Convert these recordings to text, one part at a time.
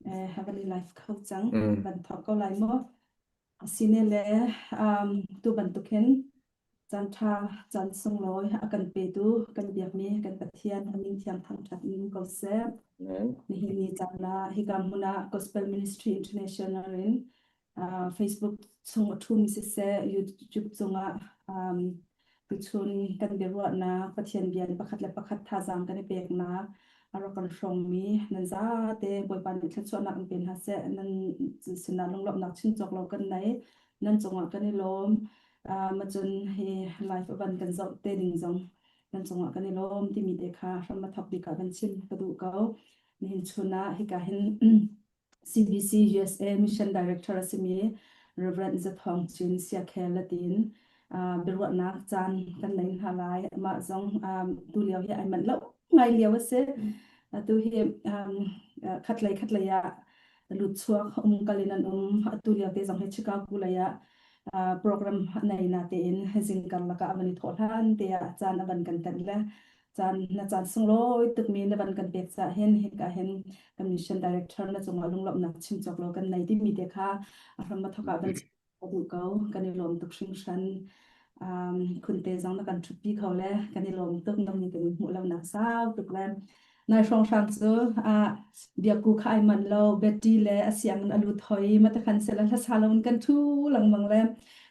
Have a life kho cang. Van thawk ko lai maw? Sine le um, tu bantuk hin caan ṭha, caan sunglawi a kan petu kan biakmi kan Pathian a min thiang thangṭhat in um ko seh. Nihin ni caan ah hika hmun ah Gospel Ministry International in uh, Facebook chung a ṭhumi siseh, YouTube cungah um, tuchun kan biaruahnak Pathian bia pakhat le pakhat thazaang kan i peknak a rak kan hrawngmi nan zate Bawipa nih thluachuahnak in pe hna seh. Nan sinah lunglawmhnak chim cawk lo kan nei. Nan cungah kan i lawm. Uh, macun hi live van kan zoh te ding zong nan cungah kan i lawm timi te kha hram a thok bik ah kan chim ka duh ko. Nihin chun ah hika hin CBC USA Mission Director a simi Reverend Zathawng Chin Siakhel Latin uh, biaruahnak caan kan nei hna lai. Amah zong um, tu lio hi ai manh lo ngai lio a si. Atu hi um, khatlei khatlei ah lut chuak um kal in an um. Atu lio te zong hi Chicago lei ah uh, program nei na tein zingkar lakah a van i thawh hlan te ah caan a van kan tenh le caan na caan sunglawi tukmi na van kan pek caah hin hika hin kan mission director na cungah lunglawmhnak chim cawk lo kan nei timi te kha a hram a thok ah van ka duh ko kan i lawm tuk hringhran um, khunte zong na kan ṭhutpi kho le kan i lawm tuk nang nih kan i hmuh lo nak sau tuk le Nai hrawnghrang cu ah biaku kha ai manh lo Betty le a sianginn a lut hoi ma takhan sela hlasa lo in kan ṭhu lengmang le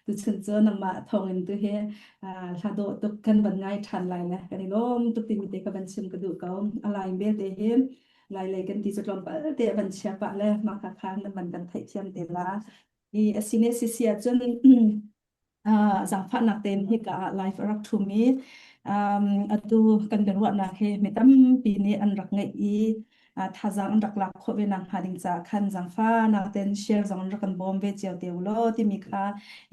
tuchun cu nangmah thawngin tu hi hla dawh tuk kan van ngai ṭhan lai le kan i lawm tuk timi te ka van chim ka duh ko. A lai belte hi lai lei kan ti cu tlawmpal te a van chia pah le mah kha khan nan van kan theihthiam te la. I a sine sisi ahcun zaangfahnak tein hika ah live a rak ṭhumi um, atu kan biaruahnak hi mi tampi nih an rak ngeih i thazaang an rak lak khawh ve nak hnga ding caah khan zaangfahnak tein share zong an rak kan bawm ve cio te u law timi kha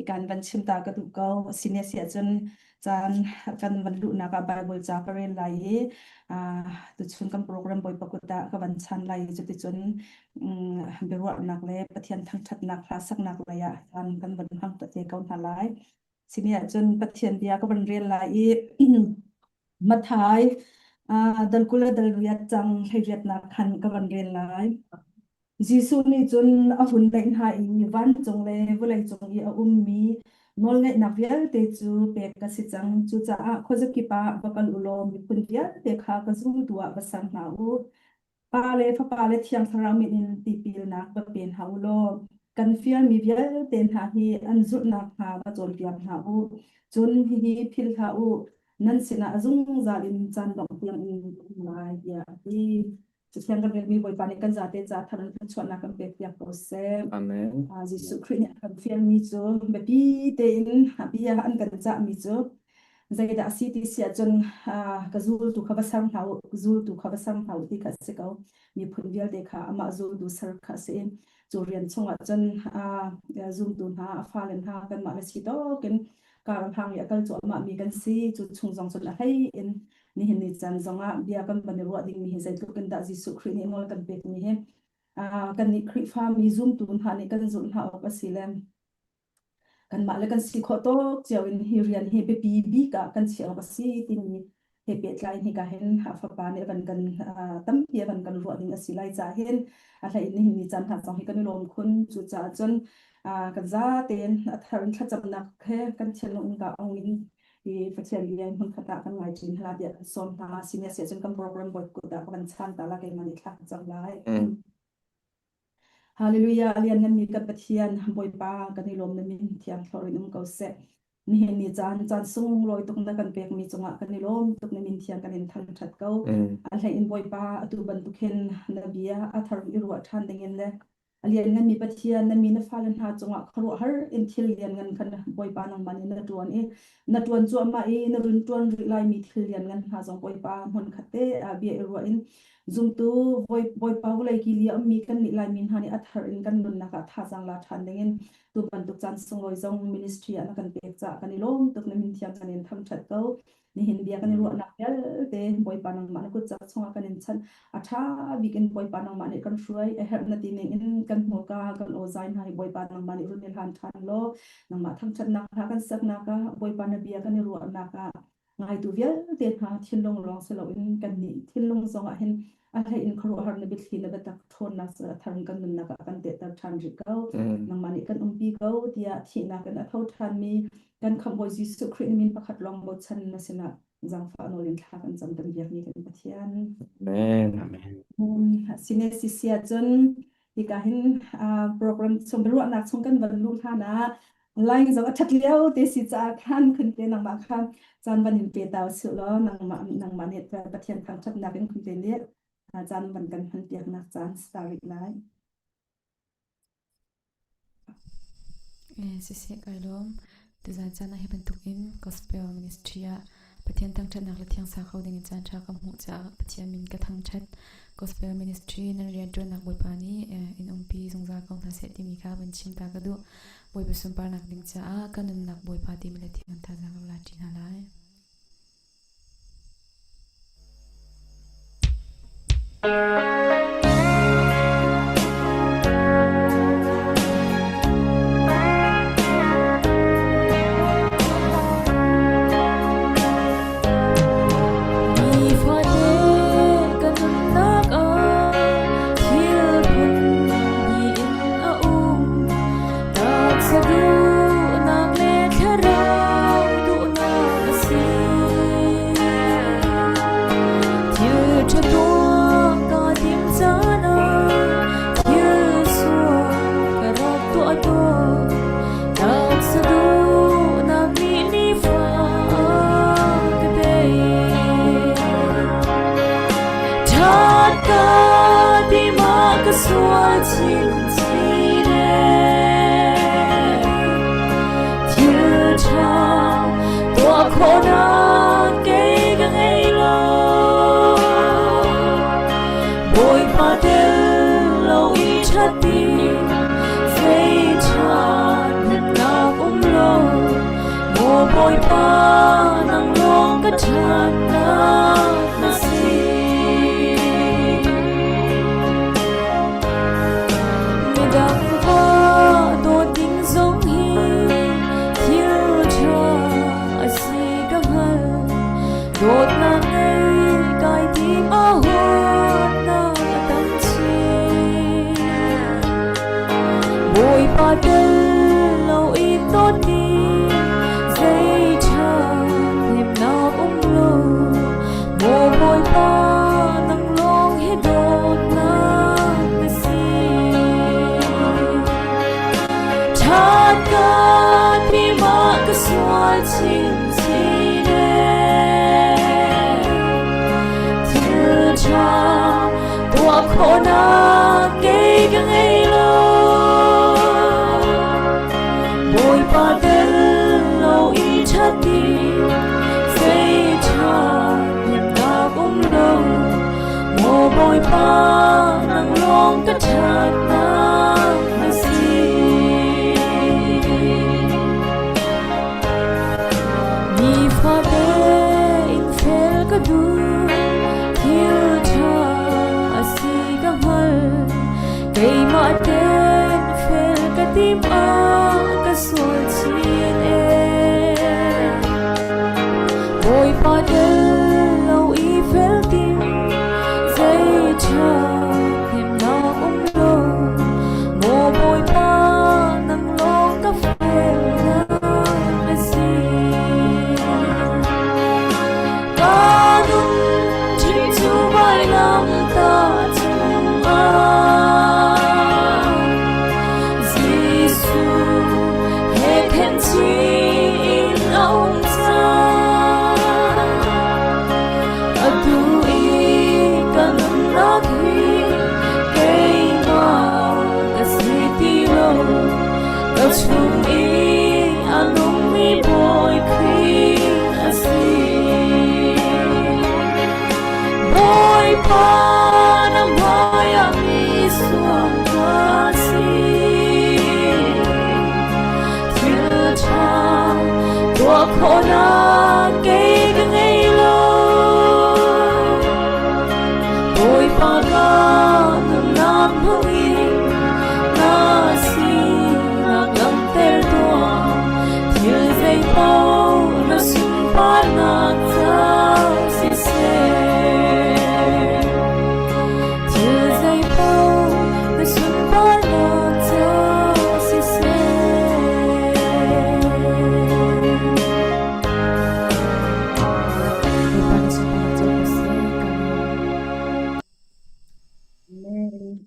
ikan van chim ta ka duh ko. Sine si ahcun caan kan van luhnak ah Bible ca ka rel lai i tuchun kan program Bawipa kut ah ka van chan lai i cuticun biaruahnak le Pathian thangṭhatnak hla saknak lei ah caan kan van hmang te ko hna lai. Sini ahcun Pathian bia ka van rel lai i Mathai dal 20 le dal riat cang hleiriatnak khan ka van rel lai. Jesuh nih cun a hun naih hna i vancung le vawleicung i a ummi nawlngeihnak vialte cu pek ka si cang. Cucaah khuazakip ah va kal u law miphun vialte kha ka zultu ah va ser hna u. Pa le Fapa le Thiang Thlarau min in tipilnak va pe hna u law kan fialmi vialte hna hi an zulh nakhnga va cawnpiak hna u. Cun hihi philh hlah u, nan sinah a zungzal in caan dongh tiang in ka um lai, tiah a ti. Cathiang kan relmi Bawipa nih kan zate ca thar in thluachuahnak kan pek piak ko seh. Amen. Jesuh Khrih nih a kan fialmi cu biapi tein a bia an kan cahmi cu zeidah a si ti si ahcun ka zultu kha va ser hna u, zultu kha va ser hna u ti kha a si ko. Miphun vialte kha amah zultu ser kha a si. Cu rian chungah cun zumtu hna, a fale hna kanmah le si tawkin kar hlang i a kal cuahmah mi kan si. Cu chung zong cun a hlei in nihin ni caan zongah bia kan van i ruah dingmi hi zeitluk in dah Jesuh Khrih nih nawl kan pekmi hi kannih Khrihfami zumtu hna nih kan zulh hna awk a si le kanmah le kan si khawh tawk cio in hi rian hi biapi bik ah kan chiah awk a si timi he pehtlai in hika hin a fapa nih a van kan tampi a van kan ruah ding a si lai caah hin a hlei in nihin ni caan hna zong hi kan i lawm khun cucaah cun kan za tein a thar in thlacamnak he kan thinlung in ka ong in i Pathian bia in hmunkhat ah kan ngai ṭin hna tiah kan sawm hna. Sini a si ahcun kan program bawi kut ah ka van chan ta la keimah nih thla ka cam lai. Hallelujah liannganmi kan Pathian Bawipa kan i lawm na min thiang thlor in um ko seh. Nihin ni caan caan sunglawi tuk na kan pekmi cungah kan i lawm tuk na min thiang kan in thangṭhat ko. A hlei in Bawipa atu bantuk hin na bia a thar i ruah ṭhan dingin le A liannganmi Pathian, na mi na fale hna cungah khuaruahhar in thil lianngan kha Bawipa nangmah nih na ṭuan i na ṭuan cuahmah i na run ṭuan rih laimi thil lianngan hna zong Bawipa hmunkhat te ah bia i ruah in zumtu Bawipa vawlei kili a ummi kannih Laimi hna nih a thar in kan nunnak ah thazaang la ṭhan dingin tu bantuk caan sunglawi zong ministry ah na kan pek caah kan i lawm tuk na min thiang kan in thangṭhat ko. Nihin bia kan i ruahnak vialte Bawipa nangmah na kut cak chungah kan in chanh. A ṭha bik in Bawipa nangmah nih kan hruai. A herh na ti ning in kan hmurka kan aw zai hna hi Bawipa nangmah nih run i hlan ṭhan law nangmah thangṭhatnak hla kan saknak ah Bawipa na bia kan i ruahnak ah. Ngaitu vialte hna thinlung lawng si loin kannih thinlung zongah hin a hlei in khuaruahhar na biathli na biatak ṭhawnnak thar in kan nunnak ah kan tehter ṭhan rih ko. Nangmah nih kan umpi ko tiah thihnak in a tho ṭhanmi kan Khamhbawi Jesuh Khrih na min pakhat lawng bochan na sinah zaangfah nawl in thla kan cam kan biakmi kan Pathian. Amen. Amen. Sine sisia cun hika hin program chung biaruahnak chung kan van luh hlan ah line zong a ṭhat lio te si caah khan khun te nangmah kha caan van in pe ta usih law nangmah nangmah nih Pathian thangṭhatnak in khun te nih caan van kan hman piaknak caan si rih lai. Siseh kai lawm. Tuzan caan ah hi bantukin Gospel Ministry ah Pathian thangṭhatnak le thiangsa kho dingin caan ṭha ka hmuh caah Pathian min ka thangṭhat. Gospel Ministry nan rianṭuannak Bawipa nih in umpi zungzal ko hna seh timi kha van chim ta ka duh. Bawipa sunparnak ding caah ka nunnak Bawipa timi le thiang thazaang ka la ṭi hna lai. Nifate ka nunnak ah thil phun hnih in a um. Taksa duhnak le thlarau duhnak a si. Thil ṭha tuah kaa tim caan ah thil sual ka rak tuah tawn. Taksa duhnak nih nifa a ka tei. Ṭhat ka ti ma ka sual chinchin ee. Thil ṭha tuah khawhnak kei ka ngei lo. Bawipa tel lo i ṭhat ding zei ṭha hnemhnak um lo. Maw Bawipa nang lawng ka ṭhatnak na si. Midang va dawt ding zong hi thil ṭha a si ka hngal. Dawtnak ngei kai tim a huatnak a tam chin. Bawipa tel lo i dawt ding zei ṭha hnemhnak um lo. Maw Bawipa nang lawng hi dawtnak na si. Ṭhat ka ti ma ka sual chinchin ee. Thil ṭha tuah khawhnak kei ka ngei lo. Bawipa tel lo i ṭhat ding zei ṭha hnemhnak um lo. Maw Bawipa nang lawng ka ṭhatnak na si. Nifate in fel ka duh, thil ṭha a si ka hngal. Keimah ten fel ka tim ah ka sual chin ee. Bawipa tel lo i fel tim, zei ṭha hnemhnak um lo. Maw Bawipa nang lawng ka felnak na si. Ka nun ṭhing cu vailam ta cungah Jesuh he khen chin a um cang. Atu i ka nunnak hi keimah ka si ti lo. Ka chung i a nungmi Bawi Khrih a si. Bawipa na hmaiah mi suam ka si. Thil ṭha tuah khawhnak kei ka ngei lo. Bawipa ka nunnak hmangin na sinak langhter tuah. Thil zeipaoh na sunparnak.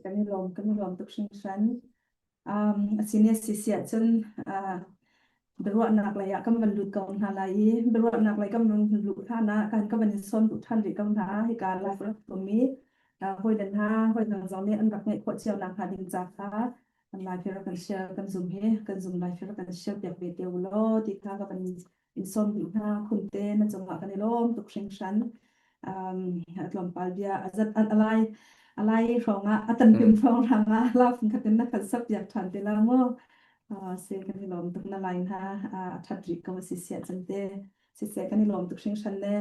Kan i lawm, kan i lawm tuk hringhran. A sini si si ahcun biaruahnak lei ah kan van lut ko hna lai i biaruahnak lei kan van luh hlan ah kan ka van in sawm duh ṭhan rih ko hna. Hika live rak tum i hawi le hna, hawi dang zong nih an rak ngeih khawh cio nak hnga ding ca kha kan live hi rak kan share, kan Zoom hi kan Zoom live hi rak kan share piak ve te u law ti kha ka van in sawm duh hna. Khunte na cungah kan i lawm tuk hringhran. Tlawmpal bia azat alai alai hrawng ah atan pim hrawng rang ah la phun khatin na khat sap piak ṭhan te la mu. Se kan i lawm tuk na line ha a ṭhat rih ko si sia chan te siseh kan i lawm tuk hringhran le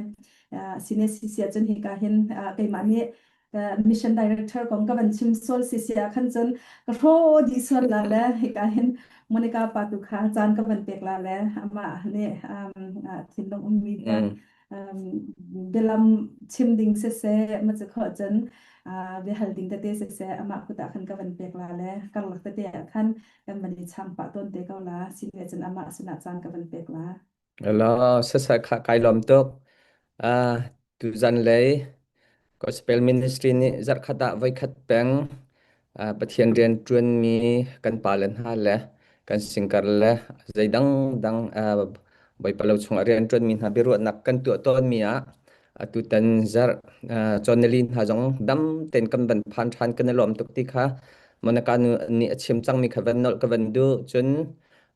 sine si cun hika hin keimah nih mission director kong ka van chim sual si sia khan cun ka hro dih sual la le hika hin Monica pa tu kha caan ka van pek la le amah nih thinlung ummi kha bialam chim ding siseh ma cu kho cun biahal ding tete siseh amah kut ah khan ka van pek la le karlak tete ah khan kan van i cham pah tawn te ko la sine cun amah sinah caan ka van pek la. Hello, sasa kha kai lawm tuk. Ah, tuzan lei Gospel Ministry nih zarhkhat ah voikhat peng Pathian rian ṭuanmi kan pale hna le kan singkar le zeidang dang Bawipa lo chungah rian ṭuanmi hna biaruahnak kan tuah tawnmi ah atutan zarh cawnali hna zong dam tein kan van phan ṭhan kan i lawm tuk ti kha Monica nu nih a chim cangmi kha van nolh ka van duh. Cun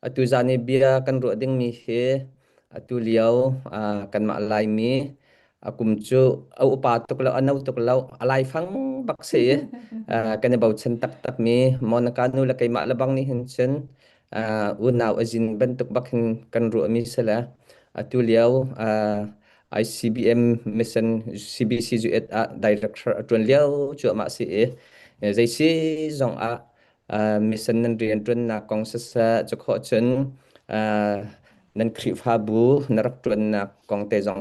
Atu zan i bia kan ruah dingmi hi atu lio kanmah Laimi a kum cu a upa tuk lo, a no tuk lo, a laifang bak si i kan i bochan taktakmi Monica nu le keimah le bang nih hin cun unau a zin bantuk bak hin kan ruahmi si le atu lio ICBM mission CBC UED ah director a ṭuan lio cuahmah si i zei si zong ah mission nan rianṭuannak kong siseh cukhawh cun nan Khrihfabu na rak ṭuannak kong te zong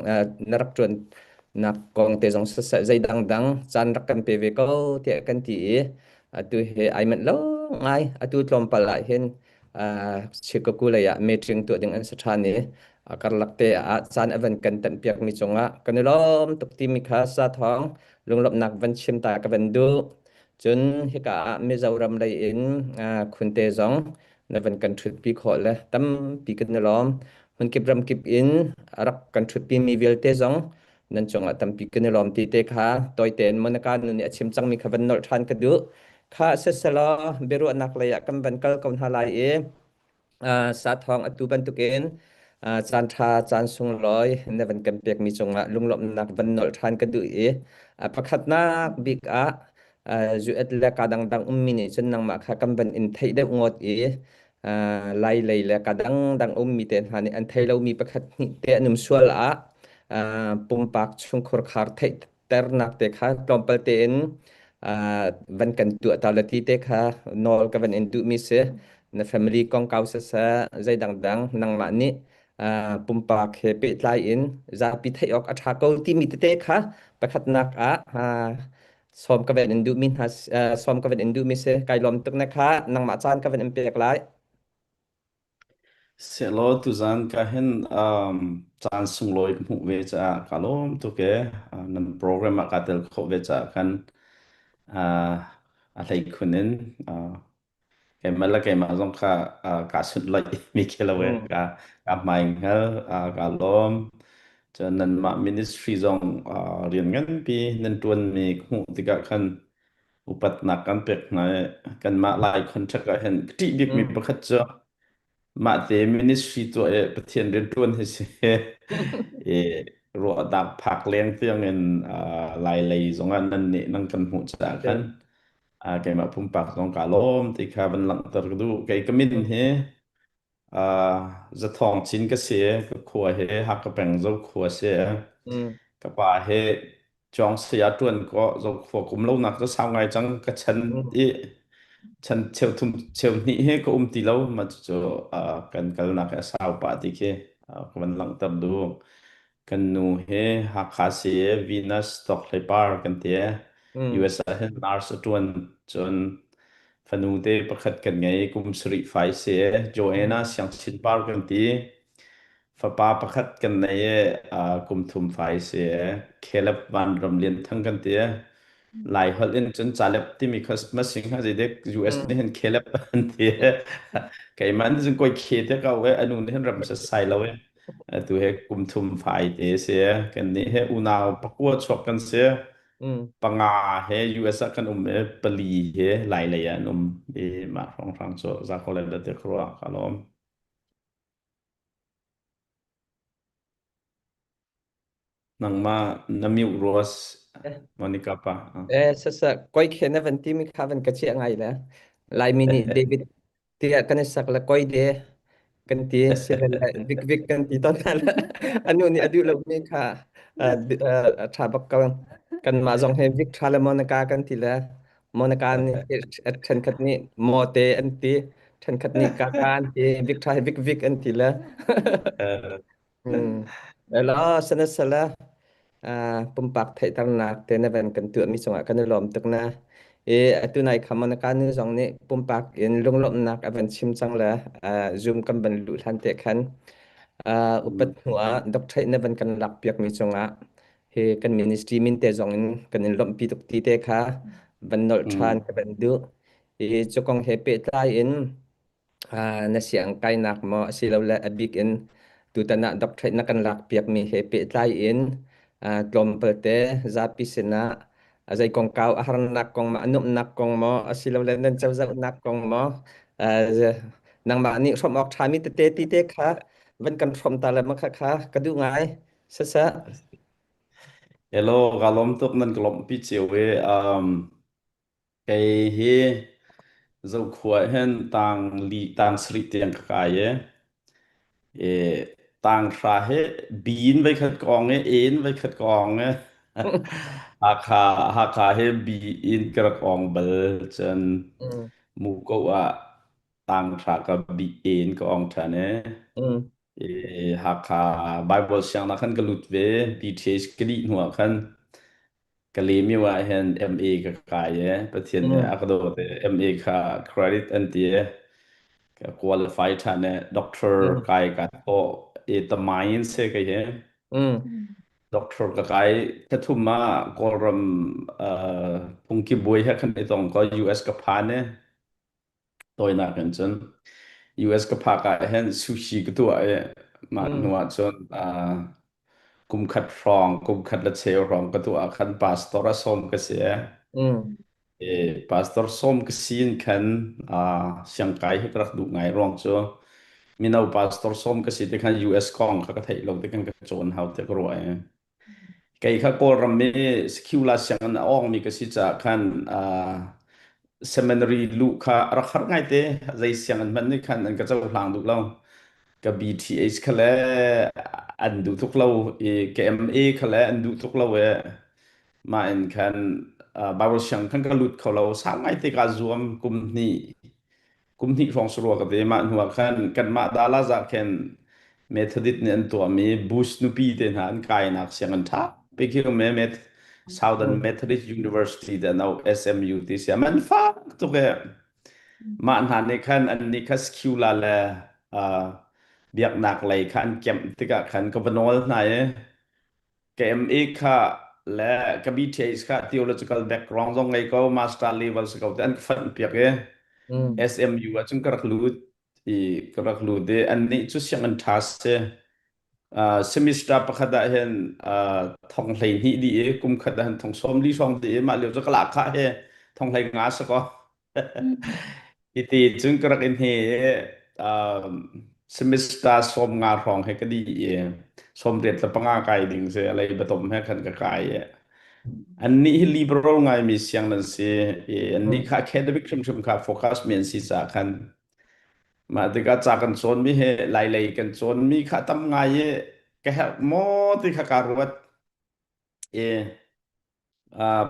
na rak ṭuannak kong te zong siseh zei dangdang caan rak kan pe ve ko tiah kan ti i atu hi ai manh lo ngai atu tlawmpal ah hin Chicago lei ah meeting tuah ding an si ṭhan i a karlak te ah caan a van kan tanhpiak mi cungah kan i lawm tuk timi kha sa thawng lunglawmhnak van chim ta ka van duh. Cun hika ah Mizoram lei in Khunte zong na van kan ṭhutpi khawh le tampi kan i lawm. Hmunkip ramkip in a rak kan ṭhutpi mi vialte zong nan cungah tampi kan i lawm ti te kha tawite in Monica nu nih a chim cangmi kha van nolh ṭhan ka duh. Kha siselaw biaruahnak lei ah kan van kal ko hna lai i Sathawng atu bantukin caan ṭha caan sunglawi na van kan pekmi cungah lunglawmhnak van nolh ṭhan ka duh i pakhatnak bik ah US le ka dangdang ummi nih cun nangmah kha kan van in theih deuh ngawt i Lai lei le ka dangdang ummi te hna nih an thei lomi pakhat hnih te an um sual ah pumpak chungkhur khar theih ternak te kha tlawmpal tein van kan tuah ta le ti te kha nawl ka van in duhmi si na family kongkau siseh zei dangdang nangmah nih pumpak he pehtlai in zapi theih awk a ṭha ko timi tete kha pakhatnak ah sawm ka van in duhmi hna sawm ka van in duhmi si kai lawm tuk na kha nangmah caan ka van in pek lai. Sehlaw tuzaan ka hin caan sunglawi ka hmuh ve caah kaa lawm tuk ee. Nan program ah kaa tel khawh ve caah khan a hleikhun in keimah le keimah zong kha kaa sunhlawih mi khi lo ee. Mm. Kaa hmai hngal, kaa lawm. Cun nanmah ministry zong rian nganpi nan ṭuanmi ka hmuh tikah khan upatnak kan pek hna i kanmah Lai contract ah hin ka ṭih bikmi Mm. pakhat cu mahte ministry tuah i Pathian rianṭuan hi si i ruahnak phak leng tiang in Lai lei zongah nan nih nan kan hmuh caah khan keimah pumpak zong kaa lawm ti kha van langhter ka duh. Kei ka min Mm. hi Zathawng Chin ka si i ka khua hi Hakha peng Zokhua si. Mm. Ka pa hi Chuang saya ṭuan kaw Zokhua kum lonak cu sau ngai cang ka chan Mm. i chan cheu thum cheu hnih hi ka um ti lo mah cucu kan kalnak hi a sau pah ti khi ka van langhter duh. Kan nu hi Hakha si i Venus Tawkhlei kan ti. Mm. US ah hin nurse a ṭuan cun fanu te pakhat kan ngei kum sarih fai si i Joanna Mm. Siangchin Par kan ti. Fapa pakhat kan nei i kum thum fai si i Caleb Van Ram Lian Thang kan ti. Lai holh in cun Caleb timi kha masing ha zeidek US Mm. nih hin Caleb an ti. Keimah nih cun koi khe te ko e anu nih hin ram sa sai lo e. Atu he kum thum fai te si. Kan nih he unau pakua chuak kan si. Mm. Panga he US ah kan um e pali he Lai lei ah an um. I mah hrawng hrang cu za ko le te khruah ka lawm. Nangmah na mute ruas Monica pa. Eh, sasa koi khe na van ti mi kha van ka chia ngai le. Laimi nih David tiah kan i sak le koi de kan ti sivel le vik vik kan ti ton hna le anu nih a duh lo mi kha tha bak ko kan mah zong he vik tha le Monica kan ti le Monica nih thenkhat nih mote an ti thenkhat nih kaka an ti vik tha he vik vik an ti le Hmm. Ela sana sala pumpak theihternak te na van kan tuahmi cungah kan i lawm tuk na. I atu nai khamon ka nu zong nih pumpak in lunglawmhnak a van chim cang le Zoom kan van luh hlan te khan upat hnu ah doctorate na van kan lak piakmi cungah hi kan ministry min te zong in kan in lawmhpi tuk ti te kha van nolh ṭhan ka van duh. I cu kong he pehtlai in na siang kainak maw asilole a bik in tutan ah doctorate na kan lakpiakmi he pehtlai in tlawmpal te zapi sinah a zei kongkau a harnak kong maw a nuamhnak kong maw asilole nan cozahnak kong maw nangmah nih hrawmh awk ṭhami tete ti te kha van kan hrawmh ta le ma kha kha ka duh ngai sasa Hello, ka lawm tuk nan ka lawmhpi cio i um, Kei hi Zokhua hin tang li tang sarih tiang ka kai i, i tang hra hi B in voi khat ka ong i A in voi khat ka ong i Hakha Hakha hi B in ka rak ong bal cun Mm, Muko ah tang hra ka B A in ka ong ṭhan i mm, i Hakha Bible sianginn ah khan ka lut ve BTH ka dih hnu ah khan Kalemi ah hin MA ka kai i Pathian nih mm, a ka dawt i MA kha credit an ti i ka qualify ṭhan i doctor mm, kai ka thawh i tamain se ka hi mm, doctor ka kai thathum ah Kawlram uh, phungki buai he khan i tong ko US ka phan i Tawinak in cun US ka phak ah hin sushi ka tuah i mah mm, hnu ah cun uh, kum khat hrawng, kum khat le cheu hrawng ka tuah ah khan pastor a sawm ka si. mm, I pastor sawm ka si in khan uh, siangkai hi ka rak duh ngai ruang cu mino pastor sawm ka si ti khan US kong kha ka theih lo ti khan ka cawn hau ti ka ruah i Kei kha Kawlram i secular sianginn a awngmi ka si caah khan uh, seminary luh kha a rak har ngaite. Zei sianginn hmanh nih khan an ka cohlang duh lo. Ka BTH kha le an duh tuk lo i ka MA kha le an duh tuk lo i mah in khan uh, Bible siang khan ka lut kho lo. Sang ngaite kaa zuam kum hnih kum hnih hrawng sarua ka te mah hnu ah khan kanmah Dallas ah khin Methodist nih an tuahmi Bush nupi te hna an kainak sianginn ṭha pi khi um e Met Southern mm, Methodist University te no SMU ti si man fak tuk e mah hna nih khan an nih kha secular le uh, biaknak lei kha an kemh tikah khan ka va nawl hna i Ka MA kha le ka BTH kha theological background zong ngei ko master level si ko te an ka fanh piak i mm, SMU ah cun ka rak lut i ka rak lut i an nih cu sianginn ṭha si uh, semester pakhat ah hin uh, thong 12 dih i kum khat ah hin thong 40 hrawng dih i mah lio cu ka lahkhah he thong 15 si ko Hiti cun ka rak in he um, semester 15 hrawng he ka dih i 85 kai ding si a lei batom he khan ka kai i annih hi liberal ngaimi siang nan si i annih mm, kha academic hrimhrim kha focus mi an si caah khan mah tikah ca kan cawnmi he lailei kan cawnmi kha tam ngai i ka herh maw ti kha kaa ruat i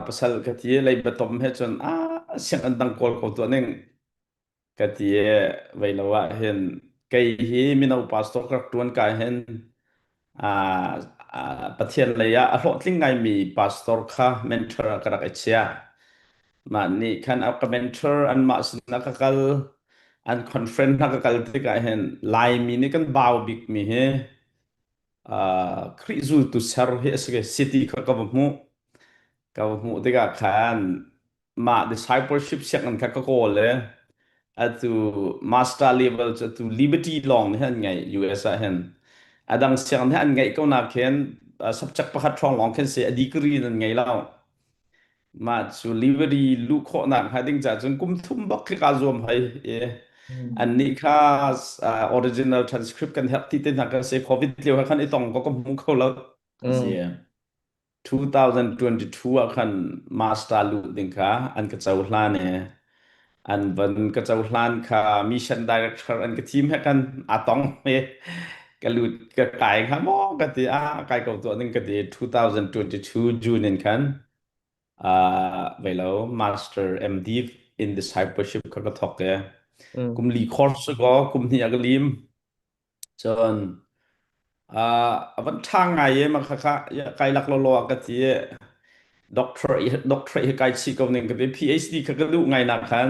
pasal ka ti lei batom he cun a sianginn dang kawl ko tuah ning ka ti vei lo ah hin kei hi mino pastor ka rak tuan ka hin Pathian lei ah a hlawhtling ngaimi pastor kha mentor ah ka rak i chia mah nih khan a ka mentor anmah sinah ka kal an conference hna ka kal tikah hin Laimi nih kan bau bikmi hi Khrih zultu ser hi a si city kha ka va hmuh. Ka va hmuh tikah khan mah discipleship sianginn kha ka kawl i atu master level cu atu Liberty lawng nih an ngeih US ah hin. A dang sianginn hi an ngeih ko nak khin subject pakhat hrawng lawng khin si a degree in an ngei lo. Mah cu Liberty luh khawhnak hnga ding caah cun kum thum bak khi kaa zuam hoi i annih kha original transcript kan herh ti te hna kan si COVID lio he khan i tong ko ka hmu kho lo. Si. 2022 ah khan master luh ding kha an ka cohlan i an van ka cohlan kha mission director an ka thim he kan aa tong i ka lut ka kai kha maw ka ti a kai ko tuah ding ka ti 2022 June in khan uh velo master MD in discipleship kha ka thok e kum li course ko kum hnih a ka lim Cun a van ṭha ngai i mah khakha kai lak lawlaw ah ka ti i doctor doctorate hi kai chih ko ning ka ti. PhD kha ka duh ngai nak khan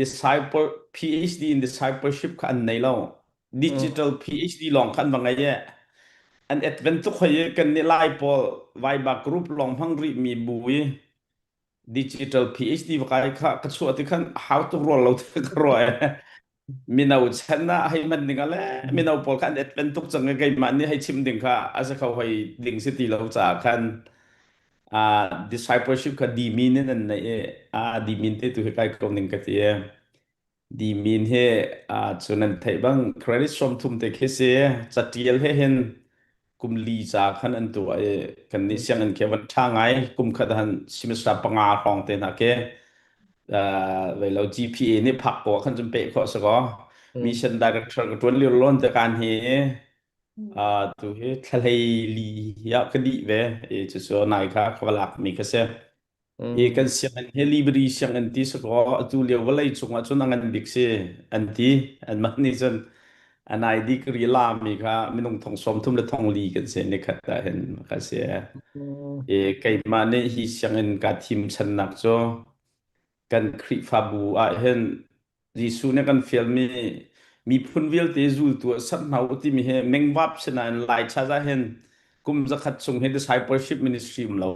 disciple PhD in discipleship kha an nei lo. Digital PhD lawng kha an va ngei i an advent tuk hoi i kan nih Lai pawl Viber group lawng hmang rih mi bu i digital PhD va kai kha ka chuah ti khan hau tuk rual lo ti ka ruah e. Mino chan ah hei man ding ah le mino pawl kha an advent tuk cang i keimah nih hei chim ding kha a si kho hoi ding si ti lo caah khan discipleship kha dimin in an neih i a dimin te tu hi kai ko ning ka ti i dimin hi cu nan theih bang credit 30 te khi si catial he hin kum li ca khan an tuah i kan nih sianginn khi van ṭha ngai kum khat han semester panga hrawng te hna khi vei lo GPA nih phak ko khan cun peh khawh si ko mission director ka ṭuan lio lon te kan hi tu hi thlalei li ya ka dih ve i cucu nai kha ka va lak mi kha si I kan sianginn hi Libri sianginn ti si kaw atu lio vawlei cungah cun a ngan bik si an ti. Anmah nih cun an ID kari lami kha minung thong 30 le thong li kan si nikhat ah hin ka si. I keimah nih hi sianginn kaa thim channak cu kan Khrihfabu ah hin Jesuh nih kan fialmi miphun vialte zultu ah ser hna u timi hi mengvap sinain Lai cha za hin kum zakhat chung hi discipleship ministry um lo.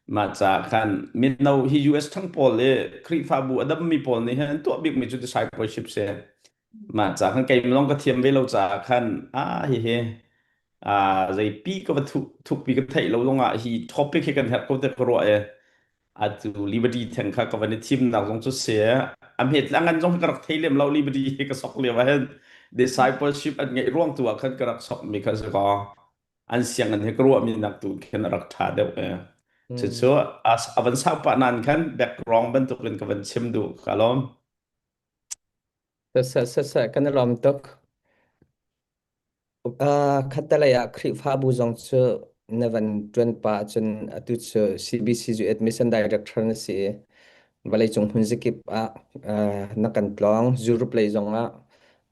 Mah caah khan mino hi US thang pawl le Khrihfabu a dammi pawl nih hin an tuah bikmi cu discipleship si. Mah caah khan kei lawng ka thiam ve lo caah khan ah hihi zeipi ka va thukpi ka theih lo zongah hi topic hi kan herh ko te ka ruah i atu Liberty theng kha ka van i thimnak zong cu si a hmet le a ngan zong ka rak thei lem lo Liberty hi ka sok lio ah hin discipleship an ngeih ruang tu ah khan ka rak sok mi kha si ko an sianginn hi ka ruah mi nak tu khin a rak tha deuh e cucu a van sau pah nan khan background bantukin ka van chim duh ka lawm. Saseh saseh kan i lawm tuk. Khattelei ah Khrihfabu zong cu na van ṭuan pah ahcun atu cu CBC cu admission director na si i vawleicung hmun zakip ah na kan tlawng. Europe lei zong ah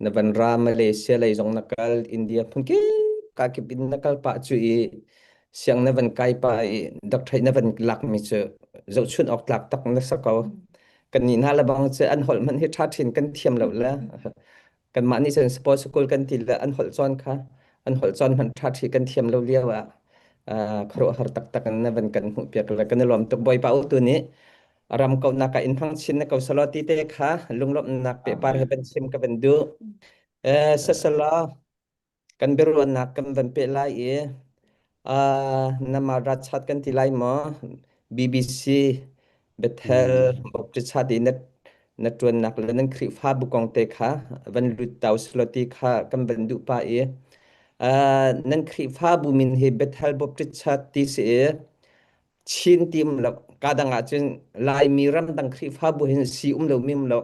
na van ra, Malaysia lei zong na kal, India hmun kakip in na kal pah cu i siang na van kai pah i doctorate na van lakmi cu zohchunh awk tlak tak na si ko. Kannih hna lebang cu an holh hmanh hi ṭha ṭhin kan thiam lo le kanmah nih cun sport school kan ti le an holh cawn kha an holh cawn hmanh ṭha ṭhi kan thiam lo lio ah khuaruahhar taktak in na van kan hmuh piak le kan i lawm tuk. Bawipa utu nih ram kauhnak ah in hmang chin na ko selaw ti te kha lunglawmhnak pehpar he Amen. van chim ka van duh. Sasala kan biaruahnak kan van peh lai i nama rachat kan ti lai maw BBC Bethel Baptist i na na ṭuannak le nan Khrihfabu kong te kha van lut tau selaw ti kha kan van duh pah i nan Khrihfabu min hi Bethel Baptist ti si i Chin ti um lo ka dang ah cun Laimi ramdang Khrihfabu hin si um lo mi um lo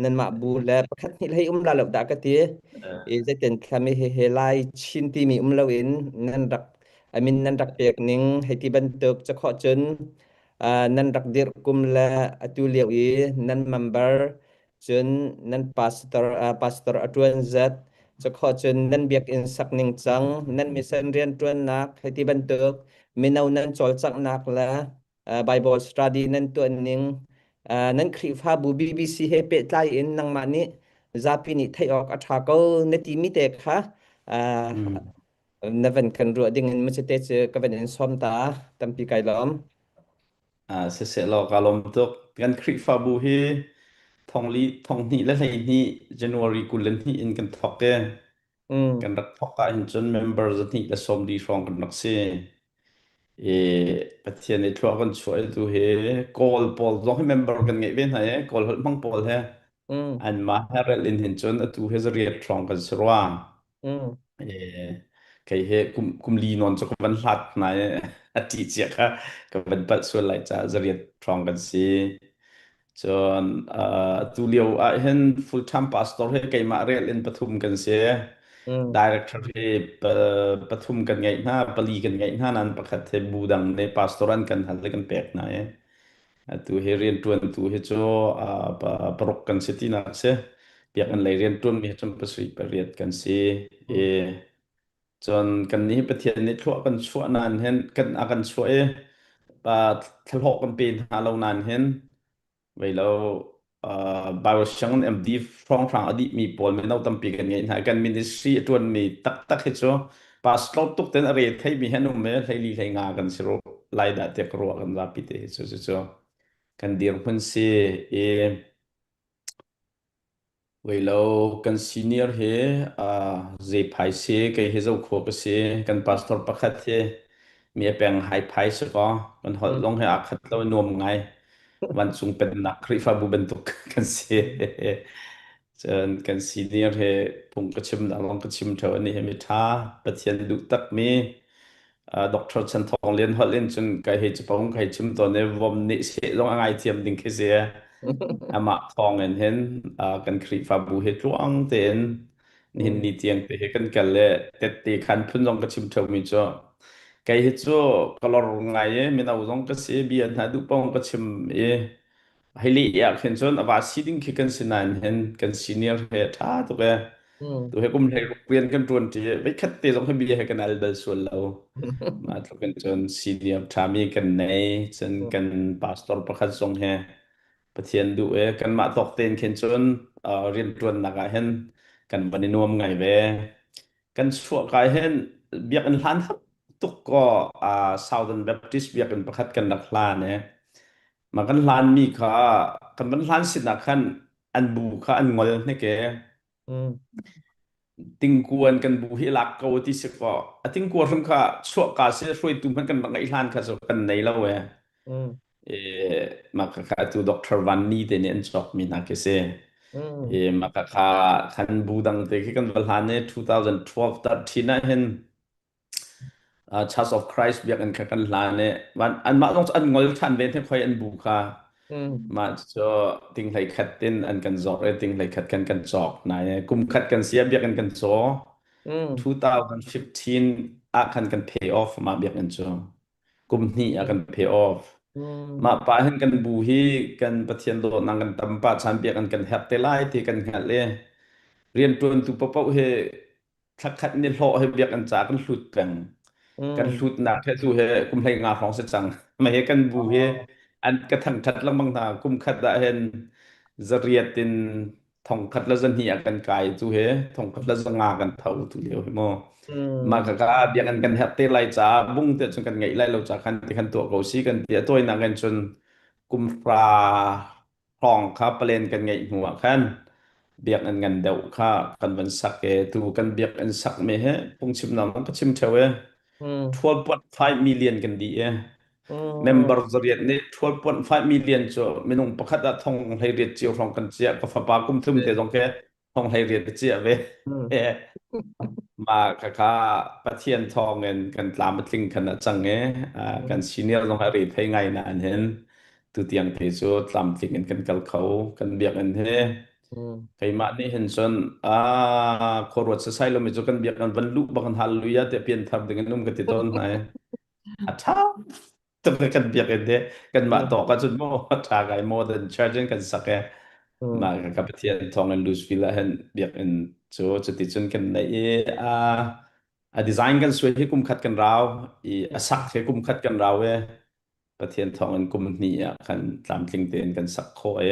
nanmah bu le pakhat hnih hlei um la lo dah ka ti i zeitin thlam i he Lai Chin timi um lo in nan rak amin nan rak pek ning hei ti bantuk cakhawh cun nan rak dirh kum le atu lio i nan member cun nan pastor pastor a ṭuan zat cakhawh cun nan biakinn sak ning cang nan mission rianṭuannak hei ti bantuk mino nan cawlcanghnak le Bible study nan tuan ning nan Khrihfabu BBC he pehtlai in nangmah nih zapi nih theih awk a ṭha ko na timi te kha na van kan ruah ding in macite cu ka van in sawm ta tampi kai lawm. Siseh law ka lawm tuk. Kan Khrihfabu hi thongli thonghnih le 12 January 22 in kan thawk i kan rak thawk ah hin cun member 240 hrawng kan rak si. I Pathian nih thlua kan chuah i tu hi Kawl pawl zong hi member kan ngeih ve hna i Kawl holh hmang pawl he anmah he rel in hin cun atu hi zariat hrawng kan si rua. Kei he kum kum li nawn cu ka van hlat hna i a ṭih cia kha ka van palh sual lai caah zariat hrawng kan si. Cun atu lio ah hin full time pastor hi keimah rel in pathum kan si. Director hi pathum kan ngeih hna, pali kan ngeih hna nain pakhat hi bu dang nih pastor an kan hal i kan pek hna i Atu hi rianṭuantu hi cu paruk kan si tinak a si. Biakinn lei rianṭuanmi hi cun pasarih pariat kan si. I cun kannih hi Pathian nih thluah kan chuah nain hin kan a kan chuah i pa thlahlawh kan pe hna lo nain hin vei lo Bible sianginn MD hrawnghrang a dihmi pawl mino tampi kan ngeih hna. Kan ministry a ṭuanmi taktak hi cu pastor tuk ten a re theimi hi an um i hleili hlei nga kan si ru lai dah tiah ka ruah kan zapi te hi cu cu cu kan dirhmun si i Weilo kan senior hi zeiphai si kei hi zokhua ka si kan pastor pakhat hi mi a peng hai phai si kaw kan holh zong he aa khat lo nuam ngai vancung pennak Khrihfabu bantuk kan si Cun kan senior he phung ka chim nak zong ka chim theo ani hi mi tha Pathian duh tak mi Dr. Chan Thawng Lian holh in cun kai hei chapong kai chim tawn i vom nih seh zong a ngai thiam ding khi si amah thawng in hin kan Khrihfabu he tluang tein nihin ni tiang te he kan kal le tette khan phun zong ka chim theo mi cu kei hi cu ka lor ngai i mino zong ka si bia hna duh pong ka chim i Hili ah khin cun a va si ding khi kan si nain hin kan senior he ṭha tuk e. Tu he kum hlei ruk rian kan ṭuan ṭi veikhat te zong hi bia he kan al bal sual lo. Mah tluk in cun senior ṭhami kan nei cun kan pastor pakhat zong he Pathian duh e kanmah tawk tein khin cun rian ṭuannak ah hin kan van i nuam ngai ve. Kan chuah kai hin biakinn hlan hap tuk kaw Southern Baptist biakinn pakhat kan rak hlan e. Mah kan hlanmi kha kan van hlan sinah khan an bu kha an ngol hnek e. Tingkuan kan bu hi lak ko ti si kaw a tingkua hrim kha chuahka si hruaitu hmanh kan rak ngeih hlan kha cu kan nei lo e. E mah kha kha tu Dr. Van Ni te nih an cawkmi hna khi si. E mah kha kha khan bu dang te khi kan va hlan i 2012 13 ah hin Church of Christ biakinn kha kan hlan i anmah zong cu an ngol ṭhan ve the khoi an bu kha mah cu ting hlei khat tin an kan zawk i ting hlei khat kan kan cawk nai kum khat kan sia biakinn kan caw 2015 ah khan kan pay off mah biakinn cu kum hnih ah kan pay off mah pa hin kan bu hi kan Pathian dawtnak kan tam pa chan biakinn kan herh te lai ti kan hngalh i rianṭuantu paoh hi thlakhat ni hlawh he biakinn ca kan hlut peng kan hlutnak he tu he kum hlei nga hrawng si cang ma he kan bu he an ka thangthat lengmang hna kum khat ah hin zariat in thong khat le zahnih ah kan kai tu he thong khat le zanga kan tho tu lio hi mu ma ka ka biakinn kan herh te lai ca bung te cun kan ngeih lai lo ca khan ti khan tuah ko si kan ti a tawinak in cun kum hra hrawng kha palen kan ngeih hnu ah khan biakinn ngan deuh kha kan van sak i tu kan biakinn sak mi hi phungchimnak zong ka chim theo i 12.5 million kan dih i member zariat nih 12.5 million cu minung pakhat ah thong hlei riat cio hrawng kan chiah ka fapa kum thum te zong ke thong hlei riat ka chiah ve. Mah khakha Pathian thawngin kan tlam a tling khan a cang i kan senior zong a re thei ngai nain hin tutiang te cu tlamtling in kan kal kho kan biakinn hi keimah nih hin cun a khuaruat sasai lomi cu kan biakinn van luh bak in hallelujah te pian thar ding in um ka ti tawn hna i a ṭha tuk kan biakinn te kanmah tawk ahcun maw ṭha ngai modern church in kan sak i mah ka Pathian thawng in Louisville ah hin biakinn cu cuticun kan neih i a a design kan suai hi kum khat kan rau i a sak hi kum khat kan rau i Pathian thawng in kum hnih ah khan tlamtling tein kan sak khawh i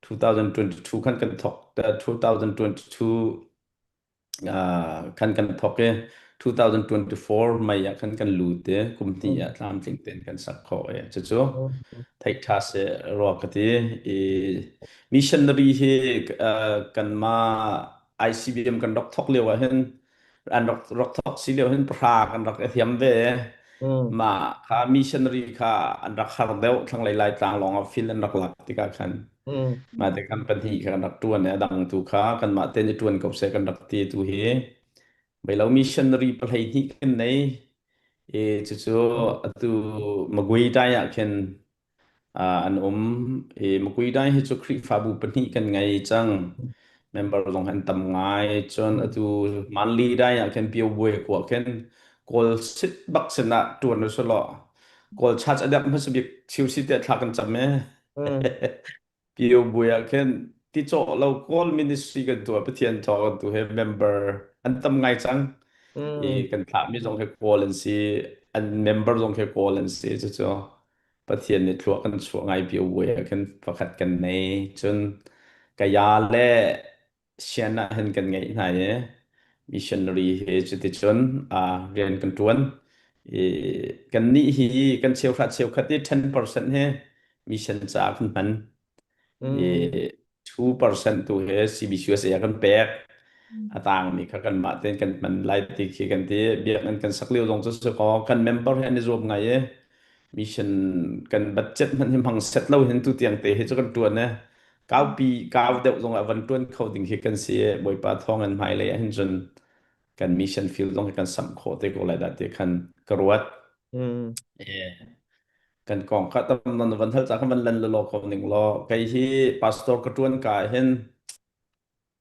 2022 khan kan thok 2022 khan kan thok i 2024 May ah khan kan lut i kum hnih Mm. ah tlamtling tein kan sak khawh i cucu Mm. theih ṭha seh rua ka ti. I missionary hi kanmah ICBM kan rak thawk lio ah hin an rak rak thawk si lio hin pahra kan rak i thiam ve. Mm. Mah kha missionary kha an rak har deuh thlanglei Laitlang lawng ah fil an rak lak tikah khan Mm. mah te kan pahnih kha kan rak ṭuan i a dang tu kha kanmah tein i ṭuan ko seh kan rak ti tu hi Beilo missionary 12 kan nei. I cucu Mm. atu Magui dai ah khin an um. I Magui dai hi cu Khrihfabu pahnih kan ngei cang. Member zong an tam ngai. Cun Mm. atu Manli dai ah khin Pio Bue khua khin Kawl sit bak sinah ṭuan u selaw Kawl church a deuh hmasa bik chiu si tiah thla kan cam e. Mm. Pio Bue ah khin ti cawh lo Kawl ministry kan tuah Pathian thawng kan tu he member an tam ngai cang. I Mm. kan thlahmi zong hi Kawl an si, an member zong khi Kawl an si. Cucu Pathian nih thlua kan chuah ngai Pio Bue ah khin pakhat kan nei. Cun kaya le sian ah hin kan ngeih hna i missionary he cuticun rian kan ṭuan. I kannih hi kan cheuhra cheukhat i 10% hi mission caah kan hman. I Mm. 2% tu he CBCUSA ah kan pek. A tangmi kha kanmah tein kan hman lai ti khi kan ti. Biakinn kan sak lio zong cu si kaw kan member he an i zuam ngai i mission kan budget hmanh hi hmang set lo hin tu tiang te hi cu kan ṭuan e. Kaupi kau deuh zong ah van ṭuan kho ding khi kan si i Bawipa thawng in hmailei ah hin cun kan mission field zong hi kan samh khawh te ko lai dah ti khan ka ruat. Mm. Eh, kan kong kha tam non van hal ca khan van lan lelaw ko ning law kei hi pastor ka ṭuan ka ah hin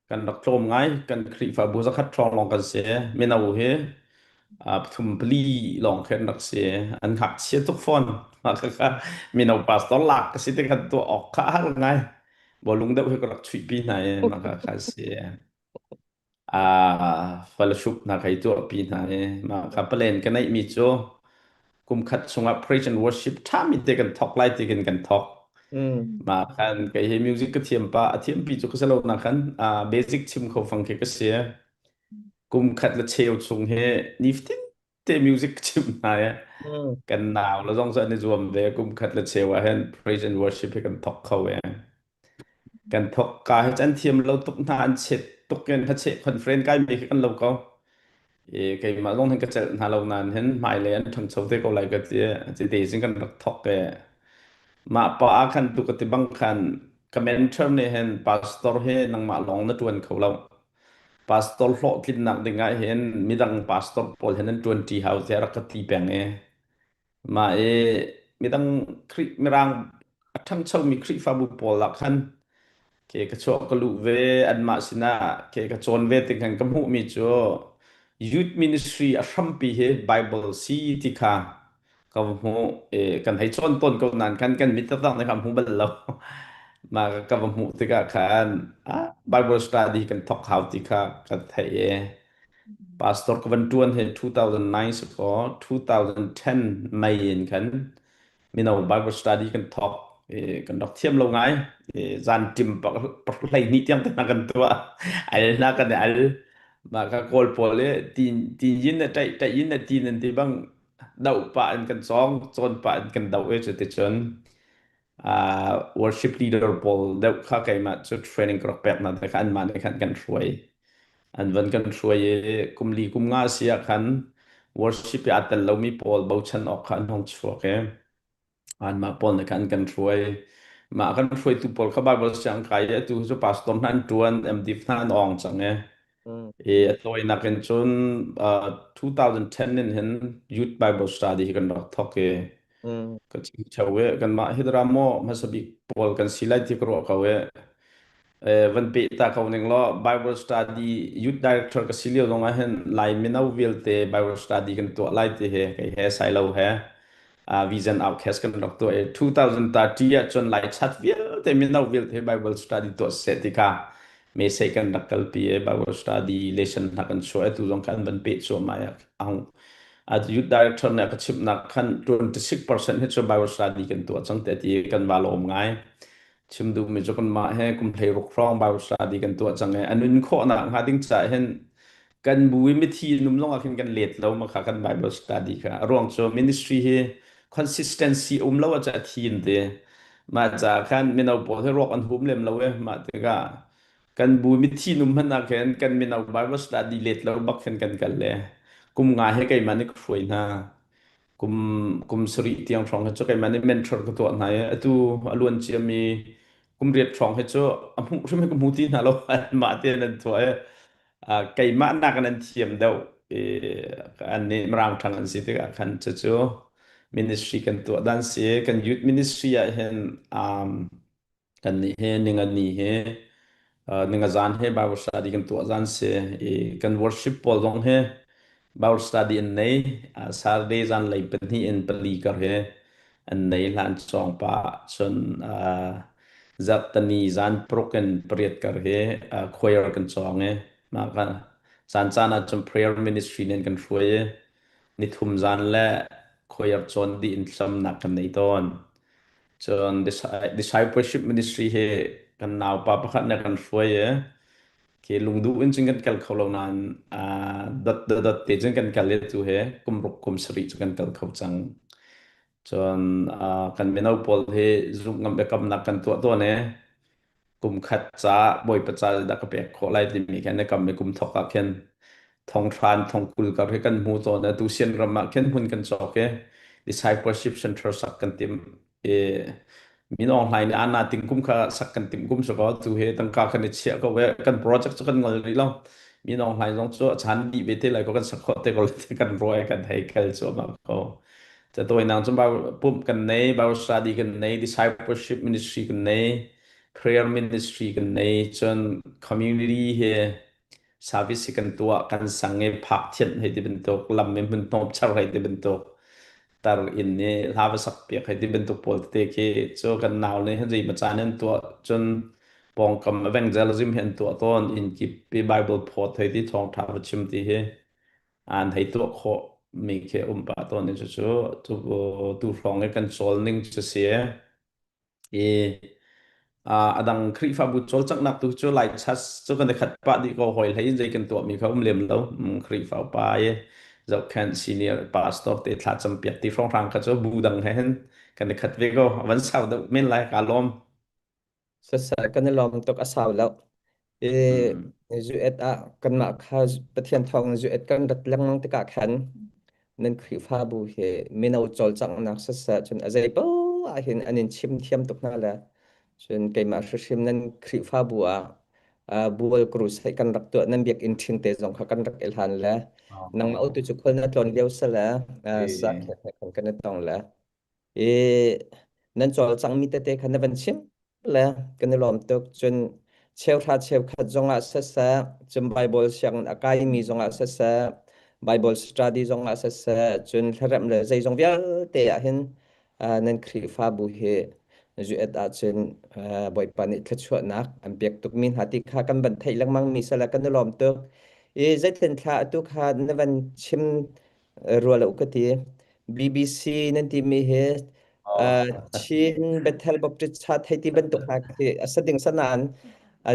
kan rak tlawm ngai kan Khrihfabu zakhat hrawng lawng kan si mino hi pathum pali lawng khin rak si an ngakchia tuk fawn mino pastor lak ka si te khan tuah awk kha har ngai bawlung deuh hi ka rak chuihpi hna i mah kha kha si fellowship hna kai tuahpi hna i mah kha palen ka neih mi cu kum khat chungah praise and worship ṭhami te kan thawk lai ti khin kan thawk. Mm. Mah khan kei hi music ka thiam pa a thiam pi cu ka si lo na khan basic chim kho fang khi ka si. Kum khat le cheu chung hi nifatin te music ka chim hna i Mm. kan nau le zong cu an i zuam ve kum khat le cheu ah hin praise and worship hi kan thawk kho e. Kan thawk ka hi an thiam lo tuk hna an chet tuk in hacheh conference kai mi khi kan lo ko. I keimah zong hin ka celh hna lo nain hin hmailei an ṭhangcho te ko lai ka ti. Ti te sin kan rak thawk e. Mah pa ah khan tu ka ti bang khan ka mentor nih hin pastor hi nangmah lawng na ṭuan kho lo. Pastor hlawhtlinnak ding ah hin midang pastor pawl hin an ṭuan ṭi hau tiah rak ka ti peng i mah i midang Khrih mirang a ṭhangchomi Khrihfabu pawl ah khan ke ka chuah ka luh ve anmah sinah ke ka cawn ve ti khan ka hmuhmi cu youth ministry a hrampi hi Bible si ti kha ka va hmuh i kan hei cawn tawn ko nain khan kan mit taktak nih khan hmu bal lo mah ka va hmuh tikah khan ah Bible study kan thawk hau ti kha ka theih i pastor ka van ṭuan hi 2009 si kaw 2010 May in khan mino Bible study kan thawk i kan rak thiam lo ngai i zan ṭim 12 tiang te hna kan tuah al hna kan i al mah ka kawl pawl i tin tin yin le ṭaih ṭaih yin le tin an ti bang doh pah in kan cawng cawn pah in kan doh i cuticun worship leader pawl deuh kha keimah cu training ka rak pek hna te kha anmah nih khan kan hruai an van kan hruai i kum li kum nga si ah khan worship i aa tel lomi pawl bochan awk kha an hung chuak i anmah pawl nih khan kan hruai mah kan hruaitu pawl kha Bible siang kai i atu cu pastor hna an ṭuan MD hna an awng cang i Mm. i a tawinak in cun 2010 in hin Youth Bible Study hi kan rak thawk i Mm. ka chim theo i kanmah hi dara maw hmasa bik pawl kan si lai ti ka ruah ko i van peh ta ko ning law Bible study youth director ka si lio zong ah hin Lai mino vialte Bible study kan tuah lai ti he kei he sai lo he vision outcast kan rak tuah i 2030 ah cun Lai chat vialte mino vialte Bible study tuah seh ti kha message kan rak kalpi i Bible study lesson hna kan chuah i tu zong kan van peh cuahmah i ahung youth director nih a ka chimhnak khan 26% hi cu Bible study kan tuah cang te ti kan va lawm ngai chim duhmi cu kanmah he kum 16 hrawng Bible study kan tuah cang i a nun khawhnak hnga ding caah hin Kan bu i mithi num zong ah khin kan let lo ma kha kan Bible study kha. A ruang cu ministry hi consistency um lo ah ca thi in ti. Mah ca khan mino pawl hi ruak an hum lem lo e. Mah tikah kan bu mithi num hmanh ah khin kan mino Bible study let lo bak khin kan kal le kum nga he keimah nih ka hruai hna. Kum kum sarih tiang hrawng hi cu keimah nih mentor ka tuah hna i atu a luan ciami kum riat hrawng hi cu a hmuh hrim hi ka hmu ti hna lo anmah tein an tuah i keimah nakin an thiam deuh i an nih mirang ṭhang an si tikah khan cucu ministry kan tuah dan si kan youth ministry ah hin um, kan nih hi ningani hi ningazan he Bible study kan tuah zan si i kan worship pawl zong hi Bible study an nei Saturday zan lei pahnih in pali kar he an nei hlan cawng pa cun zarhtani zan paruk in pariat kar hi choir kan cawng i mah ka caan caan ah cun prayer ministry nih an kan hruai i nithum zan le choir cawn dih in thlacamnak kan nei tawn. Cun discipleship ministry hi kan naupa pakhat nih a kan hruai i khi lungduh in cun kan kal kho lo nain dot dot dot te cun kan kal i tu hi kum ruk kum sarih cu kan kal kho cang. Cun kan mino pawl hi zumh ngam biakamnak kan tuah tawn i kum khat ca Bawipa ca dah ka pek khawh lai timi khan na kam i kum thawk ah khin thonghran thongkul kar hi kan hmu tawn atu sian ram ah khin hmun kan cawk i discipleship center sak kan tim i min Aung Hlaing nih ana ting kum kha sak kan tim kum sakaw tu he tangka kan i chiah ko ve kan project cu kan ngol rih lo min Aung Hlaing zong cu a chan dih ve te lai ko kan sak khawh te ko kan ruai kan hei kal cu ma ko Catawi nang cu pumh kan nei, Bible study kan nei, discipleship ministry kan nei, prayer ministry kan nei, cun community he service hi kan tuah, kan sang i phak thianh hei ti bantuk, lam i hmun hnawp char hei ti bantuk, tar inn i hla va sak piak hei ti bantuk pawl tete khi cu kan nau nih zei ma caan an tuah cun pawngkam evangelism hi an tuah tawn inn kip i Bible phawt hei ti thawngṭha va chim ti hi an hei tuah khawh mi khi um pah tawn i cucu tu tu hrawng i kan cawl ning cu si i a dang Khrihfabu cawlcanghnak tu cu Lai chas cu kan i khat pah dih ko hawi hlei in zei kan tuah mi kha um lem lo Khrihfa upa i zohkhenh senior pastor te thla campiak ti hrawnghrang kha cu bu dang he hin kan i khat ve ko van sau deuh men lai ka lawm. Sasai kan i lawm tuk a sau lo. I zuet ah kanmah kha Pathian thawng zuet kan rat lengmang tikah khan nan Khrihfabu hi mino cawlcanghnak siseh cun a zei poah ah hin an in chim thiam tuk hna le cun keimah hrimhrim nan Khrihfabu ah bual crusade kan rak tuah nan biakinn ṭhing te zong kha kan rak i hlan le nangmah utu cu khual na tlawn lio sale sa khan kan i tong le i nan cawlcanghmi tete kha na van chim le kan i lawm tuk. Cun cheuhra cheukhat zongah siseh, cun Bible sianginn a kaimi zongah siseh, Bible study zongah siseh, cun hlaremh le zeizong vialte ah hin nan Khrihfabu hi zuet ahcun Bawipa nih thluachuahnak an pek tukmi hna ti kha kan van theih lengmang mi sala kan i lawm tuk. I zeitin thla atu kha na van chim rua lo ka ti. BBC nan timi hi Chin Bethel Baptist Church hei ti bantuk hna khi a sa ding sanan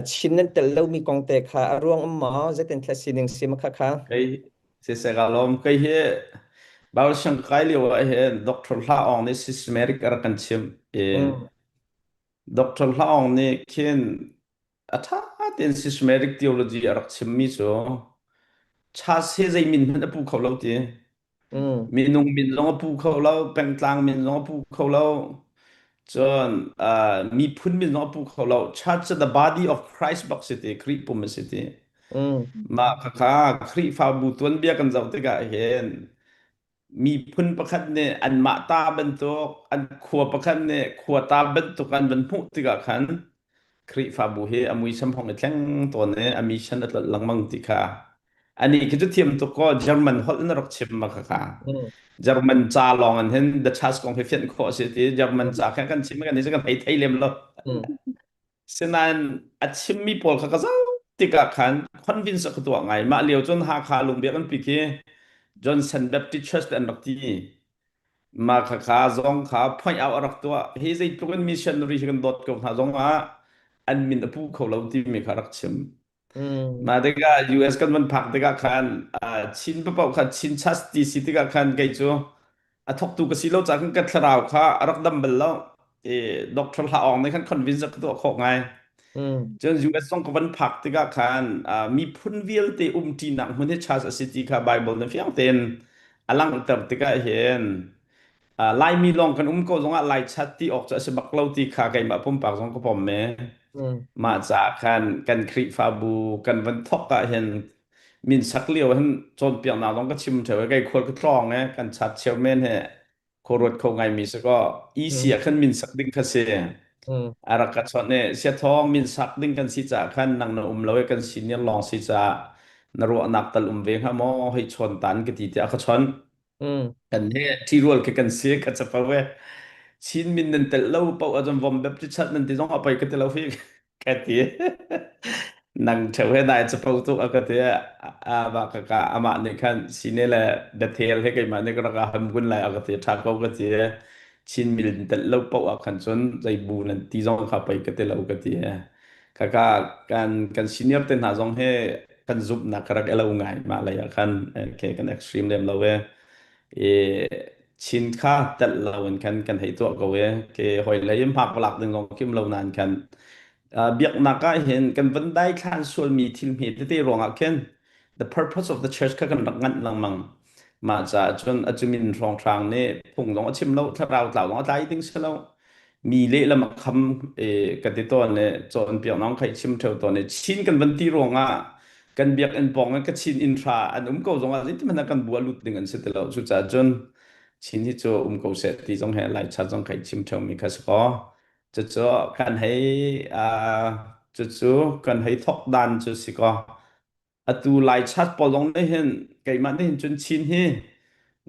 Chin nan tel lomi kong te kha a ruang um maw zeitin thla sining si ma kha kha Kei siseh ka lawm kei hi Bible siang kai lio ah hin Dr. Hla Aung nih systematic a rak kan chimh i Dr. Hla Aung nih khin a ṭha tein systematic theology a rak chimmi cu Chas hi zei min hmanh a pu kho lo ti. Minung min zong a pu kho lo, pengtlang min zong a pu kho lo, cun uh, miphun min zong a pu kho lo. Church the body of Christ bak si ti, Khrih pum a si ti. Mah khakha Khrihfabu tuanbia kan zoh tikah hin miphun pakhat nih anmah ta bantuk, an khua pakhat nih khua ta bantuk an van hmuh tikah khan Khrihfabu hi a muisam hong i thleng tawn i a mission a tlolh lengmang ti kha ani khi cu thiam tuk kaw German holh in rak chim ma kha kha German ca lawng in hin the church kong hi fianh khawh a si ti German ca kha kan chim kan ni kan thei thei lem lo Sinain a chimmi pawl kha ka zoh tikah khan convince a ka tuah ngai. Mah lio cun Hakha lungbiak an pi khi Johnson Baptist Church te an rak ti. Mah khakha zong kha point out a rak tuah. Hi zeitluk in missionary hi kan dawt ko hna zong ah an min a pu kho lo timi kha a rak chim. Mm. Mah tikah US kan van phak tikah khan Chin papaoh kha Chin Church ti si tikah khan kei cu a thawktu ka si lo caah khan ka thlarau kha a rak dam bal lo. I Dr. Hla Awng nih khan convince a ka tuah khawh ngai. Mm. Cun US zong ka van phak tikah khan miphun vialte umṭinak hmun hi church a si ti kha Bible na fiang tein a langhter tikah hin Laimi lawng kan um ko zongah Laichat ti awk cu a si bak lo ti kha keimah pumpak zong ka pom e. Mm. Mah caah khan kan Khrihfabu kan van thawk ah hin min sak lio hin cawnpiaknak zong ka chim theo kei khual ka tlawng e kan chat cheu men he khuaruat kho ngaimi si kaw EC Mm. ah khan min sak ding kha si. Mm. A rak ka chawnh i siathawng min sak ding kan si caah khan nang na um lo i kan senior lawng si caah na ruahnak tal um ve hnga maw hei chawn tan ka ti tiah a ka chawnh. Mm. Kan he ṭhirual khi kan si ka capo e. Chin min nan telh lo paoh ahcun vom baptist nan ti zong a poi ka ti lo hi ka ti. Nang ṭheu he dai capo tuk a ka ti. A ba ka ka amah nih khan sine le Bethel he keimah nih ka rak ham kun lai a ka ti ṭha ko ka ti. Chin min telh lo paoh ah khan cun zei bu nan ti zong kha poi ka ti lo ka ti. Kaka kan kan senior te hna zong he kan zumhnak ka rak elo ngai mah lei ah khan ke kan extreme lem lo e i chin kha telh lo in khan kan hei tuah ko e ke hoi lei im hak lak ding zong kim lo nan khan biaknak ah hin kan van dai thlan sualmi thil hme tete ruangah khin the purpose of the church kha kan rak nganh lengmang mah caah cun acumin hrawnghrang nih phung zong a chim lo thlarau tlau zong a tlai ding si lo mi lehlam a kham ka ti tawn le cawnpiak nong khai chim theo tawn le Chin kan van ti ruangah kan biakinn pawng in ka Chin inn hra an um ko zongah zeitin hmanh ah kan bua lut ding an si ti lo cucaah cun Chin hi cu um ko seh ti zong he Lai chan zong khai chim theo mi kha si kaw cucu kan hei cucu kan hei thok dan cu si kaw Atu Lai chat pawl zong nih hin keimah nih hin cun Chin hi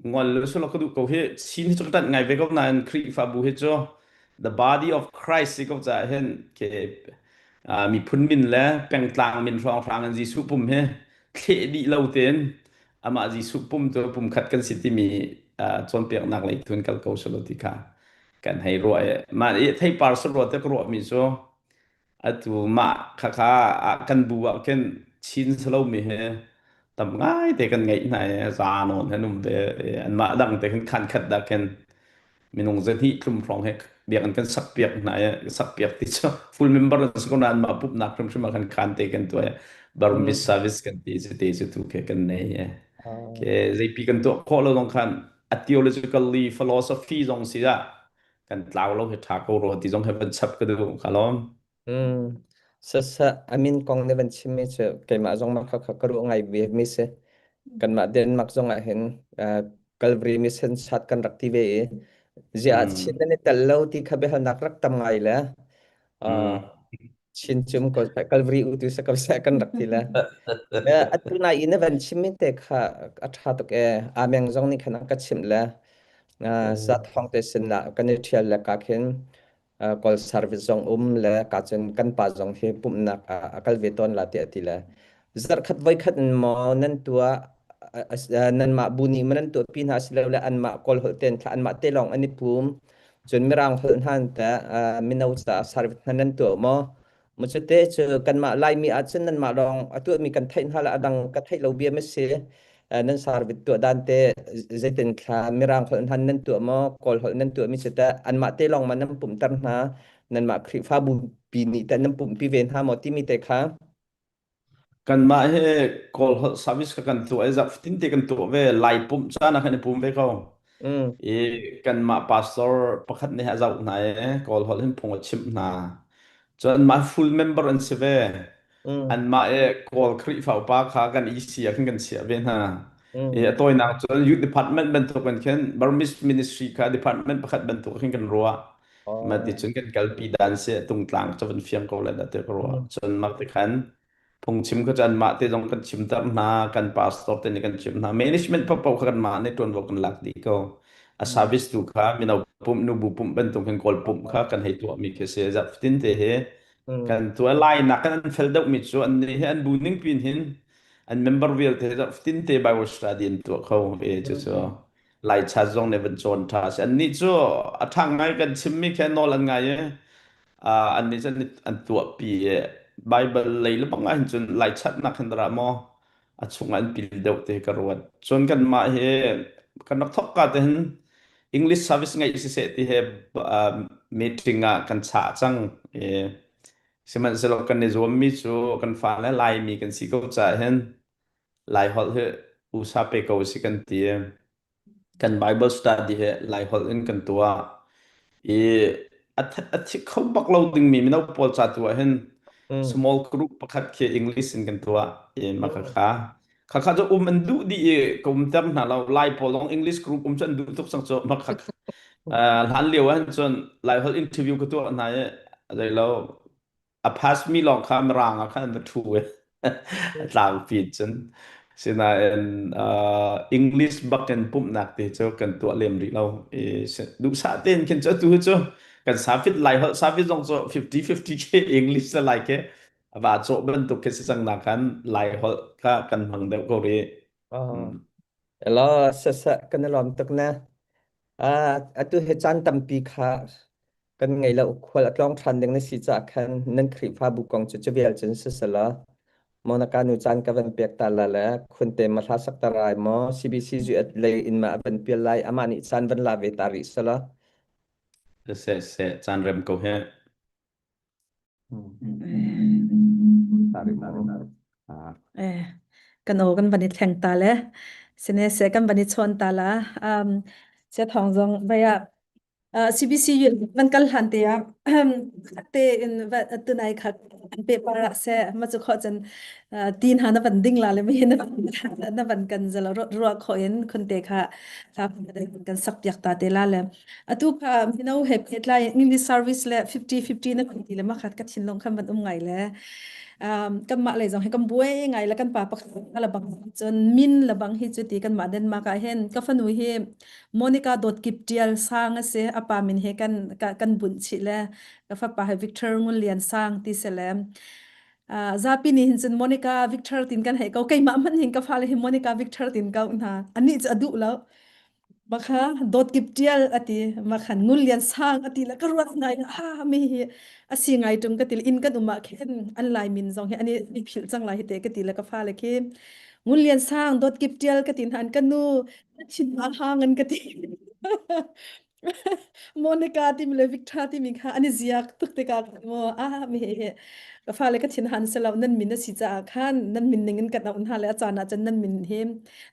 ngol le sula ka duh ko hi Chin hi cu ka ṭanh ngai ve ko nain Khrihfabu hi cu the body of Christ si ko caah hin ke miphun min le pengtlang min hrawnghrang in Jesuh pum hi thleh dih lo tein amah Jesuh pum cu pumkhat kan si timi cawnpiaknak lei thun kal ko selaw ti kha kan hei ruah i mah i theipar sarua te ka ruahmi cu Atu mah khakha ah kan bu ah khin Chin salomi he tam ngai te kan ngeih hna i za nawn han um ve i anmah dang te khin khan khat dah khin minung zahnih tlum hrawng he biakinn kan sak piak hna i sak piak ti cu full member an si ko nain mah pumhnak hrimhrim ah khan khan te kan tuah i Burmese Mm. service kan ti cu te cu tu ke kan nei i Ah. ke zeipi kan tuah khawh lo zong khan a theologically philosophy zong si ah kan tlau lo hi ṭha ko rua ti zong he van chap ka duh ka lawm. Mm. Sasa amin kong ne van chim mi cu keimah zong ma kha kha ka ruah ngai ve mi si. Kanmah Denmark zong ah hin Calvary Mission chat kan rak ti ve i ziah Mm. Chin nan i tel lo ti kha biahalnak rak tam ngai le Mm. Chin cum ko Calvary u tu sa ko sa kan rak ti le atu nai in van chim mi te kha a tha tuk e ameng zong nih khan ka chimh le Mm. za thong te sin la kan i thial le ka khin call service zong um le ka cun kan pa zong hi pumhnak a kal ve tawn la ti ati le zarkhat voi khat in maw nan tua nan mah bu nih nan tuah pi hna silo le anmah kawl holh ten thla anmah te lawng an i pum cun mirang holh hna ta mino ca service hna nan tuah maw Mucute cu kanmah Laimi ahcun nanmah lawng a tuahmi kan theih hna le a dang ka theih lo bia ma si. Nan service tuah dan te zeitin thla Mirang holh hna nan tuah maw Kawl holh nan tuah mi si teh anmah te lawng ma nan pumhter hna nanmah Khrihfabu pi nih teh nan pumhpi ve hna maw timi te kha Kanmah hi Kawl holh service kha kan tuah i zarhfatin te kan tuah ve Lai pumh caan ah khan i pum ve ko. mm I kanmah pastor pakhat nih a zoh hna i Kawl holh hin phung a chimh hna. Cun anmah full member an si ve. mm Anmah i Kawl Khrihfa upa kha kan EC ah khan kan chiah ve hna. mm I a tawinak cun youth department bantuk in khin Burmese ministry kha department pakhat bantuk khin kan ruah. Mah ti oh cun kan kalpi dan si tungtlang cu van fiang ko le dah ti ka ruah. mm Cun mah ti khan phungchim kha cu anmah te zong kan chimter hna, kan pastor te nih kan chimh hna. Management paohpaoh kha kanmah nih ṭuanvo kan lak dih ko. A mm service tu kha mino pumh, nubu pumh bantuk hin kawl pumh kha kan hei tuahmi khi si. Zarhfatin te hi mm kan tuah lai nak kan an fel deuhmi cu an nih hi an bu ning pin hin an member vialte zarhfatin te Bible study an tuah kho ve cu mm cu. Laicha zong nih van cawn ṭha a si. Annih cu a ṭha ngai kan chimmi khi nawl an ngai i annih cu an tuahpi i Bible lei le bang ah hin cun lai chatnak hin dara maw a chungah an pil deuh te ka ruat. Cun kanmah hi kan rak thawk ka te hin English service ngeih siseh ti he meeting ah kan chah cang. I sihmanhsehlaw kan i zuammi cu kan fale Laimi kan si ko caah hin Laiholh hi usa pe ko si kan ti. Kan Bible study hi Laiholh in kan tuah. I a a thi kho bak lo dingmi mino pawl ca tu ah hin small group pakhat khi English in kan tuah. I mah kha kha kha kha cu um an duh dih i ka um ter hna lo. Lai pawl lawng English group um cu an duh tuk cang cu mah kha hlan lio ah hin cun Laiholh interview ka tuah hna i zei lo a pass mi lawng kha mirang ah khan an va ṭhu i a tlangpi cun sinain uh, English bak in pumhnak te cu kan tuah lem rih lo i duhsah tein khin cu atu cu kan safit lai holh safit zong cu 50-50 ke English le lai ke va cawh bantuk khi si cang na kan lai holh kha kan hmang deuh ko rih. Oh. Elo sasa kan i lawm tuk na. Ah, atu he caan tampi kha kan ngei lo khual a tlawng ṭhan ding na si caah khan nan Khrihfabu kong cu cuvial cun siselaw Monica nu caan ka van pek ta la le khunte ma hla sak ta rai maw CBC zuat lei in ma a van pial lai amah nih caan van la ve ta rih selaw Se se caan rem ko he. Eh, kan aw kan van i thleng ta le sine se kan van i chawn ta la um sia thong zong vai ah CBC van kal hlan te ah te in va tunai kha an pe para se ma chu kho chan tin ha na van ding la le mi na na van kan zalo ro kho in khun te kha kan sak piak ta te la le Atu kha mino he pehtlai English service le 50-50 na kan ti le makhat ka thinlung khan van um ngai le um, kanmah lei zong hi kan buai ngai le kan pa pakhat la bang cun min la bang hi cu ti kanmah Denmark ah hin ka fanu hi Monica Dot Kip Tial Sang a si a pa min he kan kan bunh chih le ka fapa he Victor Ngun Lian Sang ti se le Uh, zapi nih hin cun Monica Victor tin kan hei ko keimah hmanh hin ka fale hi Monica Victor tin ko hna ani cu a duh lo Makha dawtkip ṭial a ti. Makhan ngun lian sang a ti le ka ruat ngai ha mi hi a si ngai ṭung ka ti le inn kan um ah khin an lai min zong hi an i philh cang lai hi te ka ti le ka fale khi ngun lian sang dawtkip ṭial ka ti hna an ka nu na thin a hang an ka ti. Monica timi le Victor timi kha an i ziak tuk tikah maw ah mi hi ka fale ka thin han selo nan min a si caah khan nan min ning in kan auh hna le a caan ah cun nan min hi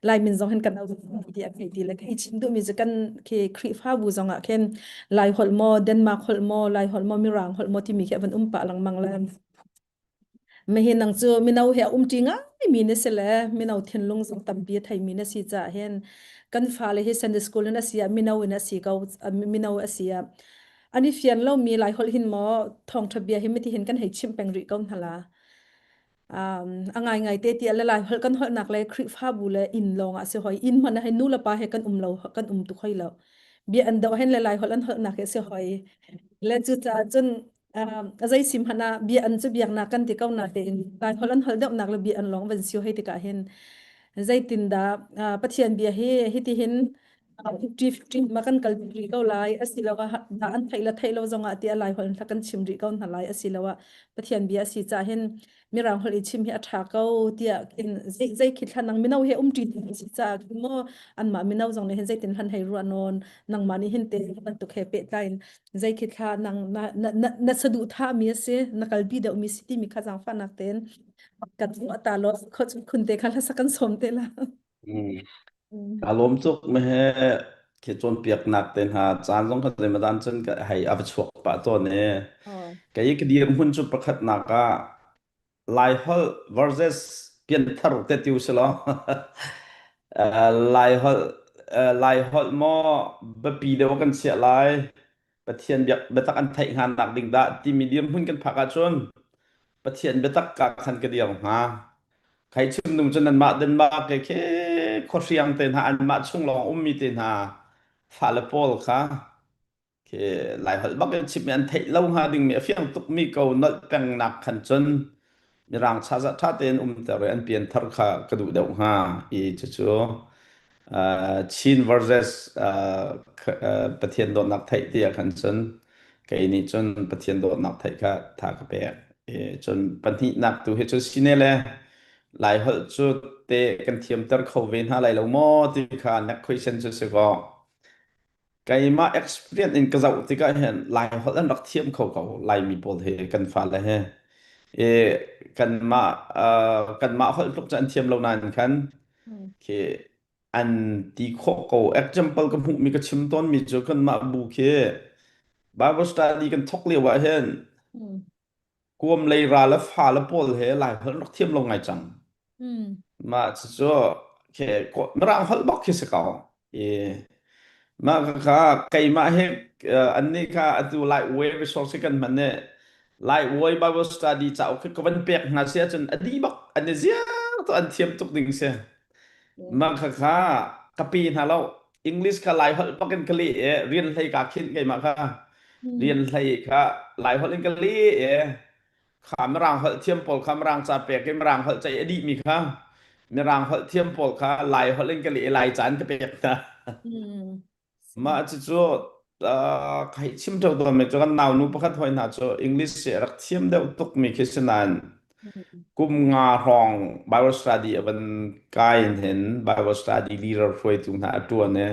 Lai min zong hin kan auh ti a thei ti le hi chim duhmi cu kan khi Khrihfabu zong ah khin Lai holh maw Denmark holh maw Lai holh maw Mirang holh maw timi khi a van um pah lengmang le Mahi nang cu mino he a umṭi ngaimi na si le mino thinlung zong tampi a theimi na si caah hin kan fale hi Sunday school in a si ah mino in a si ko mino a si ah an i fian lomi Lai holh hin maw thawngṭha bia hi miti hin kan hei chimh peng rih ko hna la. Um, a ngaingai te ti le Lai holh kan holhnak le Khrihfabu le inn lawng ah si hoi inn hmanh ah hin nu le pa he kan um lo kan um tuk hoi lo bia an doh hen le Lai holh an holhnak hi si hoi le cucaah cun a zei sim hmanh ah bia an cu biaknak kan ti ko na tein lai holh an holh deuhnak le bia an lawng van sio hei tikah hin zeitindah Pathian bia hi hiti hin 50-50 ma kan kal rih ko lai asiloah dah an theih le theih lo zongah ti a lai holh kan chim rih ko hna lai asiloah Pathian bia a si caah hin mirang holh i chim hi a ṭha ko tiah khin zei zei khi thlan nang mino he umṭi si caah khin maw anmah mino zong nih hin zeitin hlan hei ruah nawn nangmah nih hin te bantuk he pehtlai in zei khi thla nang na na na, na saduhthah mi a si na kalpi deuh mi si timi kha zaangfahnak tein kan ruah ta lo kho khun te kha hlasa kan som te la Mm. Ka lawm tuk me he khi cawnpiaknak te hna caan zong kha zeimadan cun ka hei a va chuak pah tawn e. Oh. Kei ka dirhmun cu pakhatnak ah Laiholh versus pianthar te ti usih law Laiholh Laiholh maw biapi deuh kan chiah lai Pathian biak biatak an theih hnga nak ding dah timi dirhmun kan phak ahcun Pathian biatak ka khan ka dir hnga khai chim nung cun nanmah Denmark ke khi khuahriang te hna anmah chung lawng ummi te hna fale pawl kha Khi Laiholh bak in chimmi an theih lo hnga dingmi a fiang tukmi ko nolh pengnak khan cun Mirang chazah ṭha tein umter i an pianthar kha ka duh deuh hnga i cucu uh, Chin versus uh, Pathian dawtnak theih ti ah khan cun kei nih cun Pathian dawtnak theih kha tha ka pek. Cun pahnihnak tu hi cu sine le Laiholh cu te kan thiamter kho ve hna lai lo maw ti kha next question cu si kaw keimah experience in ka zoh tikah hin Laiholh an rak thiam kho ko Laimi pawl hi kan fale hi i kanmah kanmah holh tluk cu an thiam lo nain khan khi an ti khawh ko. Example ka hmuhmi ka chim tawnmi cu kanmah bu khi Bible study kan thawk lio ah hin kuam lei ra le fa le pawl he Lai holh rak thiam lo ngai cang. Mah cucu khi Mirang holh bak khi si ko. I mah kha keimah he annih kha atu Lai way resource kan hman i Lai way Bible study cauk khi ka van pek hna si ahcun a dih bak an i ziar to an thiam tuk ding si. Mah khakha ka pe hna lo. English kha Lai holh bak in ka leh i rian hlei kaa khinh keimah kha. Rian hlei kha Lai holh in ka leh i kha Mirang holh thiam pawl kha Mirang ca pek i Mirang holh ceih a dihmi kha Mirang holh thiam pawl kha Lai holh in ka leh i Lai ca in ka pek hna. Mah cucu ka hei chim ṭheo tawnmi cu kan naunu pakhat hawi hna cu English hi a rak thiam deuh tukmi khi si nain kum nga hrawng Bible study a van kai in hin Bible study leader hruaitu hna a ṭuan i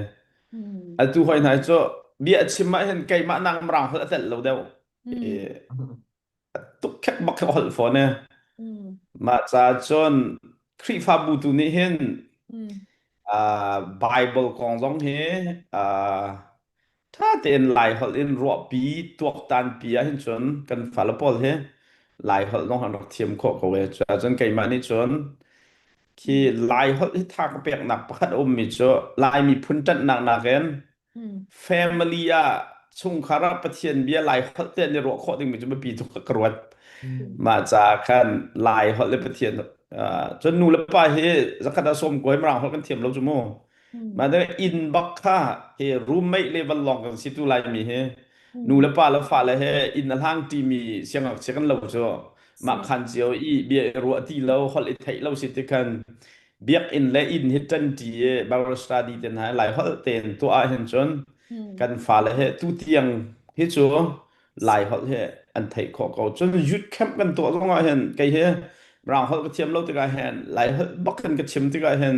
atu hawi hna cu bia a chim ah hin keimah nak mirang holh a telh lo deuh. I tuk khek bak khe holh fawn e. Mah ca cun Khrihfabu tu nih hin Bible kong zong hi ṭha tein Lai holh in ruahpi tuaktanpi ahhin cun kan fale pawl hi Lai holh zong an rak thiam khawh ko e. Cuahcun keimah nih cun khi Lai holh hi tha ka peknak pakhat a ummi cu Lai miphun ṭanhnak nakin family ah chungkhar ah Pathian bia Lai holh te an i ruah khawh dingmi cu biapi tuk ka ruat. Mah caah khan Lai holh le Pathian cun nu le pa hi zakhat ah sawm kuai mirang holh kan thiam lo cu mu. Mah de inn bak kha hi roommate level lawng kan si tu Laimi hi nu le pa le fale he inn a hlang ṭimi siangngakchia kan lo cu mah khan cio i bia i ruah ti lo holh i theih lo si ti khan biakinn le inn hi ṭanṭi i Bible study te hna lai holh tein tuah ahhin cun kan fale he tu tiang hi cu lai holh he an theih khawh ko cun youth camp kan tuah zong ah hin kei hi Mirang holh ka thiam lo tikah hin lai holh bak in ka chim tikah hin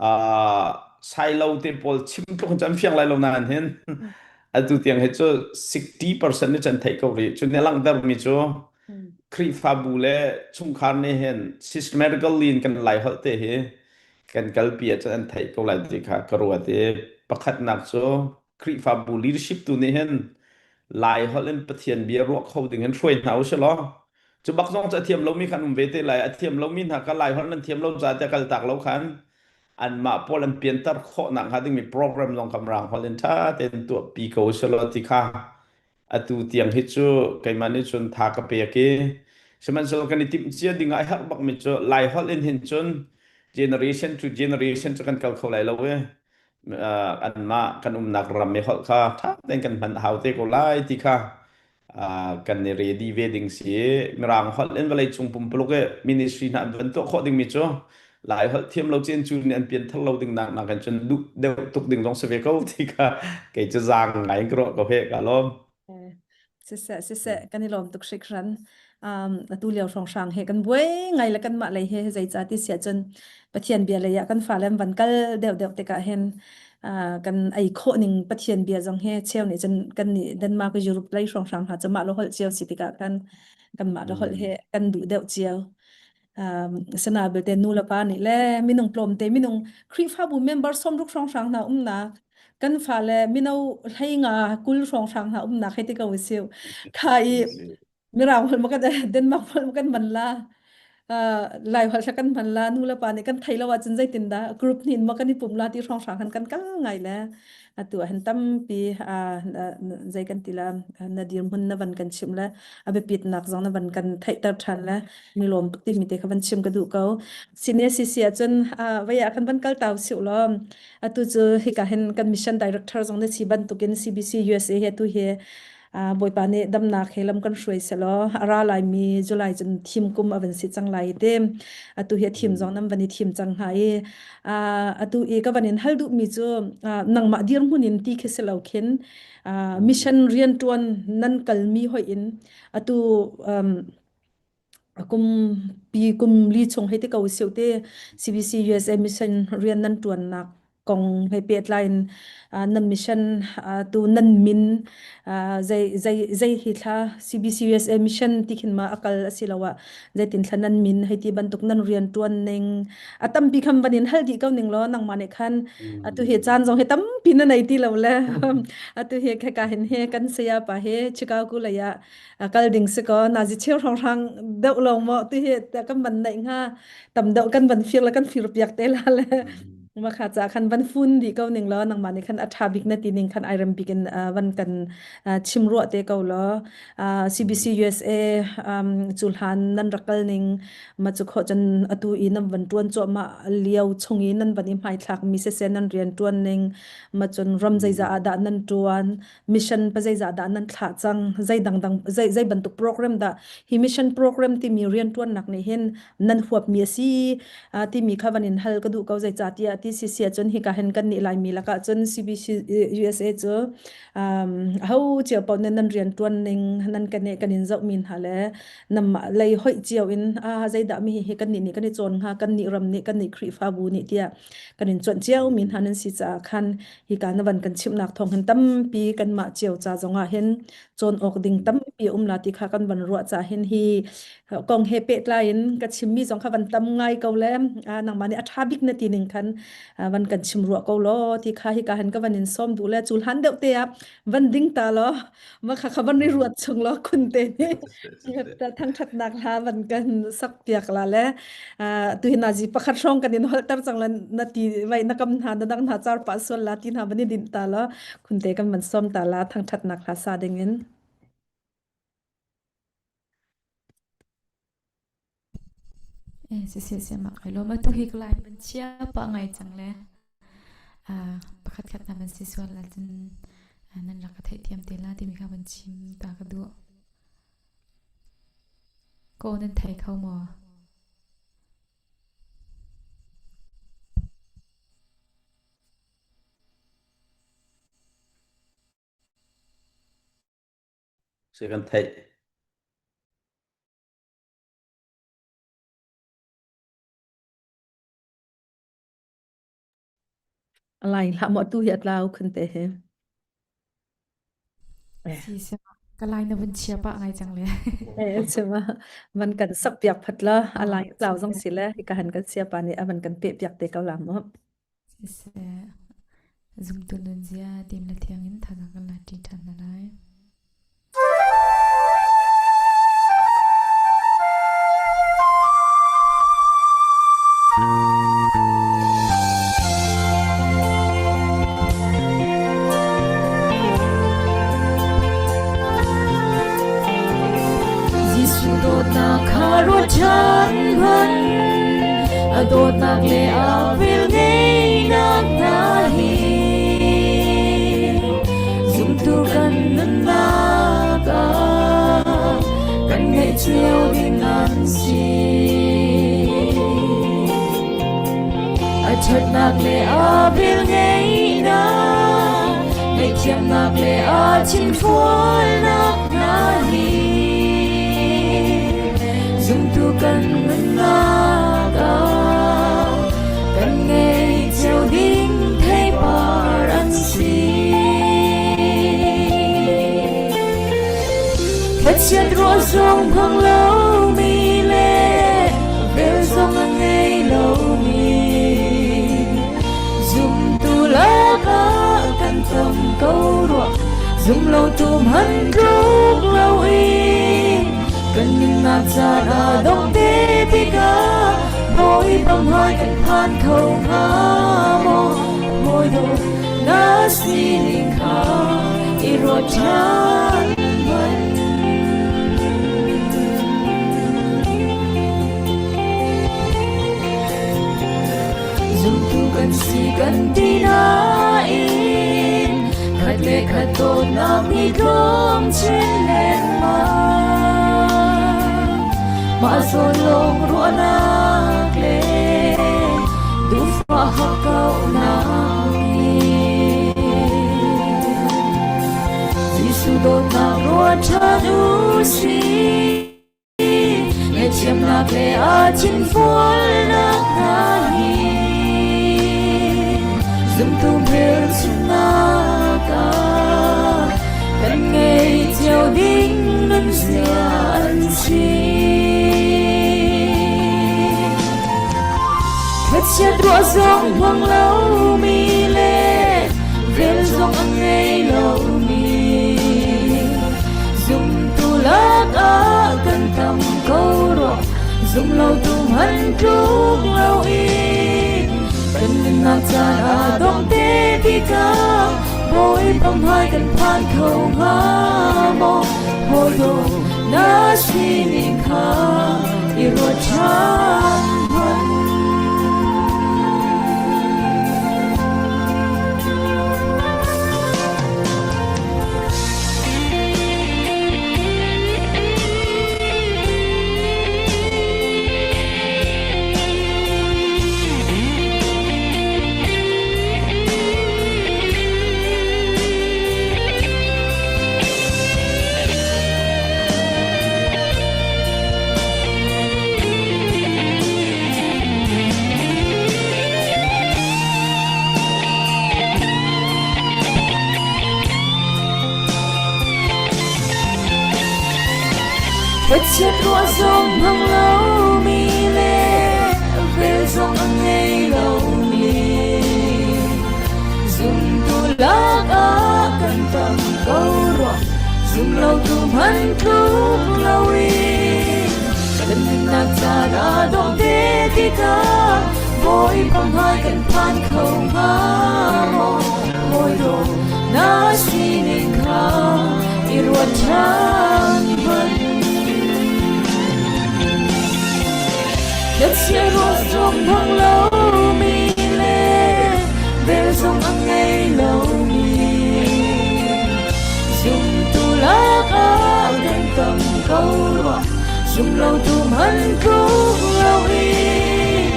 uh, sailo te pawl chim tluk in an fiang lai lo nain hin atu tiang hi cu 60% ni chan theih ko rih cu ne langhter mi cu Khrihfabu le chungkhar nih hin systematically in kan lai holh te hi kan kalpi ahcun an theih ko lai ti kha ka ruat i pakhatnak cu Khrihfabu leadership tu nih hin lai holh in Pathian bia ruah kho ding in hruai hna usih law cu bak zong cu a thiam lomi khan um ve te lai a thiam lomi hna kha lai holh nan thiam lo ca tiah kal tak lo khan anmah pawl an pianter khawh nak hnga dingmi program zong kam rang holh in ṭha tein tuahpi ko usih law ti kha atu tiang hi cu keimah nih cun tha ka pek i sihmanhsehlaw kan i timh cia ding ah a herh bakmi cu Lai holh in hin cun generation to generation cu kan kal kho lai lo i anmah kan umnak ram i holh kha ṭha tein kan hman a hau te ko lai ti kha kan i ready ve ding si mirang holh in vawlei cung pumpuluk i ministry hna an van tuah khawh dingmi cu Lai holh thiam lo cin cu nih an pianthar lo ding nak nakin cun duh deuh tuk ding zong si ve ko ti kha kei cu zaang ngai in ka ruah ko he ka lawm. Siseh siseh kan i lawm tuk hringhran. Um, atu lio hrawnghrang he kan buai ngai le kanmah lei he zeica ti siah cun Pathian bia lei ah kan fale an van kal deuh deuh tikah hin uh, kan ei khawh ning Pathian bia zong he cheu nih cun kan nih Denmark Europe lei hrawnghrang hna cu mah lo holh cio si tikah khan kanmah lo holh he kan duh deuh cio. Asina belte nu le pa nih le minung tlawmte minung Khrihfabu member 60 hrawnghrang hna umnak kan fale mino 15 20 hrawnghrang hna umnak hei ti ko usih. Kha i Mirang holh ma kan Denmark holh ma kan man la Lai holh kan hman la nu le pa nih kan thei lo ahcun zeitindah group hnih in ma kan i pum la ti hrawnghrang han kan kal ngai le atu ah hin tampi zei kan ti la na dirhmun na van kan chimh le a biapitnak zong na van kan theihter ṭhan le mi lawm tuk timi te kha van chim ka duh ko. Sine sisi ahcun vei ah khan van kal tau siu law atu cu hika hin kan mission director zong na si bantukin CBC USA he tu hi Bawipa nih damnak he lam kan hruai selaw a ra laimi July cun thim kum a van si cang lai te atu hi a thim zong nan van i thim cang hnga i atu i ka van in hal duhmi cu nangmah dirhmun in ti khi si lo khin mission rianṭuan nan kalmi hoih in atu um, Kum pi kum li chung hei ti ko siu te CBC USA mission rian nan ṭuannak kong he pehtlai in nan mission tu nan min zei zei zei hi thla CBC USA mission ti khin ma akal asiloah zeitin thla nan min hei ti bantuk nan rian ṭuan ning a tampi kham van in hal dih ko ning law nangmah nih khan atu hi caan zong hi tampi na nei ti lo le atu hi kheka hin he kan saya pa he Chicago lei ah kal ding si ko nazi cheu hrang deuh lawng maw ti hi kan van neih hnga tam deuh kan van fir le kan fir piak te la le ma kha cha khan van fun di ko ning lo nangmah nih khan a tha bik na ti ning khan ai rem bik in van kan chim ruah te ko lo CBC USA cu hlan nan rak kal ning ma cu kho cun atu i nan van tuan chuah ma lio chung i nan van i hmaithlak mi sese nan rian tuan ning ma cun ram zeiza ah dah nan tuan mission pa zeizah dah nan thlah cang zei dangdang zei zei bantuk program dah hi mission program timi riantuannak nih hin nan huapmi a si timi kha van in hal ka duh ko zei ca tiah ti si sia cun hika hin kan nih laimi lakah cun CBC USA cu ho cio paoh nih nan riantuan ning nan kan kan in zoh mi hna le namah lei hoih cio in a zeidah mi hi kan nih nih kan i cawn hnga kan nih ram nih kan nih Khrihfabu nih tiah kan in cuanh cio mi hna nan si caah khan hika na van kan chimhnak thawng hin tampi kanmah cio ca zongah hin cawn awk ding tampi um la ti kha kan van ruah ca hin hi kong he pehtlai in ka chimmi zong kha van tam ngai ko le nangmah nih a ṭha bik na ti ning khan van kan chim ruah ko law ti kha hika hin ka van in sawm duh le cul han deuh te ah van ding ta law ma kha kha van i ruat chung law khun te nih thangṭhatnak hla van kan sak piak la le tu hi nazi pakhat hrawng kan in holter cang la na ti vai na kam hna na dang hna char pa sual la ti hna van i dinh ta la khun te kan van som ta la thangṭhatnak hla sa ding in. Si si si mak kai lawm. Atu hi ka lai ban chia pa ngai cang le pakhat khat na van si sual ahcun nan rak ka theihthiam te la timi kha van chim ta ka duh. Ko nan thei kho maw? Si kan theih. Lai hlah maw tu hi a tlau khun te he. Si si ka lai na vun chia pah ngai cang le. Eh chima van kan sak piak phat la a lai tlau zong si le ka han kan sia pa nih a van kan pe piak te ko la mu. Siseh, zumtu nunzia dim le thiang in thazaang kan la ṭi ṭhan hna lai. Jesuh dawtnak kha ruat ṭhan hmanh, a dawtnak le a velngeihnak hna hi zumtu kan nunnak ah kan ngeih cio ding an si. A ṭhatnak le a velngeihnak, ngaihthiamnak le a thinfualnak hna hi zumtu kan nunnak ah kan ngei cio ding theipar an si. Thlachiat ruah zong hmang lomi le vel zong a ngei lomi zumtu lakah kan tam ko rua zum lo tu hman tluk lo in kan nunnak caan a dong te tikah Bawipa hmai kan phan kho hnga maw mawi dawh na sining kha i ruat ṭhan hmanh. Zumtu kan si kan ti nain khat le khat dawtnak nih tlawm chin lengmang. Mah zawn lawng ruahnak le duhfah hakkauhnak nih Jesuh dawtnak ruat ṭhan u sih. Thiamnak le a thinfualnak hna hi zumtu hmelchunhnak ah kan ngei cio ding nunzia an si. Thlachiat ruah zong hmang lomi le vel zong a ngei lomi zumtu lakah kan tam ko rua zum lo tu hman tluk lo in kan nunnak caan a dong te tikah Bawipa hmai kan phan kho hnga maw hawi dawt na sining kha i ruat ṭhan hmanh. Chiat ruah zong hmang lomi le vel zong a ngei lomi zumtu lakah kan tam ko rua zum lo tu hman tluk lo in kan nunnak caan a dong te tikah Bawipa hmai kan phan kho hnga maw Hawi dawt na sining kha i ruat ṭhan hmanh. Thlachiat ruah zong hmang lomi le vel zong a ngei lomi zumtu lakah kan tam ko rua zum lo tu hman tluk lo in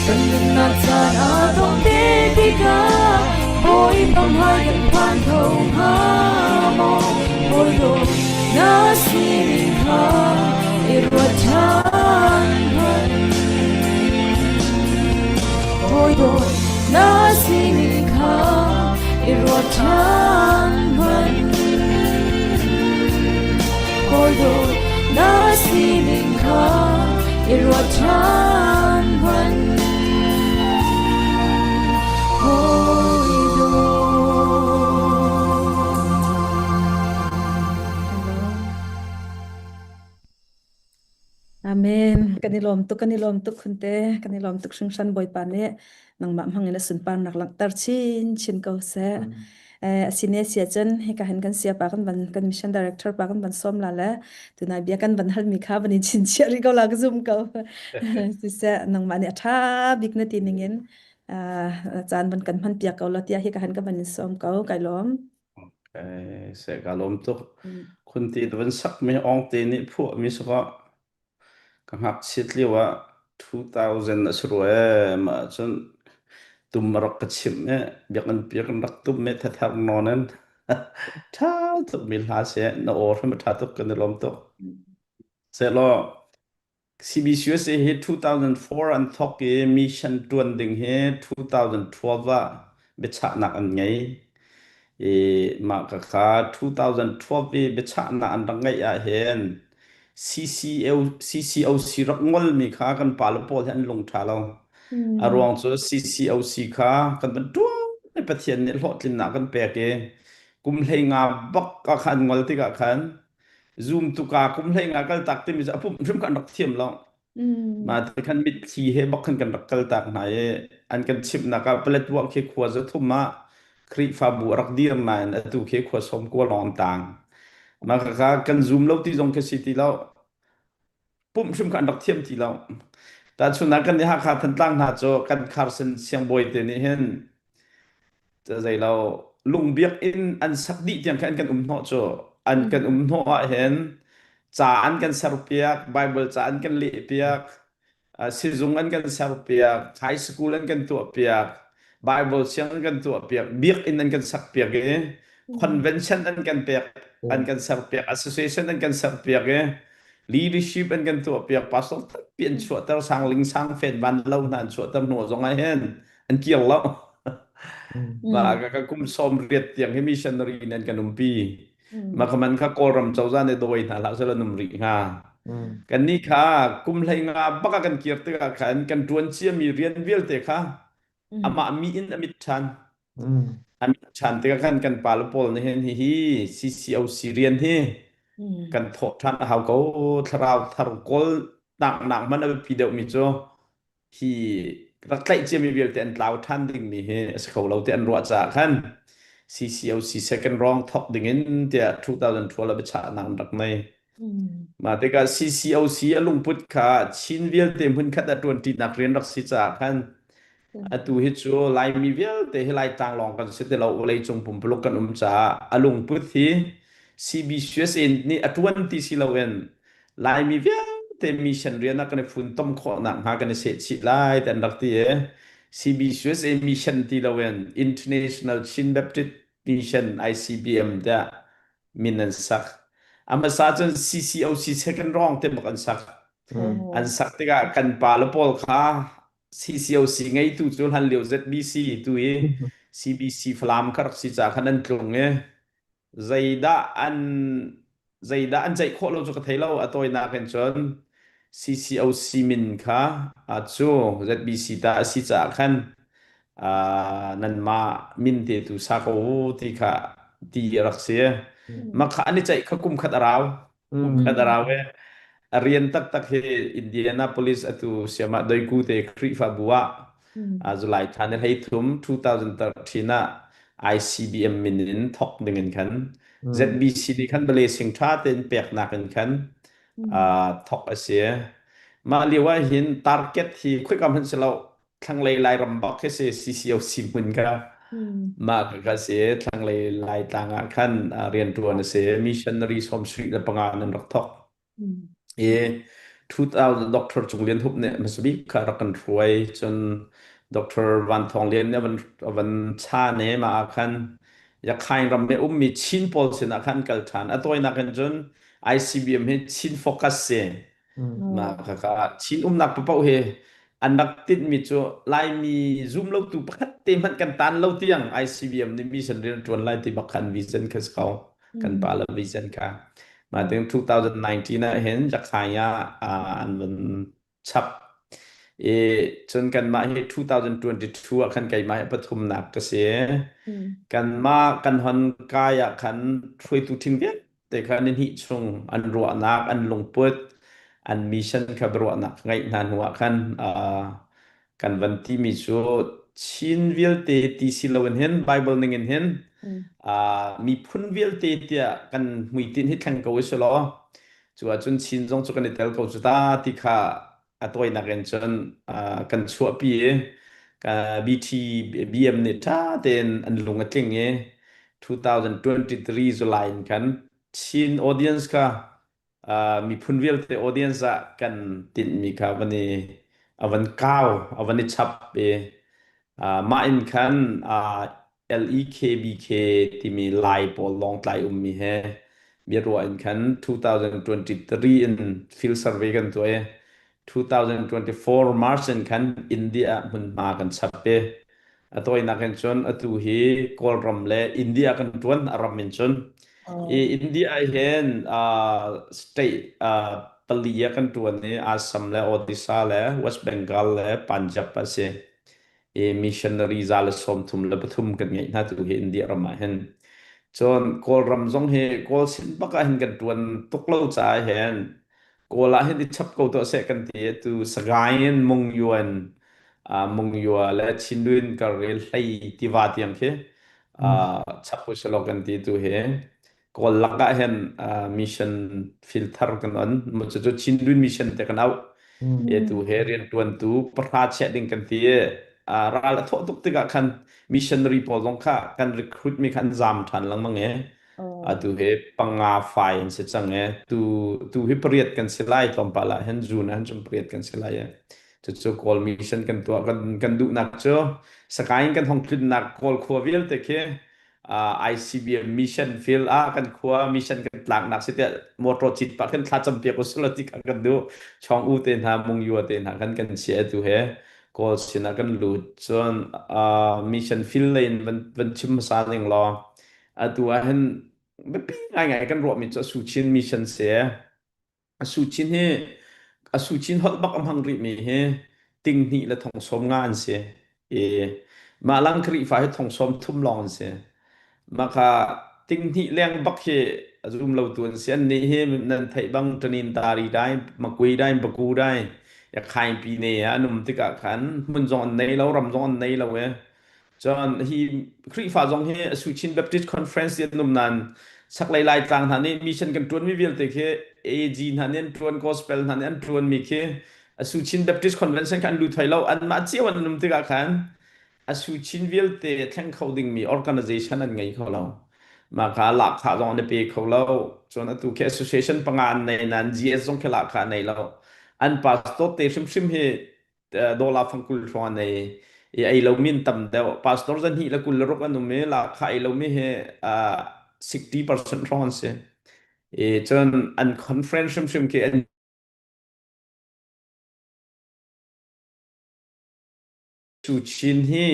kan nunnak caan a dong te tikah Bawipa hmai kan phan kho hnga maw Hawi dawt na sining kha i ruat ṭhan hmanh. Hawi dawt na sining kha i ruat ṭhan hmanh. Hawi dawt na sining kha i ruat ṭhan hmanh. Hawi dawt. Amen. Kan i lawm tuk, kan i lawm tuk khunte, kan i lawm tuk hringhran Bawipa nih nangmah hmangin a sunparnak langhter chin chin ko seh. Eh, asine sia cun hika hin kan sia pa kan van kan mission director pa kan van som la le tunai bia kan van hal mi kha van in chin chia ri ko la ka zum ko. Siseh nangmah nih a tha bik na ti ningin caan van kan hman piak ko la tiah hika hin ka van in som ko kai lawm. Okay, se ka lawm tuk. Khun ti van sak mi ong te nih phuah mi saka Ka ngakchiat lio ah 2000 a si rua ee. Mah ahcun tum a rak ka chimh i biakinn pi kan rak tum i thather nawn in ṭha tukmi hla si. Na aw hrim a ṭha tuk kan i lawm tuk. Sehlaw CBCUSA hi 2004 an thawk i mission ṭuan ding hi 2012 ah biachahnak an ngei. I mah ka kha 2012 i biachahnak an rak ngeih ahhin CCO, CCOC rak ngolmi kha kan pale pawl hi an lung ṭha lo. A Mm. ruang cu CCOC kha kan van ṭuan i Pathian nih hlawhtlinnak kan pek i kum hlei nga bak ah khan an ngol tikah khan Zoom tuka kum hlei nga kal tak timi cu a pumh hrim kha an rak thiam lo. Mm. Mah ti khan mitthli he bak khan kan rak kal tak hna i an kan chimhnak ah Paletwa khi khua zathum ah Khrihfabu a rak dir nain atu khi khua sawm kua lawng an tang. Mah kha kan zoom lo ti zong khi si ti lo. Pumh hrim kha an rak thiam ti lo. Tahchunhnak kan nih Hakha Thantlang hna cu kan Carson siangbawi te nih hin zei lo lung biakinn an sak dih tiang khan an kan um hnawh cu an Mm. kan um hnawh ah hin ca an kan serpiak Bible ca an kan lehpiak sizung an kan serpiak high school an kan tuahpiak Bible siang an kan tuahpiak biakinn an kan sakpiak i Mm. convention an kan pek an kan serpiak association an kan serpiak i. Leadership an kan tuahpiak pastor tampi an chuahter sangling sangfen van lo hna an chuahter hnu zong ah hin an kir lo. Ma ka ka kum 90 tiang hi missionary in an kan umpi. Ma ka man kha Kawlram cozah nih dawi hna hlah selaw num rih hnga. Kan nih kha kum 15 bak ah kan kir tikah khan kan ṭuan ciami rian vialte kha amah mi in a mit ṭhan. A mit ṭhan tikah khan kan pale pawl nih hin hihi CCOC rian hi kan thawh ṭhan a hau ko. Thlarau thar kawl nak nak hmanh a biapi deuhmi cu hi rak tlaih ciami vialte an tlau ṭhan dingmi hi a si kho lo ti an ruah caah khan CCOC second round thawk dingin tiah 2012 ah biachahnak an rak nei. Mah tikah CCOC a lungput kha Chin vialte hmunkhat ah ṭuanṭinak rian rak si caah khan atu hi cu Laimi vialte hi Laitlang lawng kan si ti lo vawleicung pumpuluk kan um caah a lungput hi CBCUSA nih a ṭuan ti si loin Laimi vialte mission rian ah kan i funtom khawhnak hnga kan i sehchih lai ti an rak ti i CBCUSA mission ti loin International Chin Baptist Mission ICBM tiah min an sak. A hmasa cun CCOC second wrong te bak an sak. An sak tikah kan pa le pawl kha CCOC ngeitu cu hlan lio ZBC tu i CBC Falam kha rak si caah khan an tlung i zeidah an zeidah an ceih khawh lo cu ka thei lo a tawinak in cun CCOC min kha cu ZBC ta a si caah khan nanmah min te tu sa ko u ti kha ti a rak si. Mah kha an i ceih kha kum khat a rau. Kum khat a rau e. A rian taktak hi Indianapolis atu siamah doiku te Khrihfabu ah July thla ni 13 2013 ah ICBM min in thok ding in khan ZBC nih khan blessing tha tein peknak in khan thok a si. Mah lio ah hin target hi khoikam hmanh si lo thlanglei Lairam bak khi si CCOC hmun kha mah ka si thlanglei Laitlang ah khan rianṭuan a si missionary 75 nan rak thok i 2000 Dr. Cung Lian Hup nih hmasabik kha rak kan hruai cun Dr. Van Thawng Lian nih a van chan i mah ah khan Yakhain ram i ummi Chin pawl sinah khan kal ṭhan a tawinak in cun ICBM hi Chin focus si Mah khakha Chin umnak paoh hi an rak tinhmi cu Laimi zumlotu pakhat te hmanh kan tan lo tiang ICBM nih mission rian a ṭuan lai ti bak khan vision kha si ko. Kan pa le vision kha. Mah ting 2019 ah hin Jakhai ah an van chap. I cun kanmah hi 2022 ah khan keimah hi pathumnak ka si. Kanmah kan hon kai ah khan hruaitu ṭhing vialte te kha ni hnih chung an ruahnak an lungput an mission kha ruahnak ngeih hna hnu ah khan kan van timi cu Chin vialte ti si loin hin Bible ning in hin miphun vialte tiah kan hmuitinh hi thleng ko usih law cu ahcun Chin zong cu kan i tel ko cu ta ti kha a tawinak in cun kan chuahpi i BT BM nih ṭha tein an lung a tling i 2023 July in khan Chin audience kha miphun vialte audience ah kan tinhmi kha van i a van kau a van i chap i mah in khan LEKBK timi Lai pawl Lawngtlai ummi he biaruah in khan 2023 in field survey kan tuah i 2024 March in khan India ah hmunhma kan chap i a tawinak in cun atu hi Kawlram le India kan ṭuan a ram in cun i India ah hin state pali ah kan ṭuan i Assam le Odisha le West Bengal le Punjab a si. I missionary 133 kan ngeih hna tu hi India ram ah hin. Cun Kawlram zong hi Kawl sin bak ah hin kan ṭuan tuk lo caah hin Kawl ah hin i chap ko tuah seh kan ti i tu Sagaing in Mungyuan Mungyua le Chindwin kar i hlei tiva tiang khi chap usalaw kan ti tu hi Kawl lak ah hin mission field thar kan on. Cucu Chindwin mission te kan auh. E tu he riantuantu pahra chiah ding kan ti i ral a thawh tuk tikah khan missionary pawl zong kha kan recruit mi kha an zam ṭhan lengmang i atu he panga fai an si cang i tu tu hi pariat kan si lai tlawmpal ah hin June ah hin cun pariat kan si lai i cucu Kawl mission kan tuah kan kan duhnak cu Sakaing kan hong tlunnak Kawl khua vialte khi. ICBM mission field ah kan khua mission kan tlaknak si tiah motor cit pah khin thla cam piak usila ti kha kan duh. Chong u te hna mung yua te hna kan kan chia tu he kawl sinah kan lut. Cun mission field lei in van van chim hmasa ning law atu ah hin biapi ngaingai kan ruahmi cu Suchin mission si. A Suchin hi a Suchin holh bak a hmang rihmi hi ting hnih le thong sawm nga an si. I mah lang Khrihfa hi thong sawm thum lawng an si. Mah kha ting hnih leng bak hi a zum lo tu an si. An nih hi nan theih bang tanin tari dai, makui dai, baku dai, ya khaing pi ne an um tikah khan hmun zong an nei lo, ram zong an nei lo e. Cun hi Khrihfa zong hi Suchin Baptist Conference ti an um nain chaklei Laitlang hna nih mission kan ṭuanmi vialte khi AG hna nih an ṭuan, Gospel hna nih an ṭuanmi khi Suchin Baptist Convention kha an lut thai lo. Anmah cio an um tikah khan a Suchin vialte thleng kho dingmi organization an ngei kho lo. Mah kha lahkhah zong an i pe kho lo. Cun atu khi association panga an nei nain GS zong khi lahkhah nei lo. An pastor te hrimhrim hi dollar fang 20 hrawng an ei i ei lomi an tam deuh. Pastor zan hnih le 26 an um i lahkhah ei lomi hi 60% hrawng an si. I cun an conference hrimhrim khi an cu Chin hi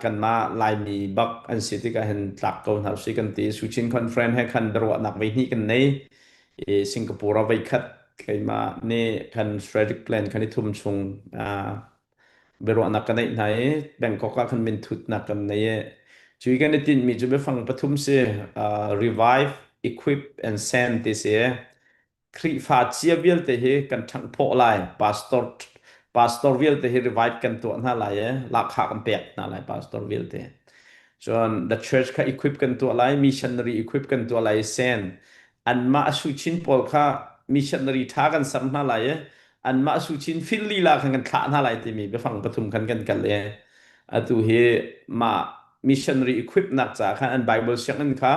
kanmah Laimi bak an si tikah hin tlak ko hna usih kan ti. Suchin Conference he khan biaruahnak voi hnih kan nei. I Singapore ah voi khat keimah nih kan strategic plan kan i thum chung biaruahnak ka neih hna i Bangkok ah khan minthutnak kan nei i cu i kan i tinhmi cu biafang pathum si revive, equip and send ti si. Khrihfa cia vialte hi kan ṭhanghphawh lai. Pastor pastor vialte hi revive kan tuah hna lai i lahkhah kan pek hna lai pastor vialte. Cun the church kha equip kan tuah lai, missionary equip kan tuah lai i sen. Anmah a suchin pawl kha missionary ṭha kan ser hna lai i anmah suchin fil lila khan kan thlah hna lai timi biafang pathum khan kan kal i atu hi mah missionary equip nak caah khan an Bible sianginn kha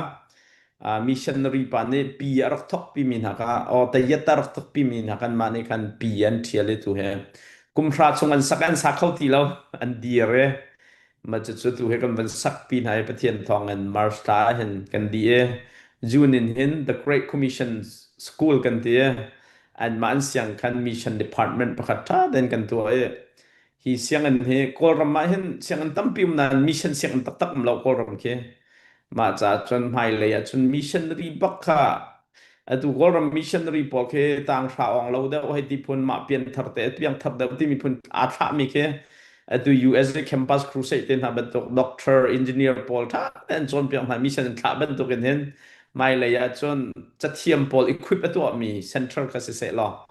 missionary pa nih pi a rak thok pimi hna kha o tayat a rak thok pimi hna kan mah nih khan pi an ṭhial i tu he kum hra chung an sak an sa kho ti lo an dir i ma cu cu tu he kan van sak pi hna i Pathian thawng in March thla hin kan di i June in hin the Great Commission School kan ti i anmah an siang khan mission department pakhat ṭha tein kan tuah i hi sianginn hi Kawlram ah hin sianginn tampi um nain mission sianginn taktak um lo Kawlram khi mah caah cun hmailei ah cun missionary bak kha atu Kawlram missionary pawl khi tang hra ong lo deuh hei ti phun mah pian thar te piang thar deuh timi phun aa thlah mi khi atu USA Campus Crusade te hna bantuk doctor engineer pawl tha tein cawnpiak hna mission in thlah bantuk in hin hmailei ah cun cathiam pawl equip a tuah mi center kha si seh law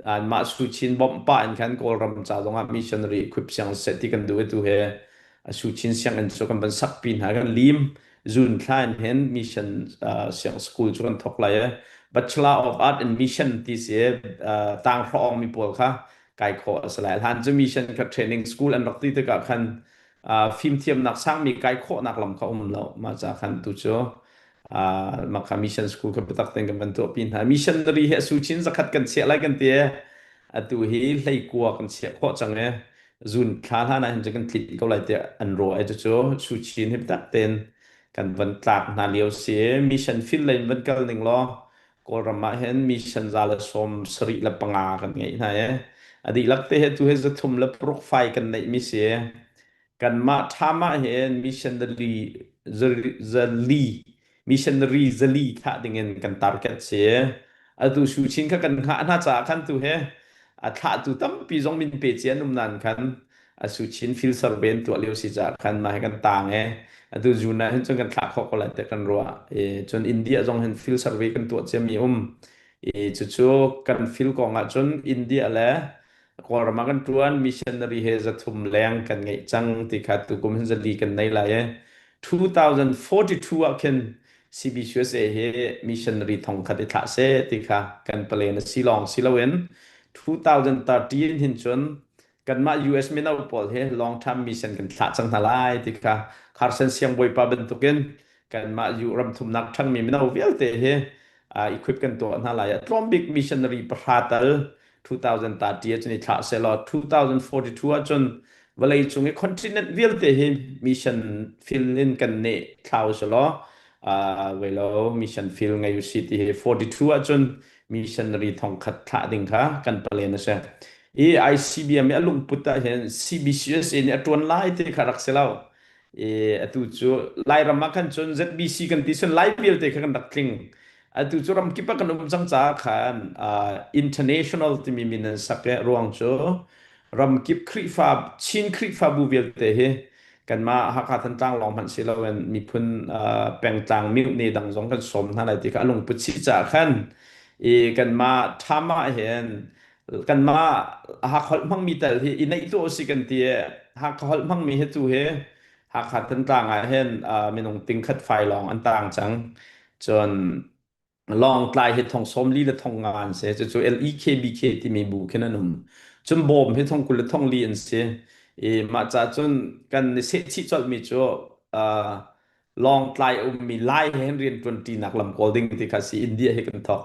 anmah Suchin bawmh pah in khan Kawlram ca zongah missionary equip siang seh ti kan duh i tu he a Suchin sianginn cu kan van sakpi hna kan lim June thla in hin mission siang school cu kan thok lai i Bachelor of Art in Mission ti si tang hrawng mi pawl kha kai khawh a si lai hlan cu mission kha training school an rak ti tikah khan fimthiamnak sangmi kai khawhnak lam kha um lo mah ca khan tu cu mah kha mission school kha biatak tein kan van tuahpi hna. Missionary hi a suchin zakhat kan chiah lai kan ti i atu hi hleikua kan chiah khawh cang i zun thla hlan ah hin cu kan tlinh ko lai tiah an ruah i cucu suchin hi biatak tein kan van tlak hna lio si. Mission field lei in van kal ning law Kawlram ah hin mission 175 kan ngeih hna i a dihlak te hi tu hi 306 fai kan neih mi si. Kanmah ṭham ah hin missionary zali missionary zali thlah dingin kan target si. Atu Suchin kha kan hngah hna caah khan tu he a thlahtu tampi zong min pe cia an um nain khan a Suchin field survey an tuah lio si caah khan mah hi kan tang e. Atu June ah hin cun kan thlah khawh ko lai tiah kan ruah. E, cun India zong hin field survey kan tuah ciami um. E, cucu kan field kong ah cun India le Kawlram ah kan ṭuan missionary he 300 leng kan ngeih cang ti kha tukum hin 400 kan nei lai i 2042 ah khin CBCUSA hi missionary 1000 i thlah seh ti kha kan plan a si lawng si loin 2030 in hin cun kanmah US mino pawl hi long term mission kan thlah cang hna lai ti kha Carson siangbawipa bantukin kanmah U ram thumnak ṭhangmi mino vialte hi equip kan tuah hna lai. A tlawm bik missionary pahra tal 2030 ah cun i thlah sehlaw 2042 ah cun Vawlei cung i continent vialte hi mission field in kan neh thlau selaw velo mission field ngei usi ti hi 42 ahcun missionary thong khat thlah ding kha kan plan a si. I ICBM i a lungput ah hin CBCUSA nih a ṭuan lai ti kha rak si lo. I atu cu Lairam ah khan cun ZBC kan ti cun Lai vialte kha kan rak tling. Atu cu ramkip ah kan um cang caah khan international timi min an sak i ruang cu ramkip Khrihfa Chin Khrihfabu vialte hi kanmah Hakha Thantlang lawng hmanh si loin miphun pengtlang mihne dang zong kan sawm hna lai ti kha a lungput si caah khan i kanmah ṭham ah hin kanmah Hakha holh hmangmi tal hi i neih tuah usih kan ti i Hakha holh hmangmi hi tu hi Hakha Thantlang ah hin minung tingkhat fai lawng an tang cang. Cun Lawngtlai hi thong 40 le thong nga an si. Cucu LEKBK timi bu khin an um. Cun Bawm hi thong 20 le thong li an si. I mah ca cun kan i sehchih colhmi cu uh, Lawngtlai a ummi Lai he hin rian ṭuanṭinak lam kawl ding ti kha si India hi kan thawk.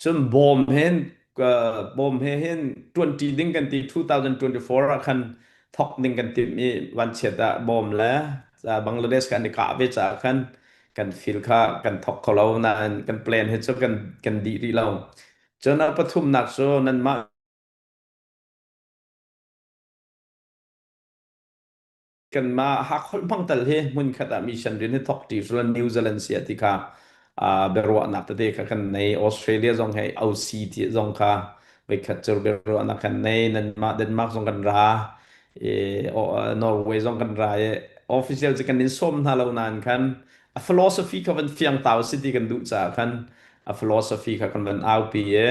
Cun Bawm hin uh, Bawm he hin ṭuanṭi ding kan ti 2024 ah khan thawk ding kan timh i vanchiat ah Bawm le Bangladesh kan i kah ve caah khan kan feel kha kan thawk kho lo nain kan plan hi cu kan kan dih rih lo. Cun a pathumnak cu nanmah kanmah Hakholh hmang tal hi hmunkhat ah mission rian hi thawk ṭi sula New Zealand sia ti kha biaruahnak tete kha kan nei Australia zong hei OC ti zong kha voikhat cu biaruahnak kan nei nanmah Denmark zong kan ra i Norway zong kan ra i official cu kan in sawm hna lo nain khan a philosophy kha van fiang tau si ti kan duh caah khan a philosophy kha kan van aupi i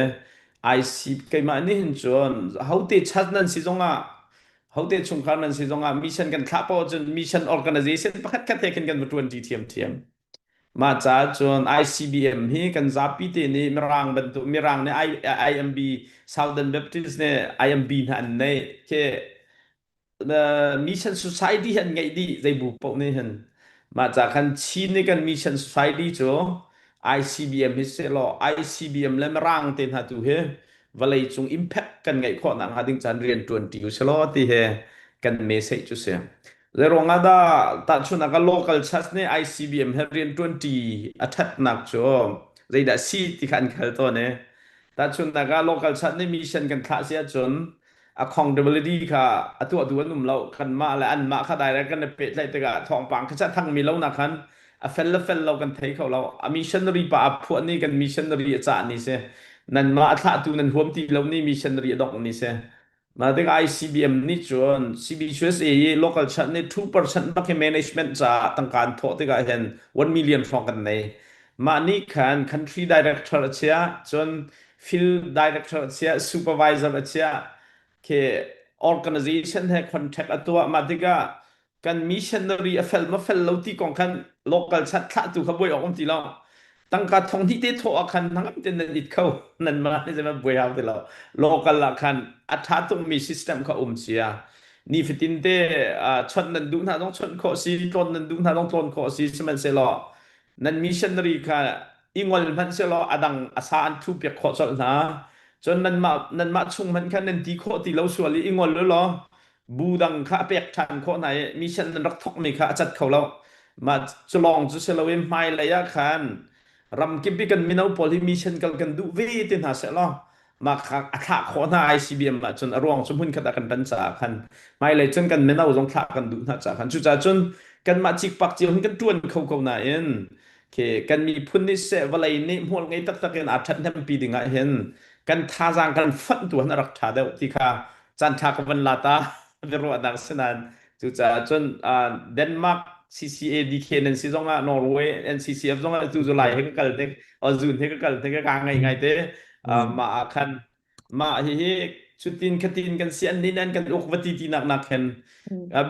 IC keimah nih hin cun hote chat nan si zongah hote chungkhar nan si zongah mission kan thlah poah cun mission organization pakhat khat he khin kan va ṭuan ṭi thiamthiam. Mah caah cun ICBM hi kan zapi te nih Mirang bantuk Mirang nih IMB Southern Baptist nih IMB hna an neih khi Mission Society hi an ngeih dih zei bu paoh nih hin. Mah ca khan Chin nih kan Mission Society cu ICBM hi sehlaw ICBM le Mirang te hna tu hi vawleicung impact kan ngeih khawh nakhnga ding caan rian ṭuan ṭi usih ti hi kan message cu si. Zeiruang ah dah tahchunhnak ah local church nih ICBM he rian ṭuan ṭi a ṭhatnak cu zeidah si ti kha an khal tawn i tahchunhnak ah local church nih mission kan thlah si ahcun accountability kha a tuahtu an um lo kanmah le anmah kha direct kan i pehtlaih tikah thawngpang kha cha thangmi lo nak khan a fel le fel lo kan thei kho lo a missionary pa a phuah ni kan missionary a cah ni si nanmah a thlahtu nan huam ti lo ni missionary a dongh ni si mah tik ICBM nih cun CBCUSA i local chan nih 2% bak hi management caah tangka an thawh tikah hin 1 million hrawng kan nei mah nih khan country director a chia cun field director a chia supervisor a chia khi organization he contract a tuah mah tikah kan missionary a fel ma fel lo ti kong khan local chat thlahtu kha buai awk um ti lo tangka thong hnih te thawh ah khan nangam ten nan it kho nan ma ni zeman buai hau ti lo local ah khan a tha tuk mi system kha um sia ni fatin te chawnh nan duh hna zong chawnh khawh si tlawn nan duh hna zong tlawn khawh si sihmanhsehlaw nan missionary kha i ngol hmanh selaw adang asa an thu piak khawh colh hna cun nanmah nanmah chung hmanh khan nan ti khawh ti lo sual i i ngol u law bu dang kha a pek ṭhan khawh hna i mission nan rak thawkmi kha a cat kho lo mah cu lawng cu si loin hmailei ah khan ramkip i kan mino pawl hi mission kal kan duh ve ti hna seh law mah kha a thlah khawh hna ICBM ah cun a ruang cu hmun khat ah kan tan caah khan hmailei cun kan mino zong thlah kan duh hna caah khan cucaah cun kanmah cikpak cio hin kan ṭuan kho ko nain khi kan miphun nih seh vawlei nih hmual ngei taktak in aa ṭhathnempi ding ah hin kan thazaang kan fonh tu han a rak ṭha deuh ti kha caan ṭha ka van la ta biaruahnak sinain cucaah cun Denmark CCADK nan si zongah Norway NCCF zongah tu July he ka kal tek o June he ka kal tek ka ngai ngai te mah ah khan mah hihi cutin khatin kan si an nin an kan uk va ti ti nak nak khen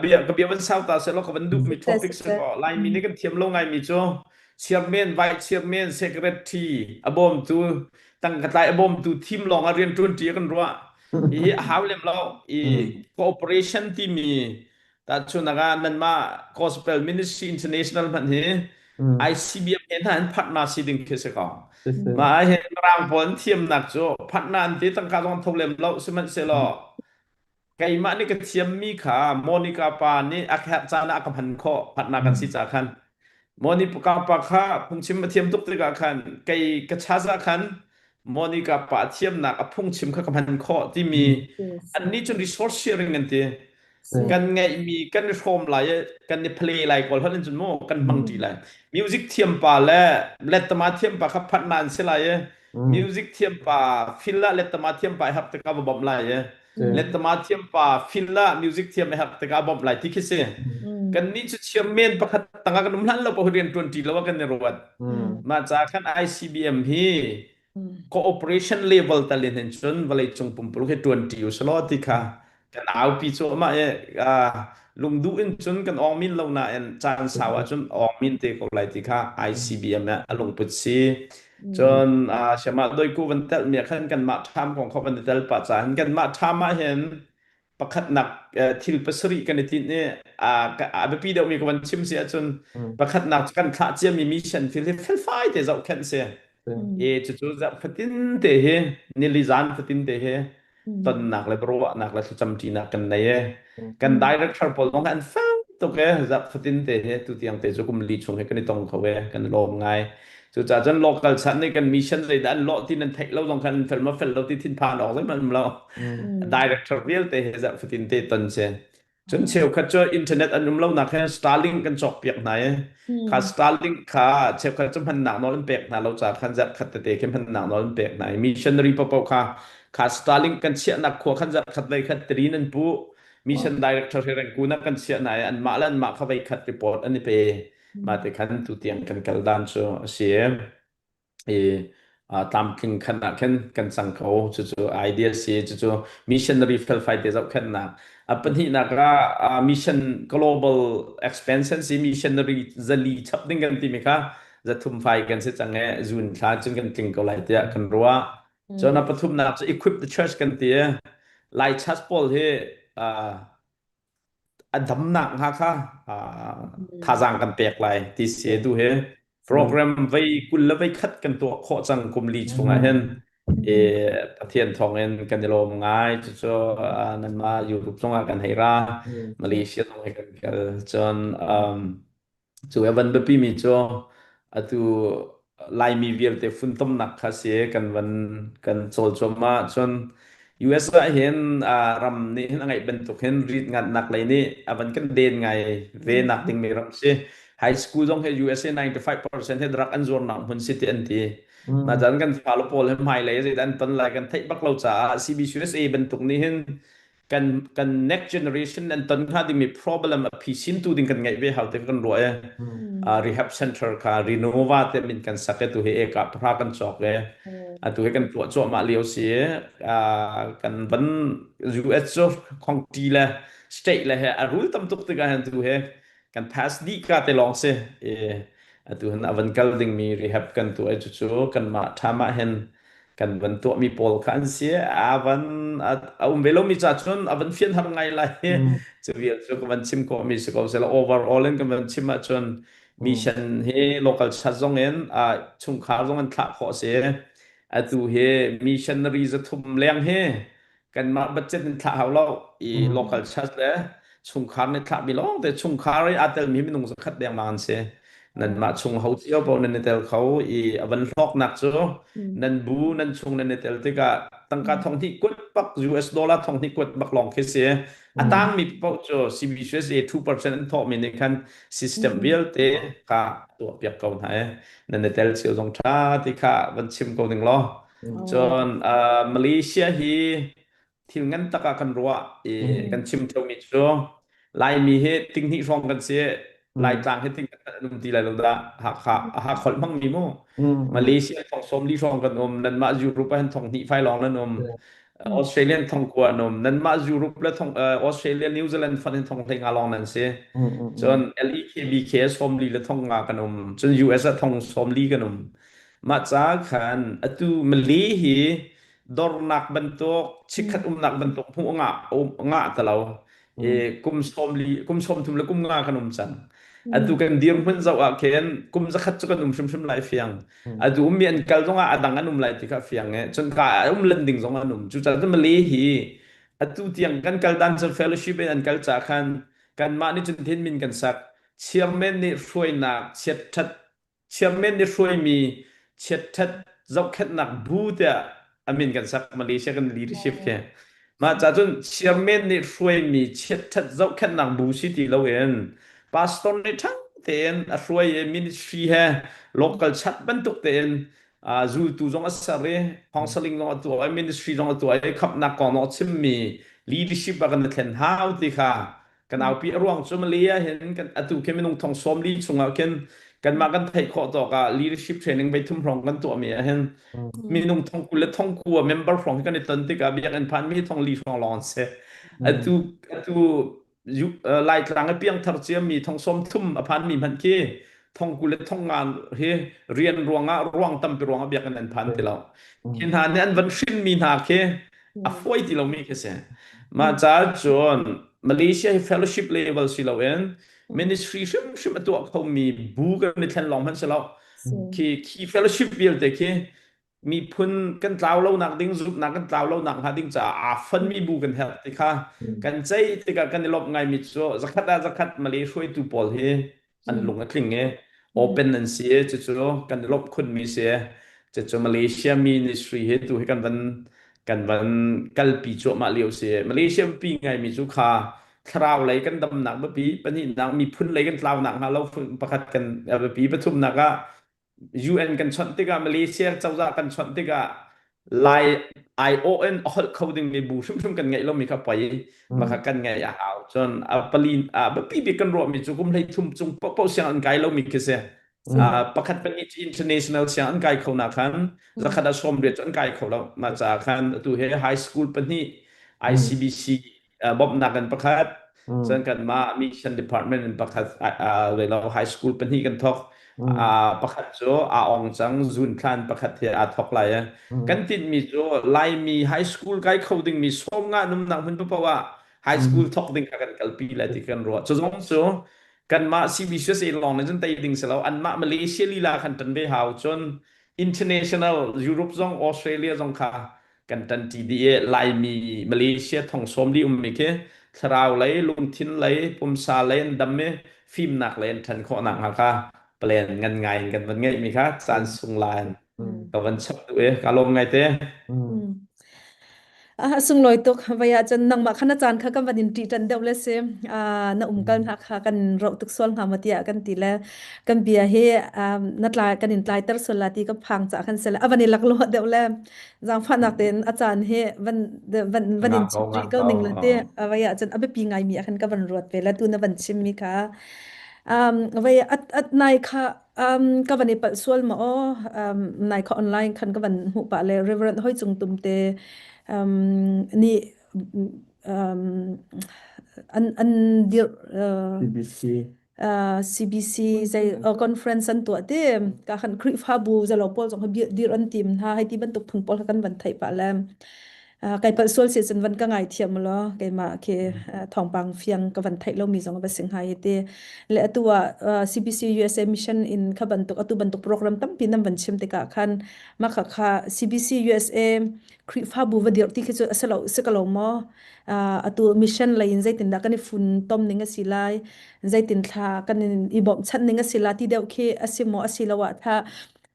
bia ka bia van sau ta se lo ka van duh mi topic se ko laimi nih kan thiam lo ngai mi cu chairman vice chairman secretary a bawmtu tangka tlai a bawmtu thim lawng ah rian ṭuan ṭi kan ruah hi a hau lem lo i cooperation timi tahchunak ah nanmah gospel ministry international hmanh hi ICBM he hna in phatna si ding khi si ko mah ah hin mirang pawl an thiamnak cu phatna an ti tangka zong tho lem lo sihmanhsehlaw. Keimah nih ka thiammi kha Monica pa nih a herh caan ah a ka hman khawh phatnak kan si ca khan Monica pa kha phungchim a thiam tuk tikah khan kei ka chaz ah khan Monica pa thiamnak a phungchim kha ka hman khawh timi annih cun resource sharing an ti. Kan ngeihmi kan i hrawm lai i kan i play lai kawl holh in cun mu kan hmang ṭi lai. Music thiam pa le lettama thiam pa kha phatna an si lai i music thiam pa fil ah lettama thiam pa i hak tikah va bawmh lai i lettama thiam pa fil ah music thiam i hak tikah bawmh lai ti khi si. Kan nih cu chairman pakhat tangah kan um hlan lo pa rian ṭuan ṭi lo ah kan i ruat. Mah ca khan ICBM hi cooperation level tal in hin cun vawleicung pumpuluk hi ṭuanṭi usalaw ti kha kan aupi cuahmah i lungduh in cun kan awngmin lo nain caan sau ahcun awngmin te ko lai ti kha ICBM ah a lungput si. Cun siamah doiku van telh mi ah khan kanmah ṭham kong kha van i tel pah caah kanmah ṭham ah hin pakhatnak thil pasarih kan i tinh i a biapi deuhmi ka van chim si ahcun pakhatnak cu kan thlah ciami mission thil hi felfai te zohkhenh si. I cucu zarh fatin te hi nili zan fatin te hi tonnak le ruahnak le thlacamṭinak kan nei i kan director pawl zong an fel tuk e zarh fatin te hi tutiang te cu kum li chung hi kan i tong kho e kan lawm ngai. Cucaah cun local chan nih kan mission zeidah an lawh ti nan theih lo zong khan an fel ma fel lo ti thinphan awk zeihmanh um lo. Director vialte he zarh fatin te ton si. Cun cheukhat cu internet an um lonak he Starlink kan cawk piak hna i kha Starlink kha cheukhat cu hmannak nawl an pek hna lo caah khan zarh khat tete khi hmannak nawl an pek hna i missionary paohpaoh kha kha Starlink kan chiahnak khua khan zarh khat vei khat trin an pu mission director he rengkun ah kan chiah hna i anmah le anmah kha vei khat report an i pe. Mah ti khan tutiang kan kal dan cu a si i tlamtling khan ah khin kan cang ko. Cucu idea si cucu missionary felfai te zohkhenhnak. A pahnihnak ah mission global expansion si missionary zali chap ding kan timi kha zathum fai kan si cang i June thla cun kan tling ko lai tiah kan ruah. Cun a pathumnak cu equip the church kan ti i Lai church pawl hi a damnak hnga kha thazaang kan pek lai ti si tu hi program vei 20 le vei khat kan tuah khawh cang kum li chungah hin e Pathian thawngin kan i lawm ngai cucu nanmah Europe zongah kan hei ra Malaysia zong hi kan kal cun Cu a van biapimi cu atu Laimi vialte funtomnak kha si kan van kan cawl cuahmah. Cun US ah hin ram nih hin a ngeih bantuk hin rit ngatnak lei nih a van kan den ngai ve nak dingmi ram si. High school zong hi USA 95% hi drug an zuarnak hmun si ti an ti. Mah caan kan fale pawl hi hmailei zeidah an ton lai kan theih bak lo caah CBCUSA bantuk nih hin kan kan next generation an ton hnga dingmi problem a phisin tu ding kan ngeih ve hau te kan ruah e rehab center kha renova te min kan sak e tu hi eka pra kan cawk e atu hi kan tuah cuahmah lio si kan van US cu county le state le he a rul tam tuk tikah hen tu he kan pass dih ka te lawng si e atu hin avan kal dingmi rehab kan tu ai cu cu kan mah thama hen kan van tuahmi pawl kha an si a van a um ve lomi ca cun a van fian har ngai lai cu vial cu ka van chim khawhmi si ko sela overall in kan van chim ahcun mission hi local chat zong in chungkhar zong in thlah khawh si atu hi missionary zathum leng hi kanmah budget in thlah hau lo i local church le chungkhar nih thlah mi lawng te chungkhar i aa telmi minung zakhat dengmang an si nanmah chung ho cio paoh nan i tel kho i a van hlawknak cu nan bu nan chung nan i tel tikah tangka thong hnih kuat bak US dollar thong hnih kuat bak lawng khi si a tangmi paoh cu CBCUSA 2% an thawhmi nih khan system vialte kha tuah piak ko hna i nan i tel cio zong tha ti kha van chim ko ning law Cun Malaysia hi thil ngan tak ah kan ruah i kan chim ṭheumi cu Laimi hi tinghnih hrawng kan si. Laitlang hi ting an um ti lai lo dah. Hakha Hakholh hmangmi mu. Malaysia thong 40 hrawng kan um. Nanmah Europe ah hin thong hnih fai lawng nan um. Australian thong kua an um. Nanmah Europe le thong Australia New Zealand fon hin thong 15 lawng nan si. Cun LEKBK 40 le thong nga kan um. Cun US ah thong 40 kan um. Mah ca khan atu Malay hi dornak bantuk chikkhat umnak bantuk hmuh ngah um ngah ta lo i kum 40 kum 30 le kum nga kan um cang. Atu kan dirhmun zoh ah khin kum zakhat cu kan um hrimhrim lai fiang. Atu ummi an kal zongah a dang an um lai ti kha fiang e. Cun ka um lan ding zong an um. Cucaah cun Malay hi Atu tiang kan kal dan cu fellowship in an kal ca khan kanmah nih cun thin min kan sak. Chairman nih hruainak chiatṭhat Chairman nih hruaimi chiatṭhat zohkhenhnak bu tiah a min kan sak Malaysia kan leadership khi. Mah ca cun chairman nih hruaimi chiatṭhat zohkhenhnak bu si ti loin pastor nih ṭha tein a hruai i ministry he local chat bantuk tein zultu zong a ser i counseling zong a tuah i ministry zong a tuah i khamhnak kong zong a chimmi leadership ah kan i thlen hau ti kha kan aupi a ruang cu Malay ah hin kan atu khi minung thong 40 chungah khin kanmah kan theih khawh tawk ah leadership training voi thum hrawng kan tuahmi ah hin minung thong 20 le thong 9 member hrawng hi kan i ton tikah biakinn phan mi thong li hrawng lawng an si atu atu Laitlang i piangthar ciami thong 30 a phanmi hmanh khi thong 20 le thong nga hi rian ruangah ruang tampi ruangah biakinn an phan ti lo khi hna nih an van hrinmi hna khi a fawi ti lomi khi si. Mah caah cun Malaysia hi fellowship level si loin ministry hrimhrim a tuah khomi bu kan i thlen lawng hmanh si lo. Khi khi fellowship vialte khi miphun kan tlau lonak ding zumhnak kan tlau lonak hnga ding caah aa fonmi bu kan herh ti kha kan ceih tikah kan i lawmh ngaimi cu zakhat ah zakhat Malay hruaitu pawl hi an lung a tling i open an si i cucu kan i lawmh khunmi si. Cucu Malaysia ministry hi tu hi kan van kan van kalpi cuahmah lio si. Malaysia biapi ngaimi cu kha thlarau lei kan damnak biapi, pahnihnak miphun lei kan tlaunak hnga lo pakhat kan biapi, pathumnak ah UN kan chawnh tikah Malaysia cozah kan chawnh tikah Lai ION a holh kho dingmi bu hrimhrim kan ngeih lomi kha poi maka kan ngeih a hau cun a pali a biapi bik kan ruahmi cu kum 13 cung paohpaoh siang an kai lomi khi si pakhat pahnih cu international siang an kai kho na khan zakhat a sawm riat cu an kai kho lo mah caah khan atu he high school pahnih ICBC bawmhnak in pakhat cun kanmah mission department in pakhat lo high school pahnih kan thok pakhat cu aa ong cang zun thlan pakhat hi aa thok lai kan tinhmi cu Laimi high school kai kho dingmi sawm nga numnak hmun paoh ah high school thok ding kha kan kalpi lai ti kan ruah cu zong cu kanmah CBCUSA lawng nih cun tei ding si lo anmah Malaysia lila khan tan ve hau cun international Europe zong Australia zong kha kan ṭanṭi dih i Laimi Malaysia thong 40 ummi khi thlarau lei, lungthin lei, pumsa lei an dam i fimnak lei an ṭhan khawh nakhnga kha plan ngan ngai in kan van ngeihmi kha caan sung la in ka van chap duh i ka lawm ngai te. Ah, sunglawi tuk vai ah cun nangmah kha na caan kha kan van in ṭih ṭan deuh le si ah, na umkal hna kha kan roh tuk sual hnga maw tiah kan ti le kan bia hi um, na tlai kan in tlaiter sual la ti ka phang ca khan se le a van i laklawh deuh le zaangfahnak tein a caan hi van van van Nga in ko chim nga rih ko ko. ning la ti vai ah cun a biapi ngaimi ah khan ka van ruat ve la tu na van chim mi kha um vai at at nai kha um ka van i palh sual ma aw um nai kha online khan ka van hmuh pa le Reverend Hoi Cung Tum te um ni um an an dir uh, CBC CBC zei conference an tuah ti ka khan Khrihfabu zalo pawl zong dir an tim hna hei ti bantuk phun pawl kan van theih pah le kai palh sual si cun van ka ngai thiam law keimah khi thawngpang fiang ka van theih lomi zong va sing hai ti le atu ah CBC USA mission in kha bantuk atu bantuk program tampi nan van chim tikah khan mah kha kha CBC USA Khrihfabu va dir ti khi cu asalo si ka lo maw atu mission lei in zeitindah kan i fun tom ning a si lai zeitin thla kan in i bawmhchanh ning a si la ti deuh khi a si maw a si lo ah tha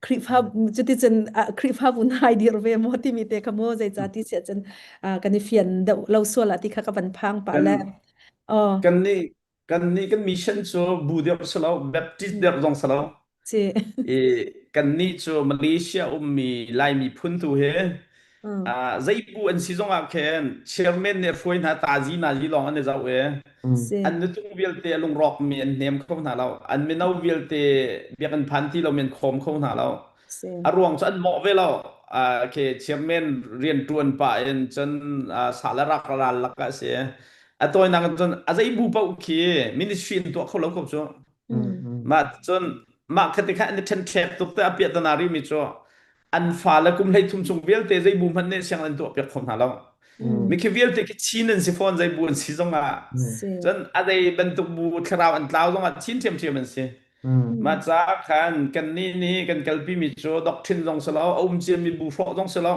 Khrihfa cuticun Khrihfabu nai dir ve maw timi te kha mu zeica ti siah cun kan i fian deuh lo sual ah ti kha ka van phang pah Kan le oh kan nih kan nih kan mission cu bu deuh si lo Baptist deuh zong si lo si i kan nih cu Malaysia ummi Laimi phun tu hi zei bu an si zong ah khin chairman nih hruai hna tazi nazi lawng an i zoh i si an nutung vialte a lungrawkmi an hnem kho hna lo an mino vialte biakinn phan ti lomi an khawm kho hna lo si a ruang cu an mawh ve lo khi chairman rian ṭuan pah in cun sa le rak ral lak ah si a tawinak in cun a zei bu paoh khi ministry in tuah kho lo ko cu Mah cun mah kha ti kha an i ṭhenṭhek tuk te a piahtana rimi cu an fale kum 13 chung vialte zei bu hmanh nih sianginn an tuah piak kho hna lo. Mikhi vialte khi chin an si fawn zei bu an si zongah cun a zei bantuk bu thlarau an tlau zongah chin ṭhiamṭhiam an si. Mah caah khan kannih nih kan kalpimi cu doctrine zong si lo, a um ciami bu hrawh zong si lo,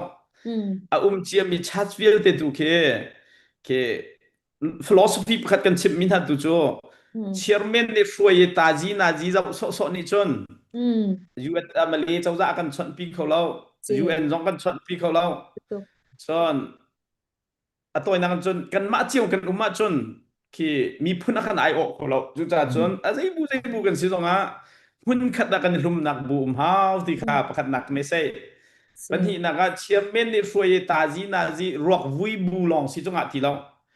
a um ciami church vialte tu khi. Khi philosophy pakhat kan chimh mi hna tu cu Mm. chairman nih hruai i tazi nazi zoh sawhsawh nih cun Mm. UN Malay cozah kan chawnh pi kho lo Si. UN zong kan chawnh pi kho lo Tuk. cun a tawinak in cun kanmah cio kan um ahcun khi miphun a kan aiawh kho lo cucaah cun a zei bu zei bu kan si zongah hmun khat ah kan i hlumnak bu um hau ti kha pakhatnak me sei Si. pahnihnak ah chairman nih hruai i tazi nazi ruak vui bu lawng si cungah ti lo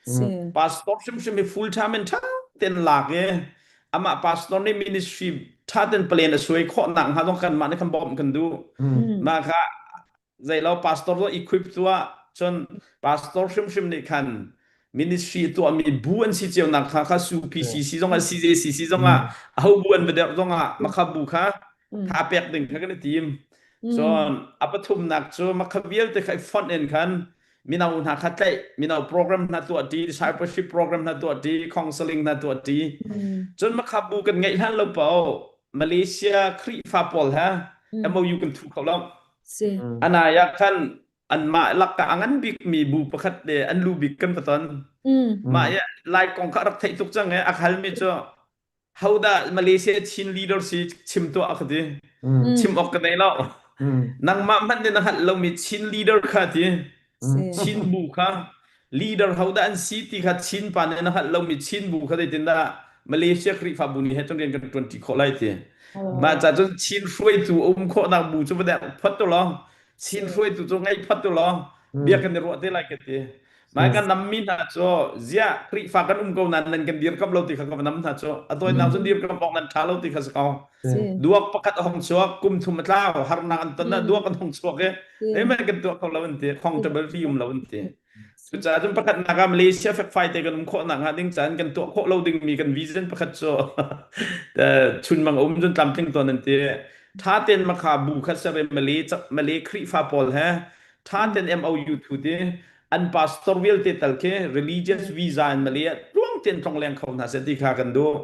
Si. pastor hrimhrim hi full time in ṭha ten lak i amah pastor nih ministry ṭha ten plan a suai khawh nak hnga zong kanmah nih kan bawmh kan duh Mm. mah kha zeilo pastor zong equip tuah cun pastor hrimhrim nih khan ministry tuahmi bu an si cio nak kha kha su PCC zong ah CJCC zong ah aho bu an va derh zong ah makha bu kha tha pek ding kha kan i tim cun a pathumnak cu makha vialte kha i fonh in khan mino hna kha tlaih mino program hna tuah ti discipleship program hna tuah ti counseling hna tuah ti cun makha bu kan ngeih hlan lo pao Malaysia Khrihfa pawl he MOU kan thu kho lo Si. Anai ah khan anmah lakah a ngan bikmi bu pakhat le an lu bik kan va ton. Mm. Mah i Lai kong kha a rak theih tuk cang i a halmi cu hodah Malaysia Chin leader si chim tuah ka ti. Mm. Chim awk ka nei lo. Nangmah hmanh nih na hngalh lomi Chin leader kha ti. Si. Chin bu kha leader hodah an si ti kha Chin pa nih na hngalh lomi Chin bu kha zeitindah Malaysia Khrihfabu nih he cun rian kan ṭuanṭi khawh lai ti. Mah ca cun Chin hruaitu um khawhnak bu cu va dek phot tu law Chin hruaitu cu ngei phot tu law bia kan i ruah te lai ka ti. Mai kan nammi hna cu ziah Khrihfa kan um ko nain nan kan dirkamh lo ti kha ka va nam hna cu a tawinak cun dirkamh awk nan ṭha lo ti kha si ko. Duak pakhat a hong chuak kum thum a tlau harnak an ton ah duak an hong chuak i Amen kan tuah kho lo an ti accountability um lo an ti. Cucaah cun pakhatnak ah Malaysia fekfai te kan um khawh nakhnga ding caan kan tuah khawh lo dingmi kan vision pakhat cu chunmang um cun tlamtling tawn an ti. Tha ten makha bu kha ser i Malay Malay Khrihfa pawl he tha ten MOU thu ti an pastor vialte tal khi religious visa in Malay ah tluang ten tlong leng kho hna seh ti kha kan duh.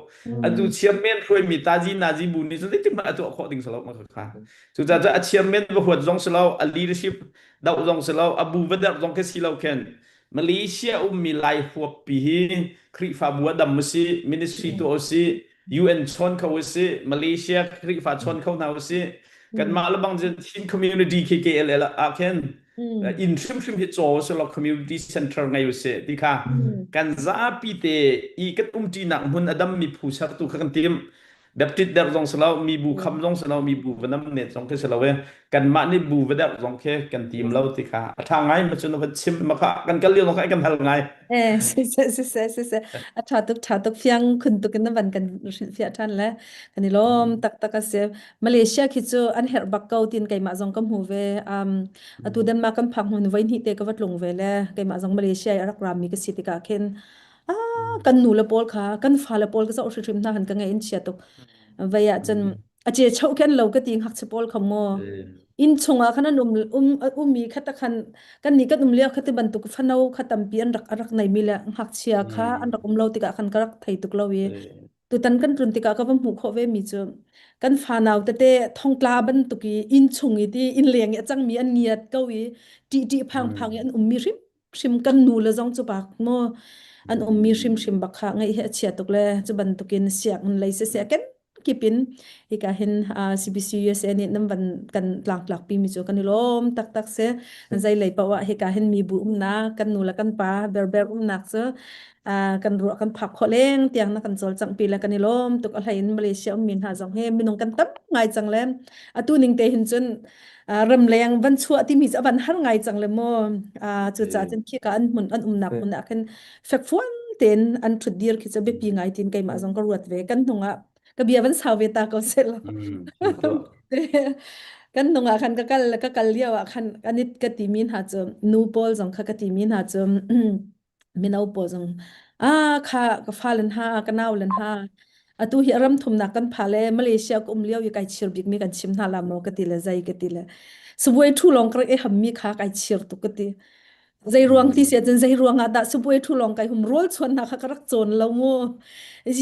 Atu chairman hruaimi tazi nazi bu nih cun zeitik hmanh a tuah khawh ding si lo ma kha. Cucaah a chairman va huat zong si lo, a leadership doh zong si lo, a bu va derh zong khi si lo khin Malaysia ummi Lai huappi hi Khrihfabu ah dam usih, ministry tuah usih, UN chawn kho usih, Malaysia Khrihfa chawn kho hna usih. Kanmah le bang Chin community KKLL ah khin inn hrimhrim hi caw usih law community center ngei usih ti kha kan zapi te i kan umṭinak hmun a dammi phu sertu kha kan tim. Baptist der zong si lo, mi bu kham zong si lo, mi bu va nam net zong khi si lo e. Kanmah nih bu va der zong khi kan tim lo ti kha a ṭha ngai ma cu na va chim ma kha kan kal lio zong kha kan hal ngai. Eh, si se si se si se a ṭha tuk ṭha tuk fiang khun tuk in na van kan hrilhfiah ṭhan le kan i lawm taktak a si. Malaysia khi cu an herh bak ko tin keimah zong ka hmu ve. Um, atu Denmark kan phak hnu voi hnih te ka va tlung ve le keimah zong Malaysia i a rak rami ka si tikah khin ah kan nu le pawl kha kan fale pawl ka zoh hrimhrim hna han ka ngaih in chia tuk vei ah cun a che cheu khen lo ka ti ngakchia pawl kha maw inn chungah khan an um um ummi kha ta khan kan ni kan um lio kha ti bantuk fano kha tampi an rak rak nei mi le ngakchia kha an rak um lo tikah khan ka rak thei tuk lo i tutan kan tlun tikah ka va hmuh khawh ve mi cu kan fanau tete thongtla bantuk i inn chung i ti inn leng i a cangmi an ngiat ko i ṭih ṭih phang phang i an ummi hrim hrim kan nu le zong cu bak maw an ummi hrimhrim bak kha ngaih hi a chia tuk le cu bantukin sianginn lei siseh ken kipin hika hin CBC USA nih nan van kan tlangtlak pi mi cu kan i lawm taktak si zei lei paoh ah hika hin mi bu umnak kan nu le kan pa berber umnak cu kan ruah kan phak khawh leng tiang na kan cawlcangh pi le kan i lawm tuk a hlei in Malaysia ummi hna zong hi minung kan tam ngai cang le atu ning te hin cun ramleng van chuah timi cu a van har ngai cang le mu cucaah cun khika an hmun an umnak hmun ah khin fekfuan tein an ṭhut dir khi cu biapi ngai tin keimah zong ka ruat ve kan hnung ah ka bia van sau ve ta ko seh law kan hnung ah khan ka kal ka kal lio ah khan anit ka timi hna cu nu pawl zong kha ka timi hna cu mino pawl zong ah kha ka fale hna ka nau le hna atu hi ram thumnak kan pha le Malaysia ka um lio i kai chir bik mi kan chim hna la maw ka ti le zei ka ti le subuai thu long ka e ham mi kha kai chir tuk ka ti zei ruang ti sia cun zei ruang ah dah subuai thu long kai hum rol chuan na kha ka rak cawn lo mu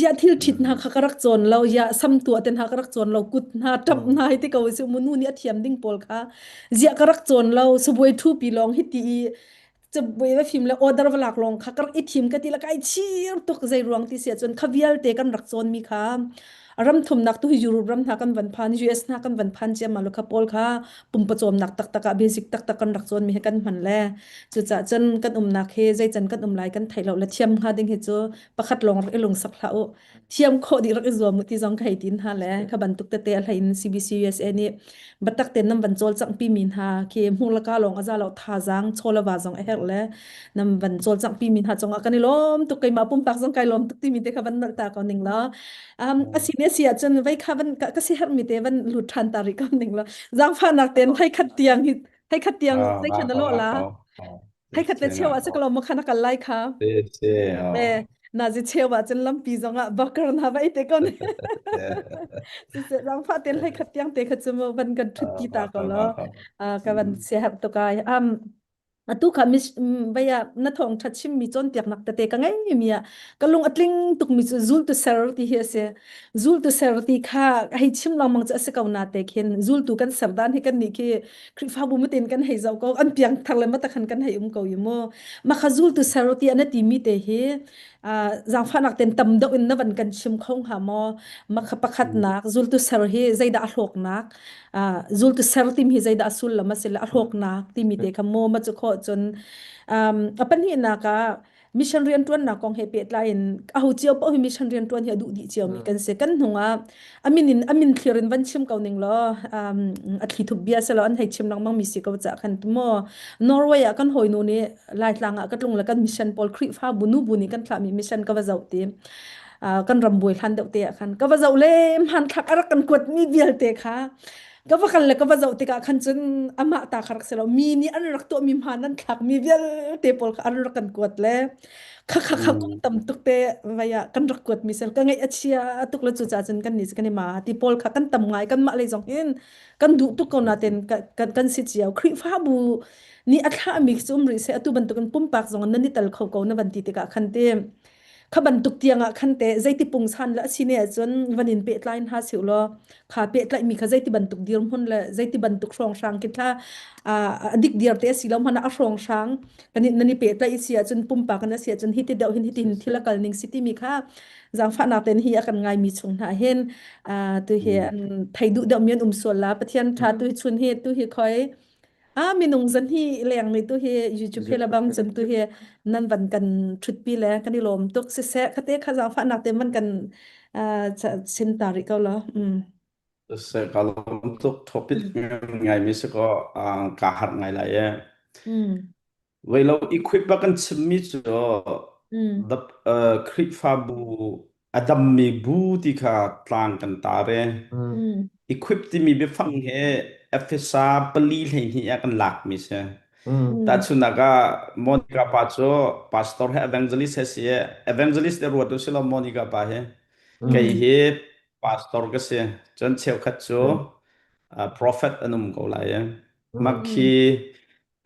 ya thil thit na kha ka rak cawn lo ya sam tua ten ha ka rak cawn lo kut na tap na hi ti ko su mu nu ni a thiam ding pawl kha zia ka rak cawn lo subuai thu pi long hi ti i. Cabuai va fim le order va lak lawng kha ka rak i thim ka ti la kai chir tuk zei ruang ti sia cun kha vialte kan rak cawn mi kha ram thumnak tu hi Europe ram hna kan van phan US hna kan van phan ciammam lo kha pawl kha pumpa cawmnak taktak ah basic taktak kan rak cawn mi hi kan hman le cucaah cun kan umnak hi zeican kan um lai kan theih lo le thiam hnga ding hi cu pakhat lawng rak i lungsak hlah u thiam khawh dih rak i zuam u ti zong ka hei tin hna le kha bantuk tete a hlei in CBC USA nih batak ten nam van cawlcangh pi mi hna khi hmur laka lawng aza lo thazaang chawlava zong a herh le nam van cawlcangh pi mi hna cungah kan i lawm tuk keimah pumpak zong kai lawm tuk timi te kha van nolh ta ko ning la um asine si ahcun vei kha van ka si herh mi te van lut than ta rih ko ning la zaangfahnak ten thei khat tiang hi thei khat tiang Ah, zei nga khan na ko lo nga la ko. thei khat le cheu ah si ko lo mo khan a kal lai kha Si si. Eh, na zi cheu ah cun lampi zong ah bakar na va ite kon. Si se rang fa ten hlei khat tiang te kha chu mo van kan thut ti ta ko lo. Ka van se hap to kai. Um atu kha mis vaya na thong tha chim mi chon piak nak tete ka ngai mi a ka lung atling tuk mi chu zul tu ser ti hi ase zul tu ser ti kha hei chim lengmang chu ase ko na te khin zul tu kan ser dan hi kan ni khi Khrihfabu matin kan hei zoh ko an piang thar le matakhan kan hei um ko i mu makha zul tu ser ti ana ti mi te hi zaangfahnak ten tam deuh in na van kan chim kho hnga maw makha pakhat nak zul tu ser hi zeidah a hlawknak zul tu ser tim hi zeidah a sullam a si le a hlawknak timi te kha maw ma chu kho cun a pahnihnak ah mission rianṭuannak kong he pehtlai in aho cio paoh hi mission rianṭuan hi a duh dih ciomi kan si kan hnung ah amin in amin thlir in van chim ko ning law um, a thli thup bia selo an hei chim lengmang mi si ko ca khan mo Norway ah kan hawinu nih Laitlang ah ka tlung le kan mission pawl Khrihfa bu nu bu nih kan thlahmi mission ka va zoh ti kan ram buai hlan deuh te ah khan ka va zoh le hmanthlak a rak kan kuat mi vialte kha ka va kal le ka va zoh tikah khan cun amah ta kha rak si lo mi nih an rak tuahmi hmaan an thlakmi vialte pawl kha an rak kan kuat le kha kha kha kum tam tuk te vai ah kan rak kuat mi sel ka ngaih a chia tuk le cu ca cun kan nih kan i ma ti pawl kha kan tam ngai kan mah lei zong hin kan duh tuk ko na ten kan kan si cio Khrihfabu nih a thlahmi cu um rih seh atu bantukin pumpak zong nan i tel kho ko na van ti tikah khan te Kha bantuk tiangah khan teh zeiti pungsan le a si ne ahcun van in pehtlai hna sih law kha pehtlaihmi kha zeiti bantuk dirhmun le zeiti bantuk hrawnghrang khi thla a dik dir te a si lo hmanh ah a hrawnghrang kan nan i pehtlaih si ahcun pumpak in a si ahcun hiti deuh hin hiti hin thil a kal ning si timi kha zaangfahnak tein hi a kan ngaimi chung hna hin tu hi an thei duh deuh mi an um sual la Pathian tha tu hi chun hi tu hi khoi Ah minung zan hi leng mi tu hi YouTube he labang cun tu hi nan van kan thutpi le kan i lawm tuk siseh khate kha zaangfahnak te man kan chim ta rih ko lo. Mm. Se ka lawm tuk topic ngai mi si ko ka har ngai lai e. Mm. Veilo equip a kan chimmi cu Mm. the Khrihfabu a dammi bu ti kha tlang kan tar e. Mm. Equip timi biafang hi Efesa 4 12 ah kan lakmi si. Mm. Tahchunhnak ah Monica pa cu pastor he evangelist he si e. Evangelist te ruat u si lo Monica pa hi. Kei Mm. hi pastor ka si. Cun cheukhat cu prophet an um ko lai e. Mak Mm. khi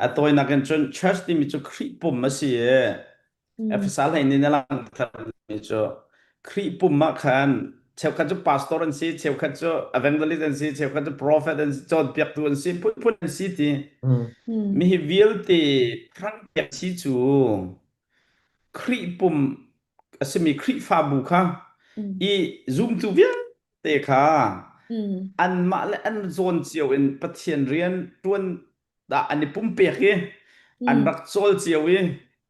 A tawinak in cun church timi cu Khrih pum a si i Efesa hlei nih na langhtermi cu Khrih pum ah khan cheukhat cu pastor an si, cheukhat cu evangelist an si, cheukhat cu prophet an si, cawnpiaktu an si, phunphun an si ti. Mi hi vialte pranpiak si cu Khrih pum a simi Khrihfabu kha i zumtu vialte kha anmah le an zawn cio in Pathian rian ṭuan dah an i pumpek i an rak cawl cio i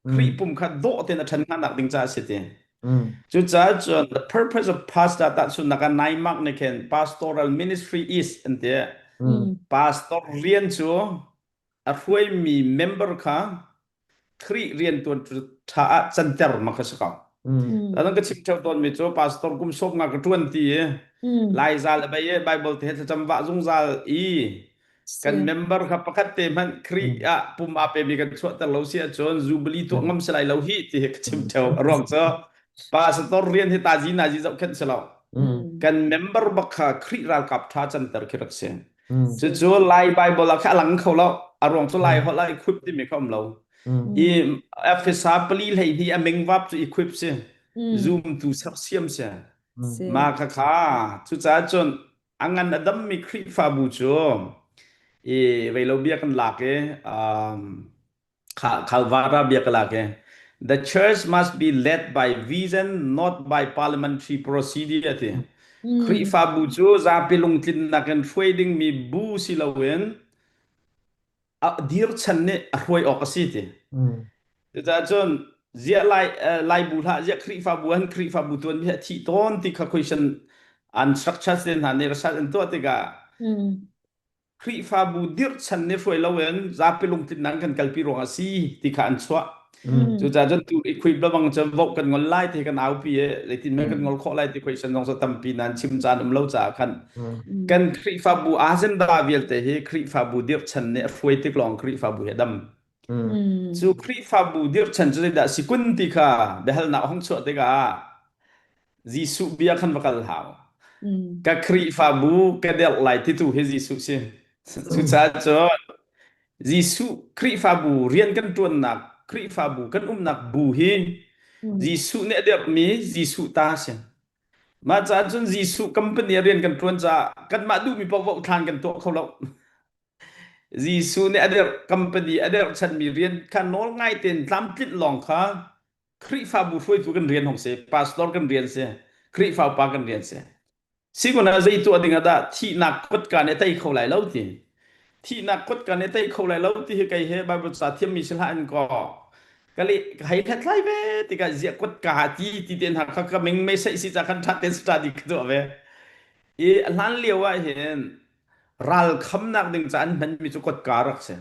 Khrih pum kha dawh tein a ṭhan hnanak ding caah a si ti. Cucaah cun the purpose of pastor tahchunhnak ah Naimark nih khin pastoral ministry is an ti. Pastor rian cu a hruaimi member kha Khrih riantuan ṭha ah canter ma kha si ko. Tadang ka chim ṭheo tawnmi cu pastor kum sawm nga ka ṭuan ti i Laizal a bei i Bible te thlacam vah zungzal i kan member kha pakhat te hmanh Khrih ah pum aa pemi kan chuahter lo si ahcun Jubilee tuah ngam si lai lo hi ti hi ka chim ṭheo. A ruang cu pastor rian hi tazi nazi zohkhenh si lo. Kan member bak kha Khrih ralkap ṭha canter khi rak si. Cucu Lai Bible ah kha a lang kho lo. A ruang cu Lai holh ah equip timi kha um lo. I Efesa 4 12 a mingvap cu equip si. Zumtu sersiam si. Ma kha kha cucaah cun a ngan a dammi Khrihfabu cu i veilo bia kan lak i um, Khalvara bia ka lak i The church must be led by vision not by parliamentary procedure ti. Khrihfabu cu zapi lungtlinnak in hruai dingmi bu si loin a dirchan nih a hruai awk a si ti. Cucaah cun ziah lai lai bu hlah ziah Khrihfabu an Khrihfabu tuan mi a thih tawn ti kha question an structures te hna nih research an tuah tikah Khrihfabu dirhchan nih hruai loin zapi lungtlinnak kan kalpi ruangah a si ti kha an chuah. Cucaah cun tu equip bang cun vote kan ngol lai ti kan aupi i zeitin men kan ngol khawh lai ti question zong cu tampi nan chim caan um lo caah khan kan Khrihfabu agenda vialte hi Khrihfabu dirhchan nih a hruai tik lawng Khrihfabu hi a dam. Cu Khrihfabu dirhchan cu zeidah si kun ti kha biahalnak a hung chuah tikah Jesuh bia khan va kal hau. Ka Khrihfabu ka derh lai titu hi Jesuh si. Cucaah cun Jesuh Khrihfabu rian kan ṭuannak Khrihfabu kan umnak bu hi Jesuh nih a derhmi Jesuh ta si. Mah caah cun Jesuh company ah rian kan ṭuan caah kanmah duhmi paoh thlan kan tuah kho lo. Jesuh nih a derh company a derhchanmi rian kha nawl ngai tein tlamtlinh lawng kha Khrihfabu hruaitu kan rian hong si, pastor kan rian si, Khrihfa upa kan rian si. Sikun ah zei tuah ding ah dah thihnak kutka nih a tei kho lai lo ti. Thihnak kutka nih a tei kho lai lo ti hi kei he Bible ca thiammi si hlah in kaw ka le ka hei hlathlai ve tikah ziah kutka ti ti te hna kha ka ming mei sei si ca khan ṭha tein study ka tuah ve. I a hlan lio ah hin ral khamnak ding ca an hmanmi cu kutka rak si.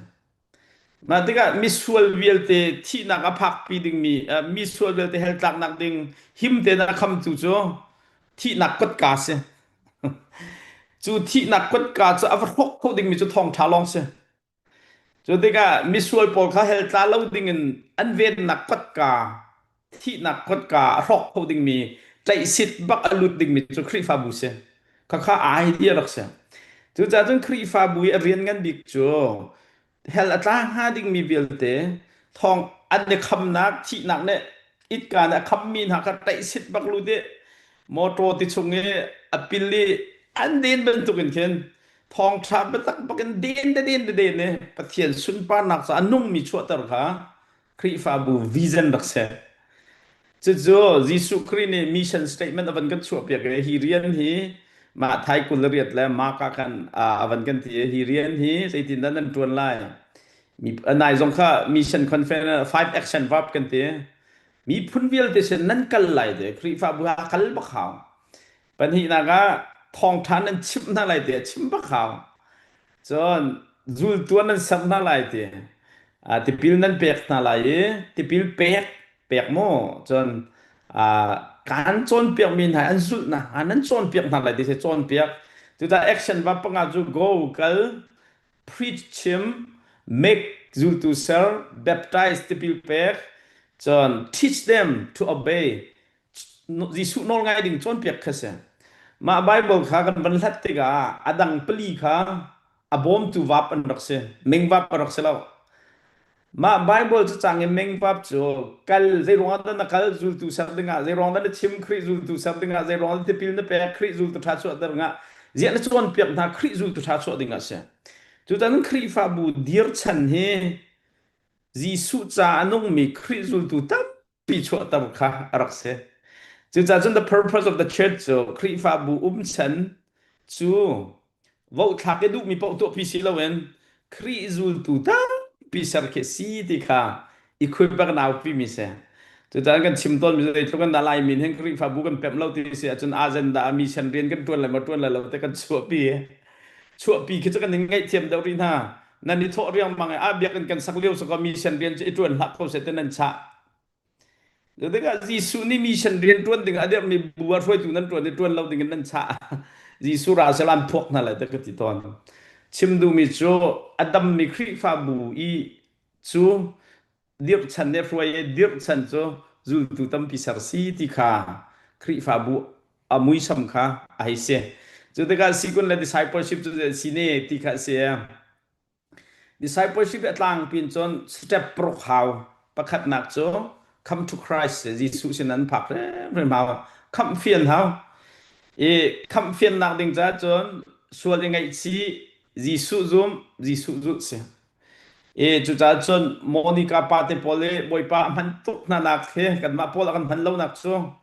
Mah tikah misual vialte thihnak a phakpi dingmi misual vialte hell tlaknak ding him tein a khamtu cu thihnak kotka a si. Cu thihnak kotka cu a va hrawk kho dingmi cu thawngṭha lawng si. Cu tikah misual pawl kha hell tla lo dingin an vennak kotka thihnak kotka a hrawk kho dingmi tlaihsit bak a lut dingmi cu Khrihfabu si. Khakha idea rak si. Cucaah cun Khrihfabu i a rian ngan bik cu hell a tla hnga dingmi vialte thawng an i khamnak thihnak nih itka nih a khammi hna kha tlaihsit bak lut i motor ti chung i a pil i an den bantukin khin thawngṭha biatak bakin den de den de den i Pathian sunparnak ca a nungmi chuahter kha Khrihfabu vision rak si. Cucu Jesuh Khrih nih mission statement a van kan chuahpiak i hi rian hi mah thai 28 le Mark ah khan a van kan ti i hi rian hi zeitindah nan ṭuan lai? Mi nai zong kha mission conference five action verb kan ti. Miphun vialte sin nan kal lai te Khrihfabu ha kal bak hau. Pahnihnak ah thawngṭha nan chimh hna lai te chim bak hau. Cun zultu nan serh hna lai ti tipil nan pek hna lai i tipil pek pek mu cun kaan cawnpiakmi hna an zulh nakhnga nan cawnpiak hna lai ti si cawnpiak cucaah action va panga cu go kal preach chim make zultu ser baptize tipil pek cun teach them to obey Jesuh nawl ngai ding cawnpiak kha si. Mah Bible kha kan van hlat tikah a dang pali kha a bawmtu vap an rak si. Meng vap a rak si lo. Mah Bible cu cang in meng vap cu kal zei ruangah dah na kal zultu ser dingah zei ruangah dah na chim Khrih zultu ser dingah zei ruangah dah tipil na pek Khrih zultu ṭha chuah dingah ziah na cawnpiak hna Khrih zultu ṭha chuah dingah si. Cutan Khrihfabu dirchan hi Jesuh ca a nungmi Khrih zultu tam pi chuahter kha a rak si. Cucaah cun the purpose of the church cu Khrihfabu um chan cu vohthlak i duhmi paoh tuahpi si loin Khrih zultu tampi ser khi si ti kha i khuibak naupi mi si. Cucaah kan chim tawnmi zeitluk in dah Laimi hin Khrihfabu kan pemh lo ti si ahcun agenda mission rian kan ṭuan lai maw ṭuan lai lo te kan chuahpi. Chuahpi khi cu kan in ngaihthiam deuh rih hna. Nan i thawh riangmang i ah biakinn kan sak lio saka mission rian cu i ṭuan hlah ko seh ti nan chah. Cu tikah Jesuh nih mission rian ṭuan ding a dirhmi bu ah hruaitu nan ṭuan i ṭuan lo ding in nan chah. Jesuh ra seh an phuak hna lai ti ka ti tawn. Chim duhmi cu a dammi Khrihfabu i cu dirhchan nih hruai i dirhchan cu zultu tampi ser si ti kha Khrihfabu a muisam kha a hei si. Cu tikah sikun le discipleship cu si ne ti kha a si. Discipleship a tlangpi in cun step paruk hau. Pakhatnak cu come to Christ Jesuh sin an phak hrimhrim hau. Khamh fian hau. I khamh fiannak ding caah cun sual i ngaihchih, Jesuh zum, Jesuh zulh si. I cucaah cun Monica pa te pawl i Bawipa a hman tuk hna nak hi kanmah pawl a kan hman lonak cu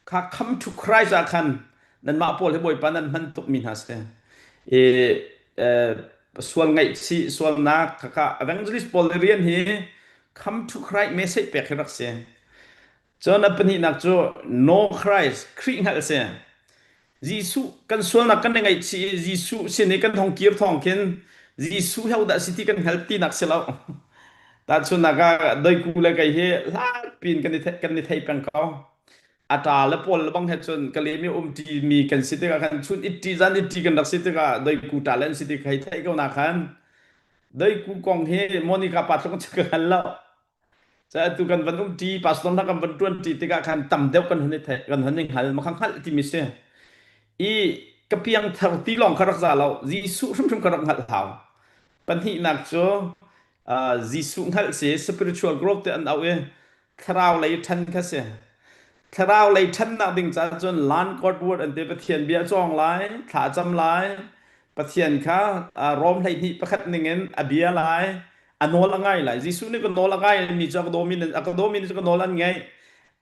kha come to Christ ah khan nanmah pawl hi Bawipa nan hman tukmi hna si. I sual ngaihchih sualnak khakha evangelist pawl rian hi come to Christ message pek hi rak si. Cun a pahnihnak cu know Christ Khrih hngalh si. Jesuh kan sualnak kan i ngaihchih i Jesuh sin i kan hong kir thawng khin Jesuh ho dah si ti kan hngal tinak si lo. Tahchunhnak ah doiku le kei hi hlat piin kan i kan i thei peng ko. A ṭa le pawl le bang he cun ka lem i um ṭi mi kan si tikah khan chun itti zan itti kan rak si tikah doiku ṭa le an si ti hei theih ko na khan doiku kong hi Monica pa tluk ka hngal lo. Atu kan van umṭi, pastor hna kan van ṭuanṭi tikah khan tam deuh kan hun i theih, kan hun i hngal, mah kha hngalh timi si. I ka piangthar ti lawng kha rak za lo, Jesuh hrimhrim kha rak hngalh hau. Pahnihnak cu uh, Jesuh hngalh si, spiritual growth te an auh i thlarau lei ṭhan kha si. Thlarau lei ṭhannak ding caah cun learn God word an ti Pathian bia cawng lai, thla cam lai, Pathian kha uh, Rom 12 pakhat ningin a bia lai, a nawl a ngai lai Jesuh nih ka nawl a ngai mi cu a ka dawmi a ka dawmi nih cu ka nawl an ngaih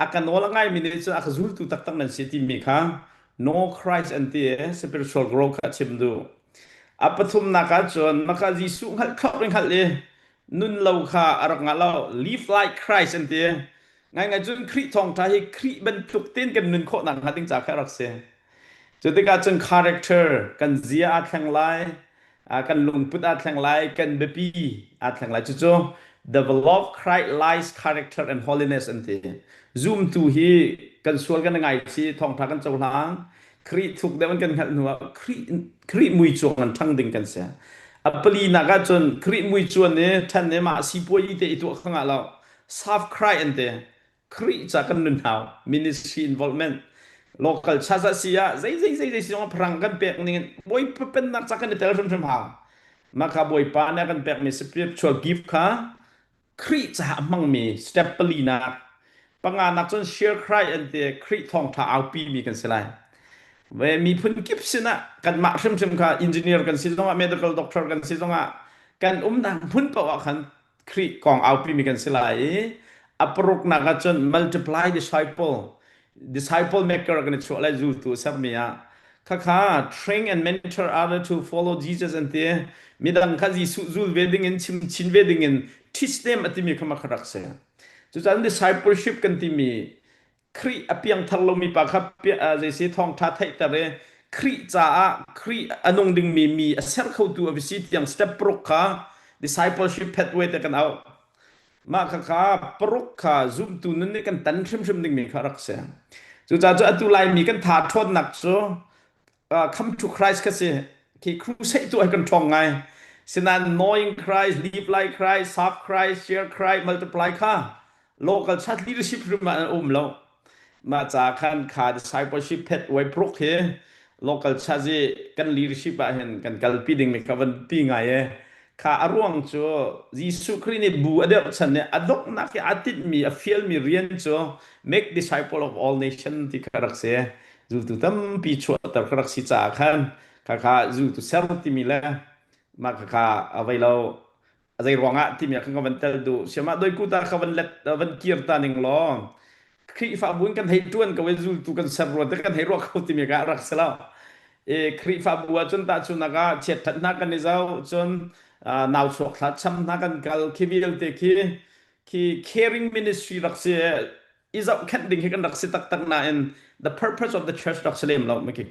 a ka nawl a ngaimi nih cun a ka zultu taktak nan si timi kha no Christ an ti i spiritual growth kha chim duh a pathumnak ah cun maka Jesuh hngalh thlok in hngalh i nun lo kha a rak ngah lo live like Christ an ti ngaingai cun Khrih thawngṭha hi Khrih bantuk tein kan nun khawh nakhnga ding ca kha a rak si cu tikah cun character kan zia aa thleng lai kan lungput aa thleng lai kan biapi aa thleng lai cucu develop Christ lies character and holiness an ti zumtu hi kan sual kan ngaichi thawngtha kan cohlang Khrih thuk deuh in kan hngalh hnu ah Khrih Khrih mui cuang an ṭhang ding kan si a pali nak ah cun Khrih mui cuan i ṭhan i mah sipuai te i tuah kha ngah lo serve Christ an ti Khrih ca kan nun hau ministry involvement local chaza si ah zei zei zei zei si zong phrang kan pek ning in bawipa pennak ca kan i tel hrimhrim hau mah kha bawipa nih a kan pekmi spiritual gift kha Khrih caah a hmangmi step pali nak panga nak cun share Christ an ti Khrih thawngtha aupi mi kan si lai ve miphun kip sinah kanmah hrimhrim kha engineer kan si zongah medical doctor kan si zongah kan umnak hmun paoh ah khan Khrih kong aupimi kan si lai i a paruknak ah cun multiply disciple disciple maker kan i chuah lai zultu sermi ah khakha train and mentor other to follow Jesus an ti midang kha Jesuh zul ve ding in chim chin ve ding in teach them a timi kha ma kha rak si cucaah discipleship kan timi Khrih a piangthar lomi pa kha zeisi thawngṭha theihter i Khrih caah Khrih a nung dingmi mi a ser khotu a si tiang step paruk kha discipleship pathway te kan auh. Mah kha kha paruk kha zumtu nun nih kan tan hrimhrim dingmi kha rak si. Cucaah cu atu Laimi kan tha ṭhawnnak cu come to Christ kha si. Khi crusade tu ai kan ṭhawng ngai. Sinain knowing Christ, live like Christ, serve Christ, share Christ, multiply kha local church leadership hrim ah an um lo. Mah ca khan kha discipleship phet uai pruk hi local church i kan leadership ah hin kan kalpi ding mi kha van pi ngai e. Kha a ruang cu Jesuh Khrih nih bu a deuh chan nih a donghnak i aa tinhmi a fialmi rian cu make disciple of all nation ti kha rak si. Zultu tampi chuahter kha rak si caah khan khakha zultu ser timi le mah khakha a vei lo a zei ruangah timi ah khan ka van tel duh siamah doikuta kha van let van kir ta ning law Khrihfabu in kan hei ṭuan ko i zultu kan ser rua te kan hei ruah kho timi ka rak si lo i Khrihfabu ah cun tahchunak ah chiatṭhat hna kan i zoh cun nau chuak thla cham hna kan kal khi vialte khi khi caring ministry rak si i zohkhenh ding hi kan rak si taktak nain the purpose of the church rak si lem lo ma ke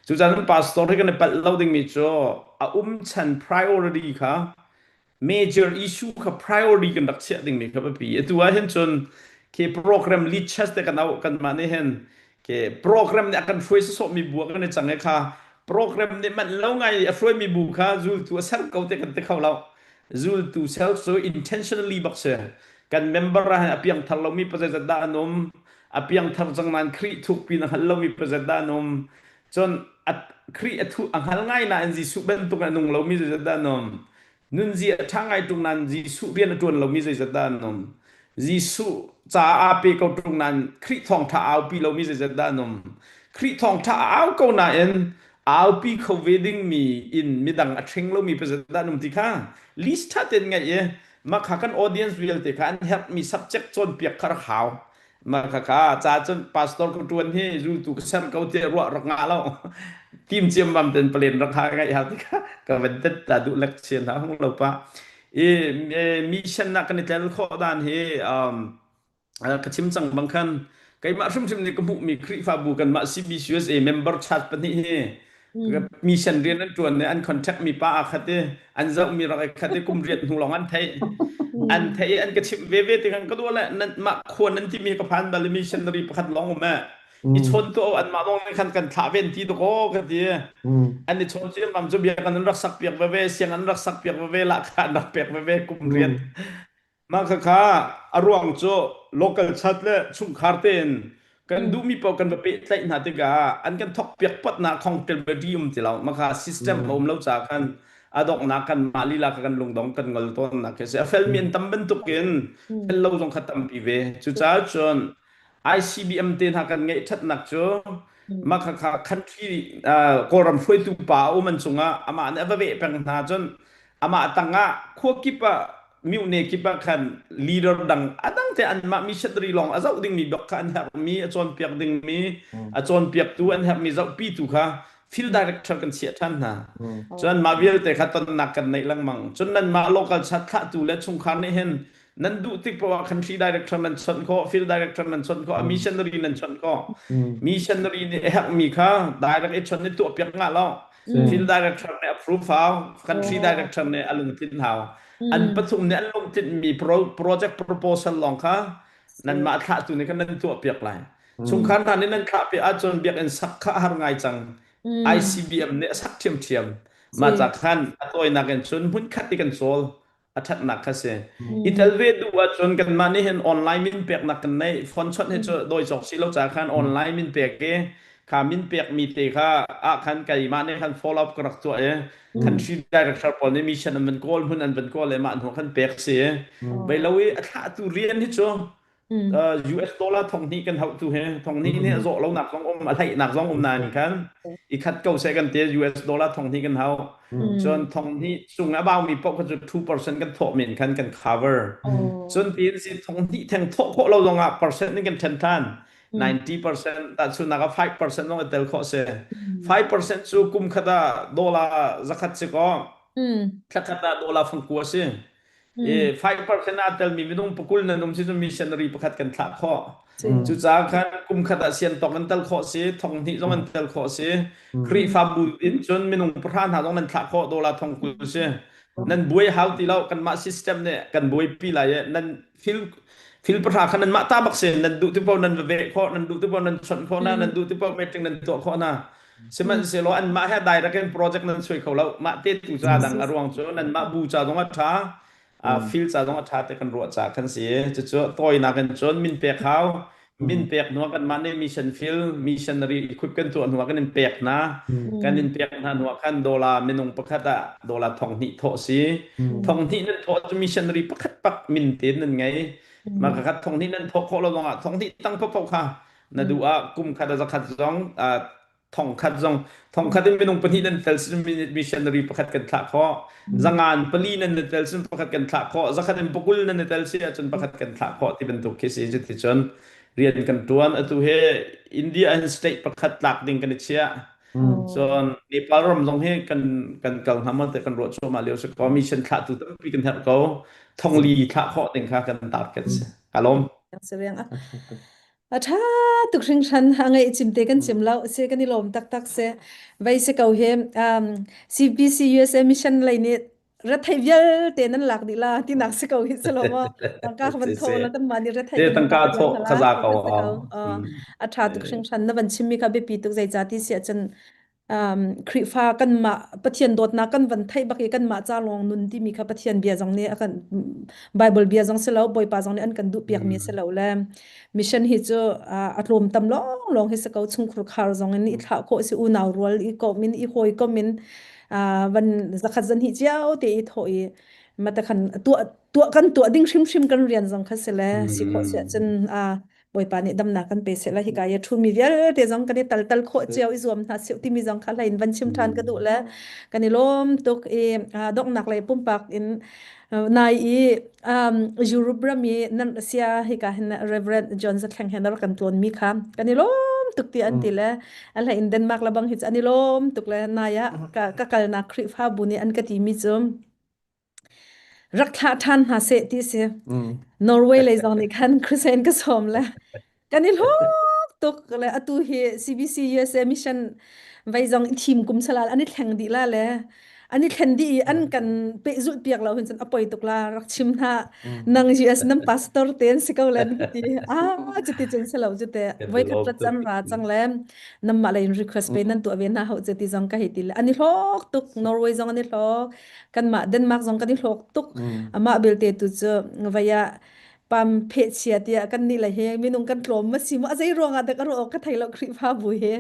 cucaah pastor hi kan i palh lo dingmi cu a um chan priority kha major issue kha priority kan rak chiah dingmi kha biapi atu ah hin cun ke program lead church te kan au kan mah nih hin ke program nih a kan hruai sawsawhmi bu ah kan i cang i kha program nih manh lo ngai a hruaimi bu kha zultu a ser ko te kan ti kho lo zultu self cu intentionally bak si kan member ah hin a piangthar lomi pazat dah an um a piangthar cang nain Khrih thukpi na hngal lomi pazat dah an um cun a Khrih a thu a hngal ngai nain Jesuh bantuk a nung lomi zeizat dah an um nunzi a ṭha ngai ṭung nain Jesuh rian a ṭuan lomi zeizat dah an um Jesuh caah aa pe ko ṭung nain Khrih thawngṭha a aupi lomi zeizat dah an um Khrih thawngṭha a au ko nain. Aupi kho ve dingmi in midang a ṭhing lomi pazat dah an um ti kha list ṭha tein ngaih i mah kha kan audience vialte kha an herhmi subject cawnpiak kha rak hau. Mah kha kha ca cun pastor ka ṭuan hi zultu ka ser ko tiah ruah rak ngah lo. Tim ciammam ten palen rak ha ngaih hau ti kha ka van tet ta duh lek chian ha hung lo pa. I mission ah kan i tel khawh dan hi um, ka chim cang bang khan keimah hrimhrim nih ka hmuhmi Khrihfabu kanmah CBCUSA member church pahnih hi mission rian an ṭuan i an contact mi pa aa khat i an zohmi rak i khat i kum riat hnu lawng an theih an theih i an ka chimh veve ti khan ka duh le nan mah khua nan timi ka phan bal i missionary pakhat lawng um e i chawn tu anmah lawng nih khan kan thlah ven ti tuk aw ka ti an i chawn ciammam cu bia kan an rak sak piak veve siang an rak sak piak veve lahkhah an rak pek veve kum riat Mah khakha a ruang cu local chat le chungkhar tein kan duhmi paoh kan va pehtlaih hna tikah an kan thawkpiak patnak accountability um ti lo. Mah kha system a um lo caah khan a donghnak kan mah lila kha kan lungdong kan ngol tawnnak khi a si. A felmi an tam bantukin fel lo zong kha tampi ve. Cucaah cun ICBM te hna kan ngeih ṭhatnak cu mah khakha country Kawlram hruaitu pa a um an cungah amah nih a va veh peng hna cun amah tangah khua kip ah mine kip ah khan leader dang a dang te anmah missionary lawng a zoh dingmi bak kha an herhmi a cawnpiak dingmi a cawnpiaktu an herhmi zohpitu kha field director kan chiah ṭhan hna cun mah vialte kha tonnak kan neih lengmang cun nanmah local chat thlahtu le chungkhar nih hin nan duh tik poah country director nan chawnh khawh field director nan chawnh khawh a missionary nan chawnh khawh missionary nih a herhmi kha direct i chawnh i tuahpiak ngah lo field director nih approve hau country director nih a lungtlin hau an pathum nih an lungtlinmi project proposal lawng kha nanmah thlahtu nih khan nan tuahpiak lai chungkhar hna nih nan thlahpiak ahcun biakinn sak kha a har ngai cang ICBM nih a sak ṭhiamṭhiam mah ca khan a tawinak in cun hmunkhat i kan cawl a ṭhatnak kha si. I tel ve duh ahcun kanmah nih hin online min peknak kan neih. Phone chawnh hi cu dawi cawk si lo ca khan online min pek i kha min pekmi te kha ah khan keimah nih khan follow up ka rak tuah i country director pawl nih mission an van kawl hmun an van kawl i mah hnu khan pek si. Bei lo i a thlahtu rian hi cu US dollar thong hnih kan hauh tu he thong hnih nih a zawh lonak zong um a hleihnak zong um nain khan i khat ko seh kan ti US dollar thong hnih kan hau cun thong hnih cung a baumi paoh kha cu 2% kan thawh men khan kan cover cun tiin si thong hnih theng thawh khawh lo zong ah percent in kan then than 90% tahchunnak ah 5% zong i tel khawh si 5% cu kum khat ah dollar zakhat si kaw thla khat ah dollar fangkua si I 5% aa telmi minung pakul nan um si cu missionary pakhat kan thlah khawh. Cucaah khan kum khat ah sian tawk an tel khawh si, thong hnih zong an tel khawh si. Khrihfabu in cun minung pahra hna zong nan thlah khawh dollar thong 20 si. Nan buai hau ti lo kanmah system nih kan buaipi lai i nan fil fil pahra kha nanmah ta bak si nan duh ti paoh nan va veh khawh nan duh ti paoh nan chawnh khawh na nan duh ti paoh meeting nan tuah khawh na Sihmanhsehlaw anmah he direct in project nan suai kho lo. Mah te tu ca dang a ruang cu nanmah bu ca zong a ṭha, field ca zong a ṭha te kan ruah ca kan si. Cucu tawinak in cun min pek hau. Min pek hnu ah kanmah nih mission field, missionary equip kan tuah hnu ah kan in pek hna. Kan in pek hna hnu ah khan dollar minung pakhat ah dollar thong hnih thawh si. Thong hnih nan thawh cu missionary pakhat pak min tein nan ngei. Mah kakhat thong hnih nan thawh khawh lo zong ah thong hnih tang paohpaoh kha na duh ah kum khat a zakhat zong thong khat zong thong khat in minung pahnih nan tel sin missionary pakhat kan thlah khawh zangan pali nan na tel sin pakhat kan thlah khawh zakhat in pakul nan na tel si ahcun pakhat kan thlah khawh ti bantuk khi si cuti cun rian kan tuan atu he India hin state pakhat tlak ding kan i chiah cun Nepal ram zong hi kan kan kal hna maw te kan ruah cuahmah lio si ko mission thlahtu tampi kan herh ko thongli thlah khawh ding kha kan target si ka lawm A ṭha tuk hringhran a ngaih cimte kan cim lo si kan i lawm taktak si. Vei si ko hi um, CBC USA Mission lei nih rethei vialte nan lak dih la tinak si ko hi si lo maw tangka ka van tho la kan mah nih rethei Te kan tangka lak thawh la khaza ti ko kha si ko. A ṭha tuk hringhran na van chimmi kha biapi tuk zeicah ti si ahcun um, Khrihfa kanmah Pathian dawtnak kan van theih bak i kanmah ca lawng nun timi kha Pathian bia zong nih a kan Bible bia zong si lo Bawipa zong nih an kan duh piakmi si lo le mission hi cu a tlawm tam lawng lawng hi si ko chungkhur khar zong in i thlah khawh si unau rual i kom in i hawi kom in van zakhat zan hi cio te i thawh i mata khan tuah tuah kan tuah ding hrimhrim kan rian zong kha si le si khawh si ahcun. Bawipa nih damnak kan pe seh la hika i a ṭhumi vialte zong kan i tal tal khawh cio i zuam hna sih timi zong kha hlei in van chim ṭhan ka duh le kan i lawm tuk i donghnak lei pumpak in nai i um, Europe ram i nan sia hika hin Reverend John Zathleng he na rak kan tlawn mi kha kan i lawm tuk ti an ti le a hlei in Denmark la bang hi cu an i lawm tuk le nai ah ka ka kalnak Khrihfabu nih an ka ti mi cu rak thlah ṭhan hna seh ti si. Norway lei zong nih khan crusade ka sawm le kan i hlawk tuk le atu hi CBC USA mission vei zong i thim kum salal an i thleng dih la le an i thlen dih i an kan pehzulh piak lo hin cun a poi tuk la rak chim hna nang US nan pastor te an si ko le an ti ah cuti cun si lo cute voi khat rat cang ra cang le namah lei in request pe nan tuah ve hna hau cu ti zong ka hei ti le an i hlawk tuk Norway zong an i hlawk kanmah Denmark zong kan i hlawk tuk amah belte tu cu vai ah pam phehchia tiah kan nih le hi minung kan tlawm ma si mu a zei ruangah dak a ruah awk ka thei lo Khrihfabu hi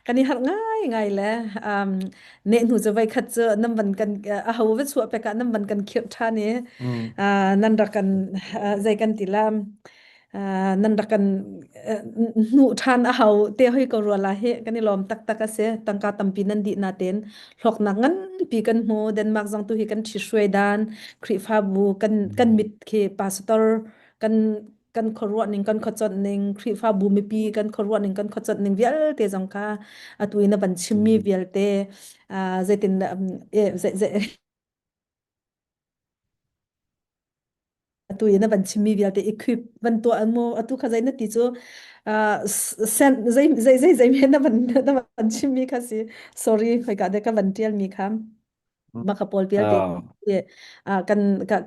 kan i harh ngai ngai le um, ne hnu cu voi khat cu nan van kan a ho va chuah pek ah nan van kan khirh ṭhan i nan rak kan zei kan ti lam nan rak kan hnuh ṭhan a hau te hoi ko rua la hi kan i lawm taktak a si tangka tampi nan dih natein hlawknak nganpi kan hmu Denmark zong tu hi kan ṭhi hruai dan Khrihfabu kan kan mit khi pastor kan kan khuaruah ning kan khuaconh ning Khrihfabu mipi kan khuaruah ning kan khuaconh ning vialte zong kha atu in a van chimmi vialte zeitin atu i na van chimmi vialte equip van tuah mu atu kha zei na ti cu send zei zei zei zei men na van na van chimmi kha si sorry khoika de ka van tial mi kha maka pawl vialte kan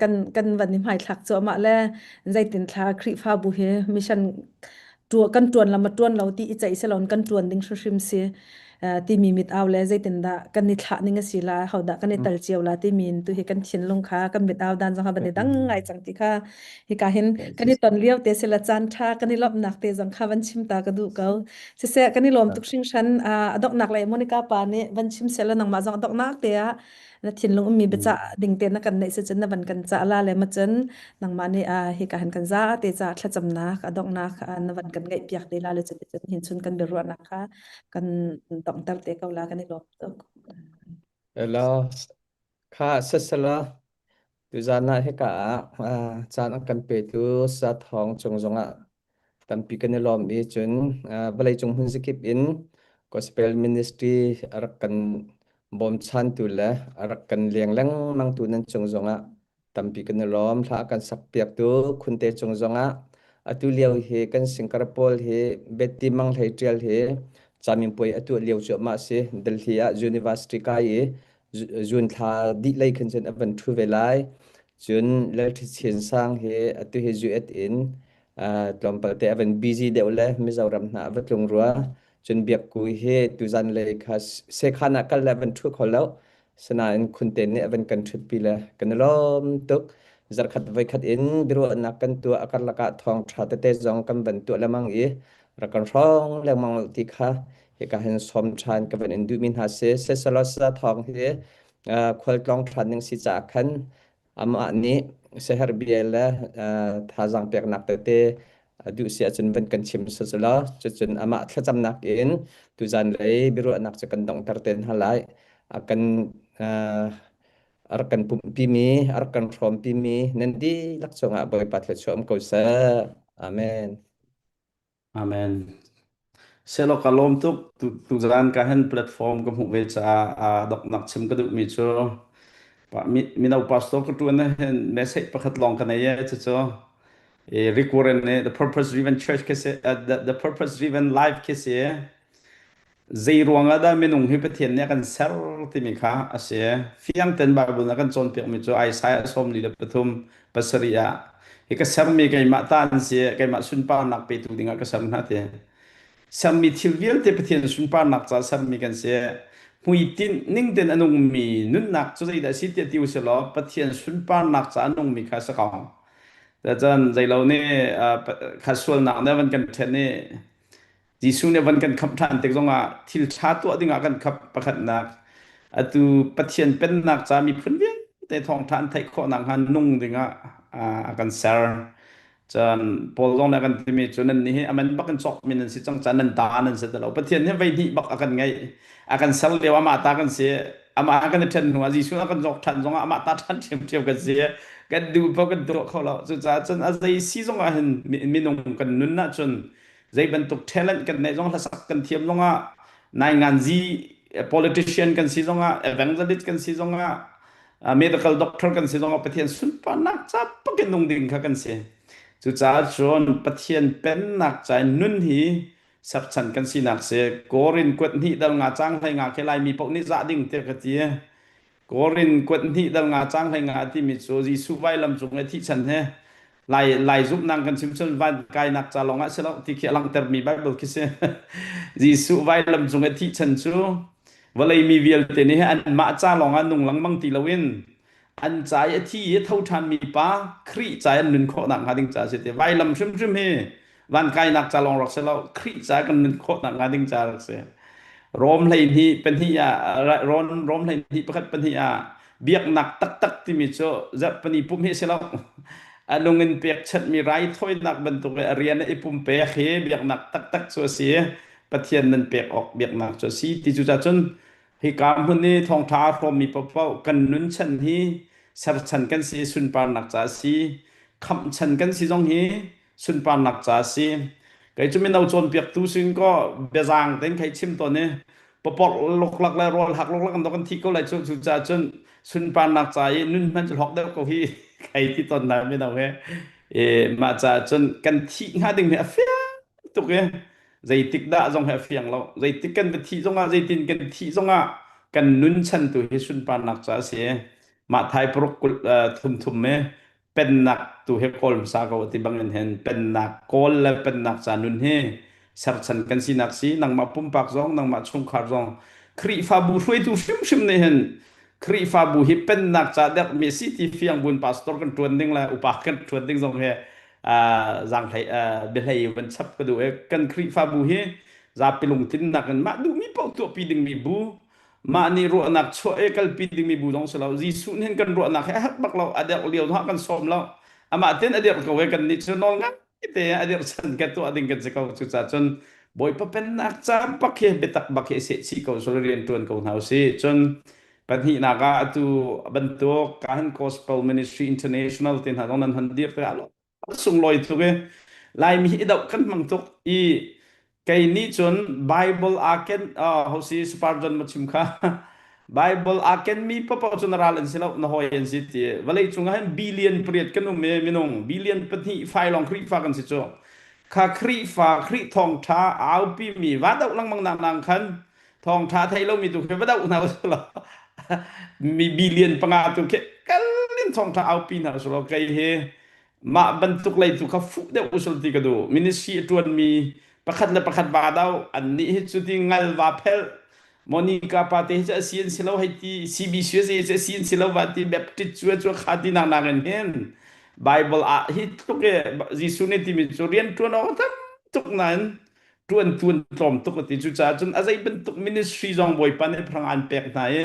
kan kan van i hmaithlak cu amah le zeitin thla Khrihfabu hi mission kan ṭuan lam a ṭuan lo ti i ceih silon kan ṭuan ding hrimhrim si timi mit au le zeitindah kan i thlah ning a si la hodah kan i tal cio la timi in tu hi kan thinlung kha kan mit au dan zong ha ban i dang ngai cang ti kha hika hin kan i ton lio te sila caan ṭha kan i lawmhnak te zong kha van chim ta ka duh ko siseh kan i lawm tuk hringhran a donghnak le Monica pa nih van chim sela nangmah zong a donghnak te ah na thinlung ummi biacah ding te na kan neih si cun na van kan cah la le ma cun nangmah nih hika hin kan za te ca thlacamnak a donghnak na van kan ngeih piak te la le cuti cun hin chun kan biaruahnak kha kan donghter te ko la kan i lawm tuk. Hello. Kha sasala tuzan ah hika ah caan an kan petu sa thawng cung zongah tampi kan i lawm i cun vawleicung hmun zakip in gospel ministry a rak kan bawmchantu le a rak kan leng lengmangtu nan cung zongah tampi kan i lawm. Hla a kan sakpiaktu Khunte cung zongah atu lio hi kan singer pawl hi Betty Mang Hlei Ṭial hi caminpuai a tuah lio cuahmah a si. Delhi ah university kai i June thla dih lei khan cun a van ṭhu ve lai. Cun Lalṭhi Chin Sang hi atu hi US in tlawmpal te a van busy deuh le Mizoram hna a va tlung rua. Cun Biakku hi tuzan lei kha sekhan ah kal le a van ṭhu kho lo. Sinain Khunte nih a van kan ṭhutpi le kan i lawm tuk. Zarkhat voikhat in biaruahnak kan tuah a karlak ah thawngṭha tete zong kan van tuah lengmang i rak kan hrawng lengmang ti kha hika hin sawm ṭhan ka van in duhmi hna si. Sesalosa thawng hi khualtlawng ṭhan ding si caah khan amah nih seher bia le thazaang peknak tete duh si ahcun van kan chim selaw cucun amah thlacamnak in tuzan lei biaruahnak cu kan donghter te hna lai. A kan a rak kan pumhpimi, a rak kan hrawmpimi nan dihlak cungah Bawipa thluachuah um ko seh. Amen. Amen. Selaw ka lawm tuk. Tuzaan ka hen platform ka hmuh ve caah aa doknak chim ka duhmi cu mino pastor ka ṭuan hin message pakhat lawng ka nei e cucu Rick Warren nih the purpose driven church khi si the, the purpose driven life khi si zei ruang ah dah minung hi Pathian nih a kan ser timi kha a si. Fiang ten Bible nih a kan cawnpiakmi cu Isaiah 43 pasarih ah hi ka sermi keimah ta an si keimah sunparnak petu dingah ka ser hna ti. Sermi thil vialte Pathian sunparnak ca sermi kan si. Hmuitinh ning ten a nungmi nunnak cu zeidah a si tiah ti usilaw Pathian sunparnak ca a nungmi kha a si ko. Cun zeilo nih kha sualnak nih a van kan ṭhen i Jesuh nih van kan khamh ṭhan tik zongah thil ṭha tuah dingah kan khamh pakhatnak atu Pathian pennak ca miphun vialte thawngṭha an theih khawh nakhnga nung dingah a kan ser. Cun Paul zong nih a kan timi cu nan nih hi a man bak in cawkmi nan si cang caah nan ta nan si ti lo. Pathian hi voi hnih bak a kan ngeih. A kan ser lio amah ta kan si. Amah a kan i ṭhen hnu ah Jesuh a kan cawk ṭhan zongah amah ta ṭhan ṭhiamṭhiam kan si. Kan duh paoh kan tuah kho lo. Cucaah cun a zei si zong ah hin minung kan nun ahcun zei bantuk talent kan neih zong hlasak kan thiam zongah nainganzi politician kan si zongah evangelist kan si zongah medical doctor kan si zongah Pathian sunparnak ca pakin nung ding kha kan si. Cucaah cun Pathian pennak ca in nun hi serchan kan sinak si. Korin kuat hnih dal nga cang hlei nga khi Laimi paoh nih zah ding tiah ka ti. Korin kuat hnih dal nga cang hlei nga timi cu Jesuh vailam cung i thihchan he Lai Lai zumhnak kan chim cun van kainak ca lawng ah si lo ti khi a langhtermi Bible khi si. Jesuh vailam cung i thihchan cu vawlei mi vialte nih anmah ca lawngah nung lengmang ti loin an ca i a thi i a tho ṭhanmi pa Khrih ca i an nun khawh nakhnga ding ca a si ti vailam hrimhrim hi van kainak ca lawng rak si lo Khrih ca kan nun khawh nakhnga ding ca rak si Rom 12 pahnih ah Rom Rom 12 pakhat pahnih ah biaknak taktak timi cu zarhpini pumh hi si lo a nung in pekchanhmi raithawinak bantuk i a rian i pumpek hi biaknak taktak cu a si Pathian nan pek awk biaknak cu a si ti cu cun hika hmun i thawngṭha aa hrawmmi paohpaoh kan nun chan hi serchan kan si sunparnak ca a si khamh chan kan si zong hi sunparnak ca a si kei cu mino cawnpiaktu sin kaw biazaang tein khei chim tawn i paporh luklak le rawl hak luklak an kan thi ko lai cu cucaah cun sunparnak ca i nun hman cu hlawk deuh ko hi khei ti tawn hna mino he e mah caah cun kan thih hnga ding hi a fiang tuk i zeitik dah zong hi a fiang lo zeitik kan va thih zongah zeitin kan thih zongah kan nun chan tu hi sunparnak ca a si mah thai paruk kul thum thum me pennak tu hi kawl hmasa ko ti bangin hen pennak kawl le pennak ca nun hi serchan kan sinak si nangmah pumpak zong nangmah chungkhar zong Khrihfabu hruaitu hrimhrim nih hin Khrihfabu hi pennak ca dermi si ti fiang bun pastor kan tuan ding le upa kan tuan ding zong hi zaanghlei biahlei van chap ka duh i kan Khrihfabu hi zapi lungtlinnak in mah duhmi paoh tuahpi dingmi bu mah nih ruahnak chuah i kalpi dingmi bu zong si lo Jesuh nih kan ruahnak hi a herh bak lo a derh lio zongah kan sawm lo amah ten a dirh ko i kan nih cu nawl ngai te a dirh chan ka tuah ding kan si ko cucaah cun Bawipa pennak ca bak hi biatak bak hi seh chih ko sula rian tuan ko hna usih cun pahnihnak ah atu bantuk kahan Gospel Ministry International te hna zong nan hon dir te ah sunglawi tuk i Laimi hi i doh kan hmang tuk i kei nih cun Bible aa ken ho si Spurgeon ma chim kha Bible aa kenmi paoh cu na ral an si lo na hawi an si ti vawlei cung ah hin billion pariat kan um i minung billion pahnih fai lawng Khrihfa kan si cu kha Khrihfa Khrih thawngṭha aupi mi va doh lengmang nak nang khan thawngṭha thei lomi tu khi va doh hna usih mi billion panga tu khi kal in thawngṭha aupi hna usih law kei hi mah bantuk lei tu kha fuh deuh usul ti ka duh ministry a ṭuanmi pakhat le pakhat va do an nih hi cu ti ngal va phelh Monica pa te hi cu a si an si lo hei ti CBC a si a si an si lo va ti Baptist cu cu kha ti nak nak in hin Bible ah hi tluk i Jesuh nih timi cu rian ṭuan awk tam tuk nain ṭuan tuan tlawm tuk a ti cucaah cun a zei bantuk ministry zong Bawipa nih phrang an pek hna i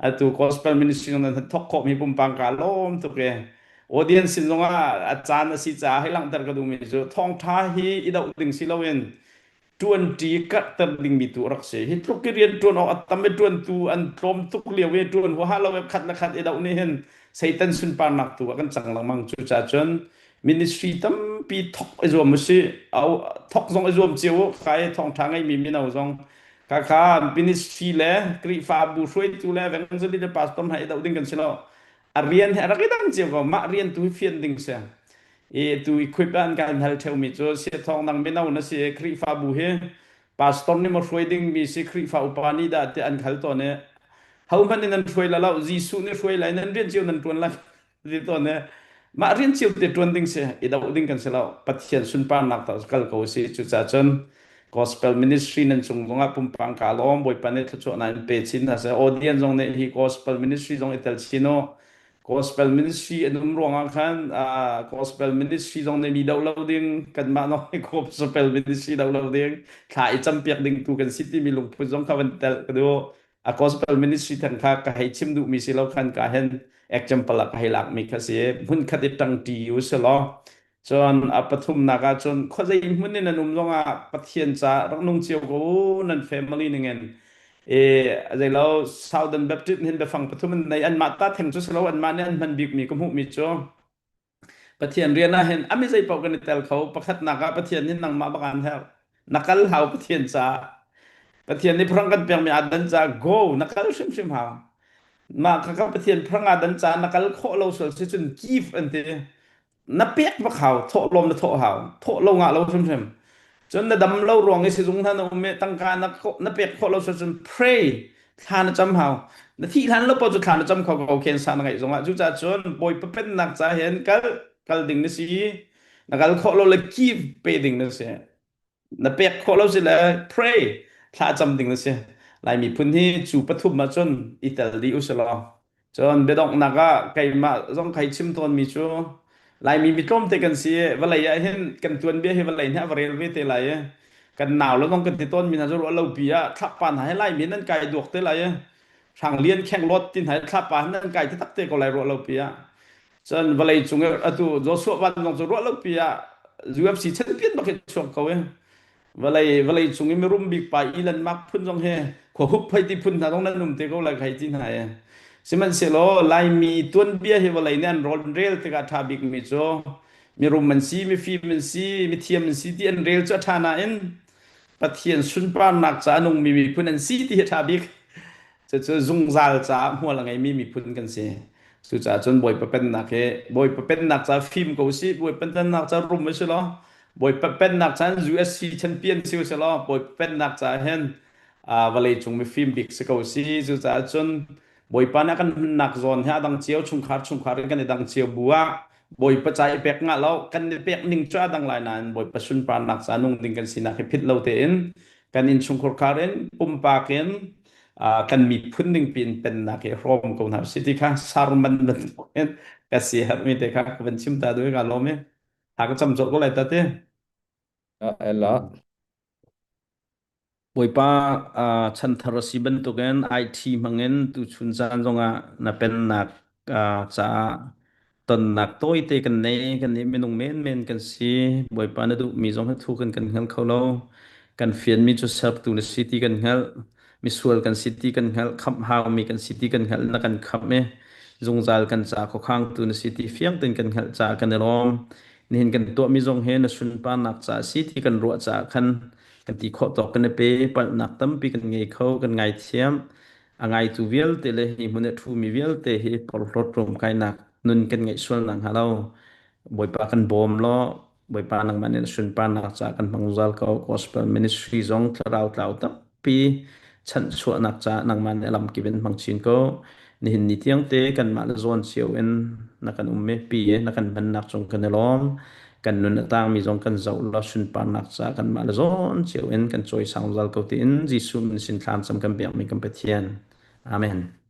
atu gospel ministry zong nan thok khawh mi pumpang ka lawm tuk i audience sin zong ah a caan a si caah hei langhter ka duhmi cu thawngṭha hi i doh ding si loin ṭuanṭi karhter dingmi tu a rak si hi tluk i rian ṭuan awk a tam i ṭuantu an tlawm tuk lio i ṭuan huaha lo i khat le khat i doh nih hin Satan sunparnak tu ah kan cang lengmang cucaah cun ministry tampi thok i zuam usih thok zong i zuam cio u kai thawngṭha ngeimi mino zong kaka ministry le Khrihfabu hruaitu le evangelist le pastor hna i doh ding kan si lo a rian he a rak i dang cio ko mah rian tu hi fian ding si i tu equip an kan hal theumi cu siathawng nang mino na si Khrihfabu hi pastor nih maw hruai ding mi si Khrihfa upa nih dah ti an hal tawn i ho hmanh in nan hruai la lo Jesuh nih hruai lai nan rian cio nan tuan lai ti tawn i mah rian cio te tuan ding si i doh ding kan si lo Pathian sunparnak ta kal ko si cucaah cun gospel ministry nan cung zongah pumpang ka lawm Bawipa nih thluachuahnak in pe chin hna seh audience zong nih hi gospel ministry zong i tel chin u gospel ministry an um ruangah khan gospel ministry zong nih mi doh lo ding kanmah zong nih gospel ministry doh lo ding thla i campiak ding tu kan si timi lungput zong kha van tel ka duh a gospel ministry theng kha ka hei chim duhmi si lo khan ka hen example ah ka hei lakmi kha si hmun khat i ṭangṭi u si law. Cun a pathumnak ah cun khuazei hmun in nan um zongah Pathian ca rak nung cio ko u nan family ningin e zeilo Southern Baptist hin biafang pathum an nei anmah ta theng cu si lo anmah nih an hman bikmi ka hmuhmi cu Pathian rian ah hin a mi zei paoh kan i tel kho. Pakhatnak ah Pathian nih nangmah bak aan herh. Na kal hau Pathian caah. Pathian nih phrang kan pekmi aa dan caah go na kal hrimhrim hau. Mah kha ka Pathian phrang aa dan caah na kal khawh lo sual si cun give an ti. Na pek bak hau, thawh lawm na thawh hau. Thawh lo ngah lo hrimhrim. Cun na dam lo ruang i sizung hna na um i tangka na, na pek khawh lo cun pray thla na cam hau. Na thih hlan lo paoh cu thla na cam kho ko khen sa na ngeih zongah. Cucaah cun Bawipa pennak ca hin kal kal ding na si. Na kal khawh lo le give pe ding na si. Na pek khawh lo si le pray thla cam ding na si. Lai miphun hi cu pathum ahcun i tel dih u si law Cun biadonghnak ah keimah zong kai chim tawnmi cu Laimi mi tlawmte kan si i vawlei ah hin kan tuanbia hi vawlei nih a va rel ve te lai i kan nau le zong kan ti tawnmi hna cu ruah lo pi ah thlapa hna hi Laimi nan kai duak te lai i Hranglian khenglawt ti hna hi thlapa hin nan kai taktak te ko lai ruah lo pi ah cun vawlei cung i atu Joshua Van zong cu ruah lo pi ah UFC champion bak hi chuak ko i Vawlei vawlei cung i mirum bik pa Elon Musk phun zong hi khua hup hei ti phun hna zong nan um te ko lai hei ti hna i sihmanhsehlaw Laimi tuanbia hi vawlei nih an rawn rel tikah ṭha bikmi cu mirum an si mifim an si mithiam an si ti an rel cu a ṭha nain Pathian sunparnak ca a nungmi miphun an si ti hi a ṭha bik. Cucu zungzal caah hmual a ngeimi miphun kan si. Cucaah cun Bawipa pennak hi Bawipa pennak ca fim ko si, Bawipa pennak ca rum si law, Bawipa pennak ca USC champion si si law, Bawipa pennak ca hin vawlei cung mifim bik si ko si. Cucaah cun Bawipa nih a kan hmannak zawn hi a dang cio, chungkhar chungkhar in kan i dang cio bu ah Bawipa ca i pek ngah lo, kan i pek ning cu a dang lai nain Bawipa sunparnak ca nung ding kan sinak hi phit lo tein kan innchungkhar khar in pumpak in kan miphun ning piin pennak hi hrawm ko hna usih ti kha sarman bantukin ka si herhmi te kha ka van chim ta duh i ka lawm i ha ka cam colh ko lai ta ti. Ela. Bawipa chanthar a si bantukin IT hmangin tuchun caan zongah na pennak caah tonnak tawite kan nei kan nih minung menmen kan si Bawipa na duhmi zong hi thu kan kan hngal kho lo kan fianmi cu sertu na si ti kan hngalh misual kan si ti kan hngalh khamh haumi kan si ti kan hngalh na kan khamh i zungzal kan ca khuakhangtu na si ti fiang tein kan hngalh caah kan i lawm nihin kan tuahmi zong hi na sunparnak ca a si ti kan ruah caah khan kan ti khawh tawk kan i pe palhnak tampi kan ngei kho kan ngaithiam a ngaitu vialte le hi hmun i a ṭhumi vialte hi porhlawt ruamkainak nun kan ngeih sual nakhnga lo Bawipa kan bawm law Bawipa nangmah nih na sunparnak caah kan hmang zungzal ko. Gospel ministry zong thlarau tlau tampi chanhchuahnak caah nangmah nih a lamkip in hmang chin ko. Nihin ni tiang te kanmah le zawn cio in na kan um i pi na kan hmannak cung kan i lawm. Kan nun a tangmi zong kan zoh law sunparnak caah kanmah le zawn cio in kan cawisang zungzal ko tiin Jesuh min sin thlam cam kan biakmi kan Pathian. Amen.